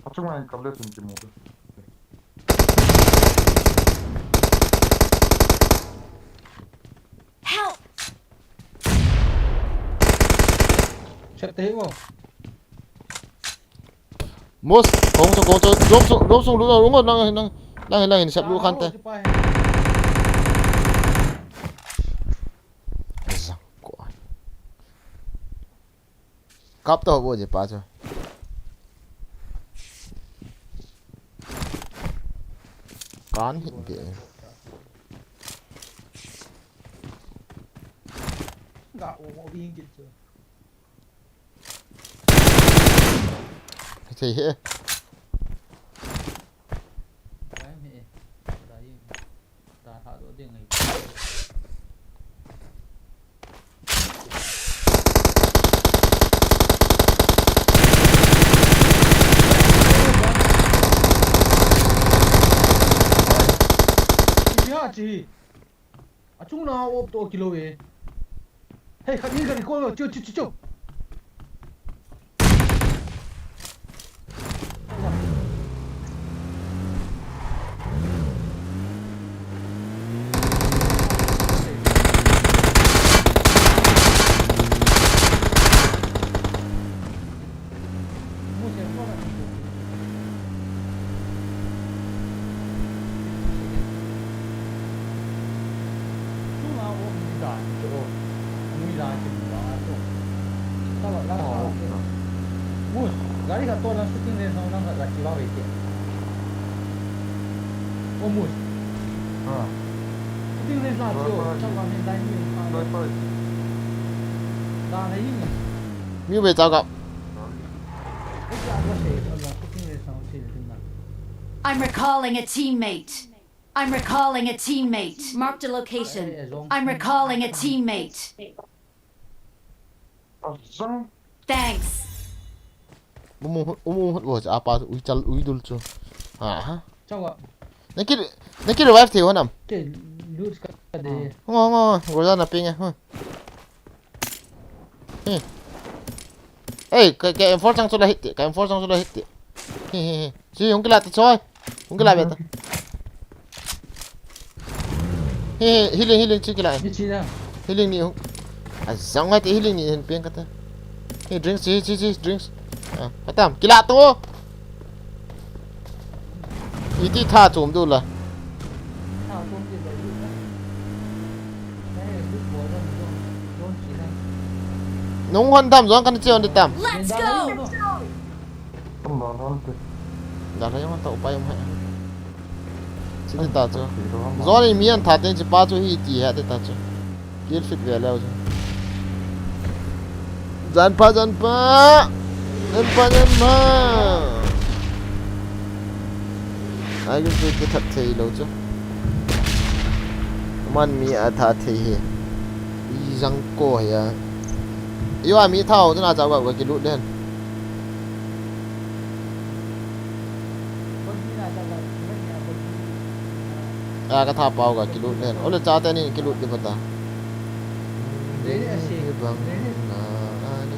Achunga in kap le chun kimu. Help! Sep te hi mo. Mos, kong cho, kong cho, drop sung, drop sung, lu, lu, nang, nang, nang, nang, sep lu khan te. Zang ko. Kap to bo je pa chu. Kan hin de. Ga o mo bing kit chu. Thei he. Dai mi e. Dai. Da ha do ding ngai. Chi ha chi. Achung na op to kilo e. Hey, khat ni khat ni ko lo, chu, chu, chu, chu. Mus, gari khat to na shooting range na nang khat khat kiva ve te. O Mus. Ah. Shooting range la cho, cho ka min dai ni ka. Dai, dai. Da na yin. Mi ve ta ka. Ui, ya ko se, ko la shooting range na che le na. I'm recalling a teammate. I'm recalling a teammate. Marked a location. I'm recalling a teammate. Azang. Thanks. Umu, umu, umu, apa, ui chal, ui dul chu. Aha. Chawa. Naki, naki revive thei ho nam. Ke, lose ka de. Ngo, ngo, ngo, Groza na ping e. Hmm. Hmm. Ei, ka, ka M four chang chu la hit te, ka M four chang chu la hit te. Hi, hi, hi. Chi, hung kila ta choi. Hung kila ve ta. Hi, hi, healing, healing, chi kila. Ni chi na. Healing ni hung. Azang ngai te healing ni hin peng ka ta. Hi, drinks, chi, chi, chi, drinks. Ah, ka tam. Kila tu. Iti tha chom du la. Nung hon dam zong kan chion di tam. Let's go! Dal ha yong ta upai um hai. Sini ta chu. Zon in mi an tha ten chi pa chu hi ti ha te ta chu. Kill fit ve leu chu. Jan pa, jan pa. Jan pa, jan pa. Ai, kill fit ke that thei lou chu. Man mi a tha thei he. I jang ko he a. Yo a mi tha ho chu na cha ga ga kilut den. A ka tha pau ga kilut den. Ole cha te ni kilut di pata. Bang na ani.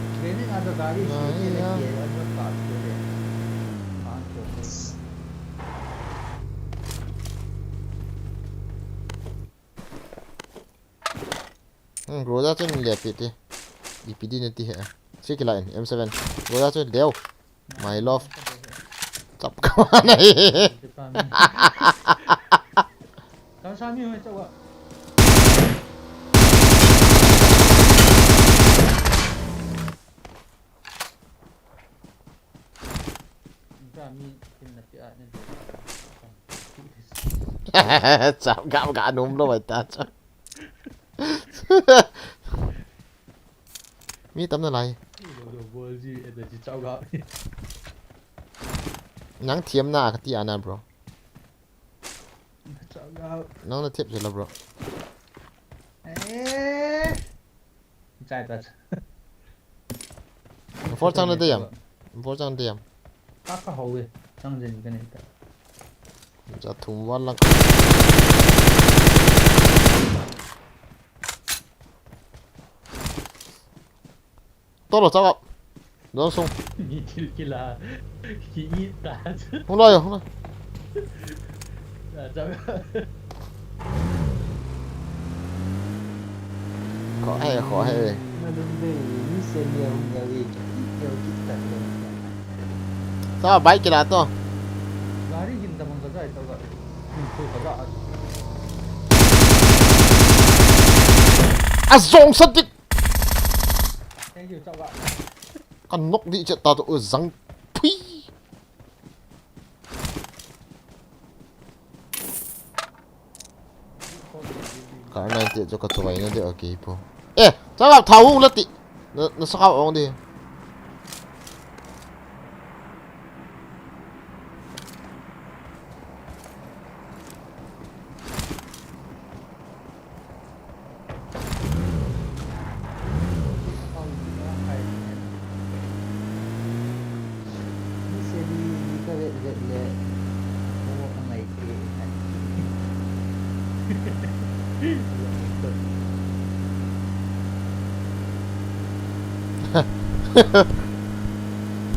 Hmm, Groza chun le pi ti. I pi di ne ti he. Siki la in M seven. Groza chun leo. My love. Chap ka ma na hi. Kan sa mi hoi chawa. Ka mi kin na pi a ne. Chap ka ka num lo mai ta cha. Mi tam na lai. Nang thiam na ka ti ana, bro. Nang na thiam je la, bro. Eh. Chai ta. Four chang na de yam. Four chang de yam. Ka ka ho we. Chang jen ka ne ta. Cha thum wan lang. Tolo, chao. Don sung. Ni thil kila. Ki i ta. Hung lai, hung lai. Ta chang. Kho he, kho he. Na dum de ni se ni hung ya wi. Ki ki ki ta. Sa bike kila to. Gari hin ta bang ka jai ta ga. Hin ko ka ga. A zong sa tik. Thank you, chau ga. Ka nok di chet ta to u zang. Pui. Ka nai te cho ka chawai na de okay po. Eh, chau ga thau hung la ti. Na, na sa ka ong di.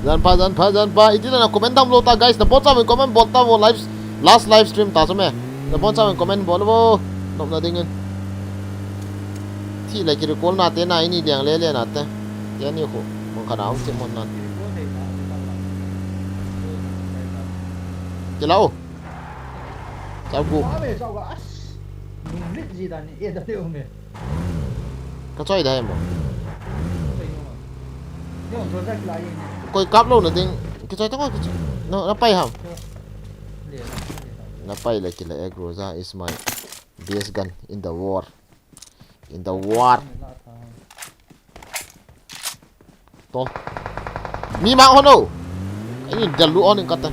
Jan pha, jan pha, jan pha. Iti na comment dam lou ta, guys. Na bon sa comment bol ta vo live, last live stream ta chu me. Na bon sa comment bol vo. Nop na ding in. Thi le ki recall na te na ini diang le le na te. Te ni khu. Mon khana hung che mon na. Ki lau. Chau gu. Ame chau ga as. Nung lit ji dan ni e da le ume. Ka choi da em. Yo, project la yin. Koi kap lou na ding. Ki choi ta ko ki choi. No, na pai ham. Le. Na pai le ki le Groza is my best gun in the war. In the war. To. Mi mang hono. Ini dalu on in kata.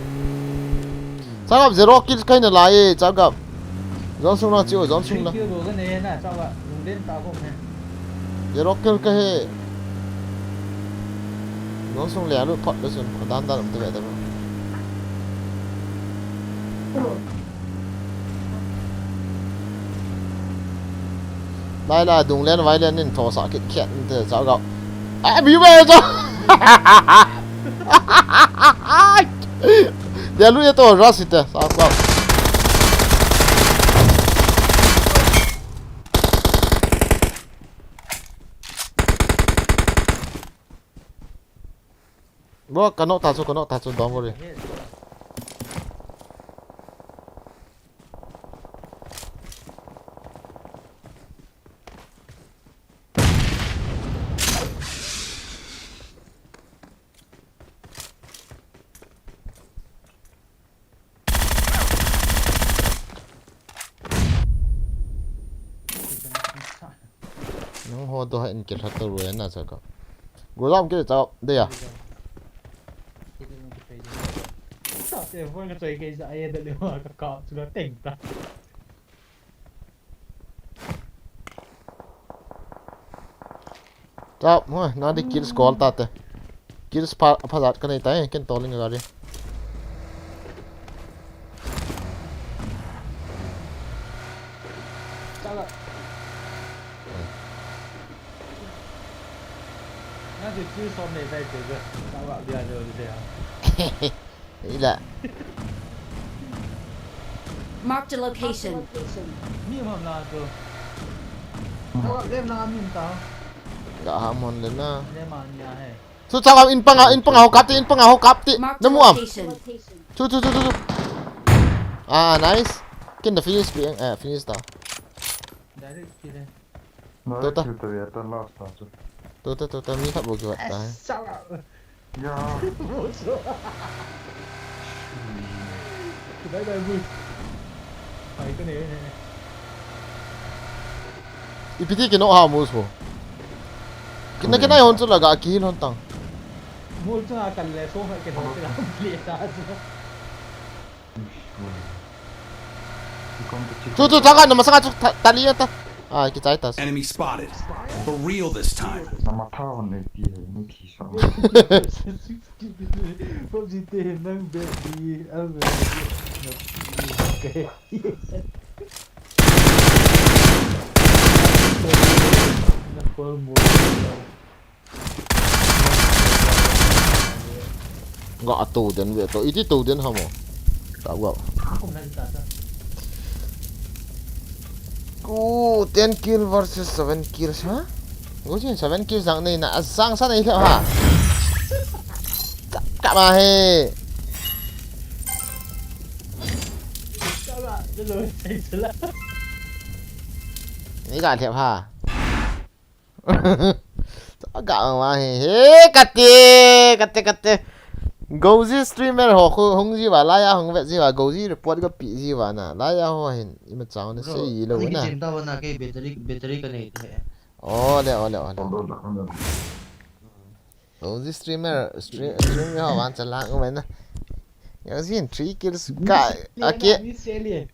Chagap zero kills kai na lai, chagap. Zone sung na chiu, zone sung na. Kill go ga ne na, chau ga. Lunglen ta ko me. Zero kill ka he. Zone sung le alu phot le sun. Dan dan um te ve ta. Lai lai dung len vai len nin tho sa kit khiat nin te chau gau. A bi ve cho. Dia lu ye to rush te sa gau. Bro, ka knock ta chu, ka knock ta chu, don't worry. Nang ho to ha in ke that to ruai na sa ka. Go lam ke cha de ya. Sa te phone ka choi ke sa ye da le wa ka ka chu la teng ta. Chap, mo, na di kills call ta te. Kills pha, pha jat ka nei ta, eh, ken tolling gari. Chau ga. Na chu chu som nei sai chu ga. Chau ga bia jo de ya. Ila. Marked a location. Mi mam la chu. Chau ga lem na min ta. Ga ha mon le na. Le ma ni a he. Chu chau in panga, in panga ho kap ti, in panga ho kap ti. Marked Na a mu am. Location. Chu chu chu chu chu. Ah, nice. Ken da finish pi, eh, finish ta. Direct kile. Tota. Tutorial ta last ta chu. Tota tota mi khat bo ki wat ta. Chau ga. Ya. Bye bye bye. Pai ka ne ne. Ipi ti ki no ha mu so. Kina kina hon chu la ga ki hon tang. Mu chu a kan le so ha ke ho ke la le ta. Ikaw ang Chu chu taka na masanga chu ta, tali ta. Ah, kichai ta. Enemy spotted. For real this time. Namatha hon na ti he, ni thi sa. Pop ji te nang be di a be. Na call mo. Ga to den ve to. Iti to den hamo. Ta wa. Ku ten kill versus seven kills, ha? Go jin seven kills jang nei na, asang sa nei lhep ha. Ka, ka ma he. Ni ga lhep ha. Ka ma he. He, kate, kate, kate. Goji streamer ho khu hung ji va, laiya hung vet ji va, Goji report ka pi ji va na. Laiya ho hin, ima chang na sei lo na. Kichin ta va na ke battery, battery ka nei te. Ole, ole, ole. Goji streamer, stream, streamer ho van chala u na. Yang jin three kills ka, ake.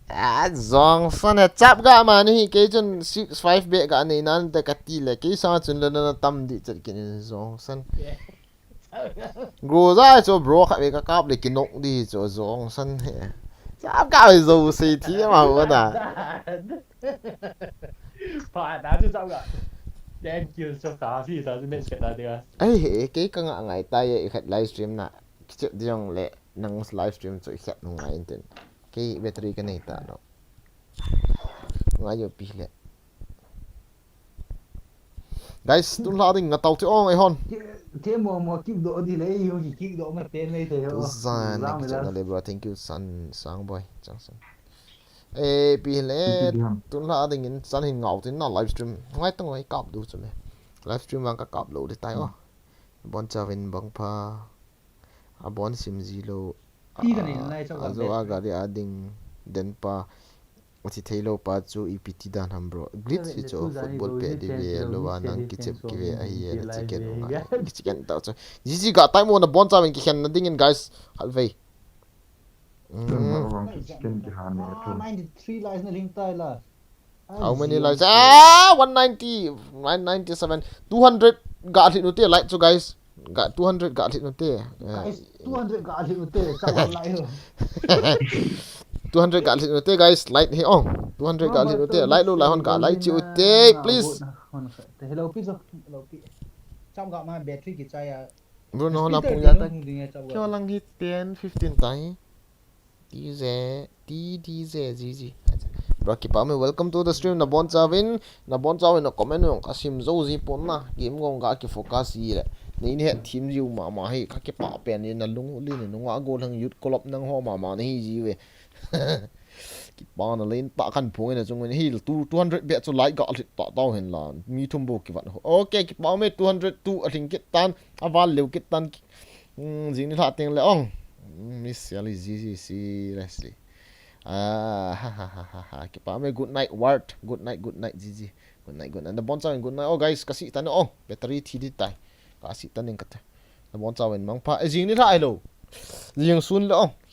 Ah, Jongsan he chap ga ma ni hi, kei chun six five be ga nei nan te kati le, kei sa chun le na tam di chat kin Jongsan. Groza chu bro khat ve ka kap le kinok di chu Jongsan he. Chap ga ve jo sei thi ma ho na. Pa, na chu chap ga. Thank you, so ka fi sa chu men ka ta dia. Ai he, kei ka nga ngai ta ye khat live stream na. Kichep di jong le nang live stream chu khat nu ngai intin. Kei battery ka nei ta no. Ngai yo pi le. Guys, tun la ding nga tau ti ong ai hon. Te mo mo kick do di le, yo ki kick do ma ten le te ho. Zan, na le bro, thank you, San, Sang Boy, Chang San. E, pi le, tun la ding in San hin ngau tin na live stream. Ngai tang ngai kap du chu me. Live stream vang ka kap lo di tai o. Bon chavin bang pha. A bon sim ji lo. Ti ka nei nalai chau a ka jo a bet. Gari a ding den pa. A thi thei lo pa chu ipi ti dan ham bro. Glitch hi chu football pe di ve lo va nang kichep ki ve a hi e na chicken u ngai. Chicken ta chu. G G ga tai mo na bon chavin ki khen na ding in guys. Hal vei. Chicken ki han ne chu. Ninety three lives na ling tai la. How many lives? Ah, one ninety, one ninety-seven, two hundred ga hlit ute, like chu guys. Ga two hundred ga hlit ute. Guys, two hundred ga hlit ute. Sa ga like ho. Two hundred ga hlit ute guys, like hi ong. Two hundred ga hlit ute, like lo lai hon ga like chi ute, please. Hello pi jo, hello pi. Cham ga ma battery ki chai a. Bruno hon a pung ya ta. Kyo lang hi ten fifteen ta hi. D J, D D J, G G. Bro, kipa me, welcome to the stream. Na bon chavin, na bon chavin na comment nung ka sim jo ji pon na. Game ngong ga ki focus ji le. Nei ni het team ji u ma ma hi, ka kipa pen ni na lung li ni nung a go lang youth club nang ho ma ma ni ji ve. Kipa na len ta kan phung na chung ni hi two, two hundred be chu like ga hlit ta tau hen la. Mi thum bo ki van ho. Okay, kipa me two hundred two a hling kit tan, a val leu kit tan. Hmm, jing ni hla teng le ong. Hmm, miss ya li G G seriously. Ah, ha, ha, ha, ha, ha. Kipa me good night, Ward. Good night, good night, G G. Good night, good night. Na bon chavin good night. Oh, guys, ka si tan ong. Battery thi di tai. Ka si tan ning ka ta. Na bon chavin mangpha. Eh, jing ni hla ai lo. Jing sun le ong.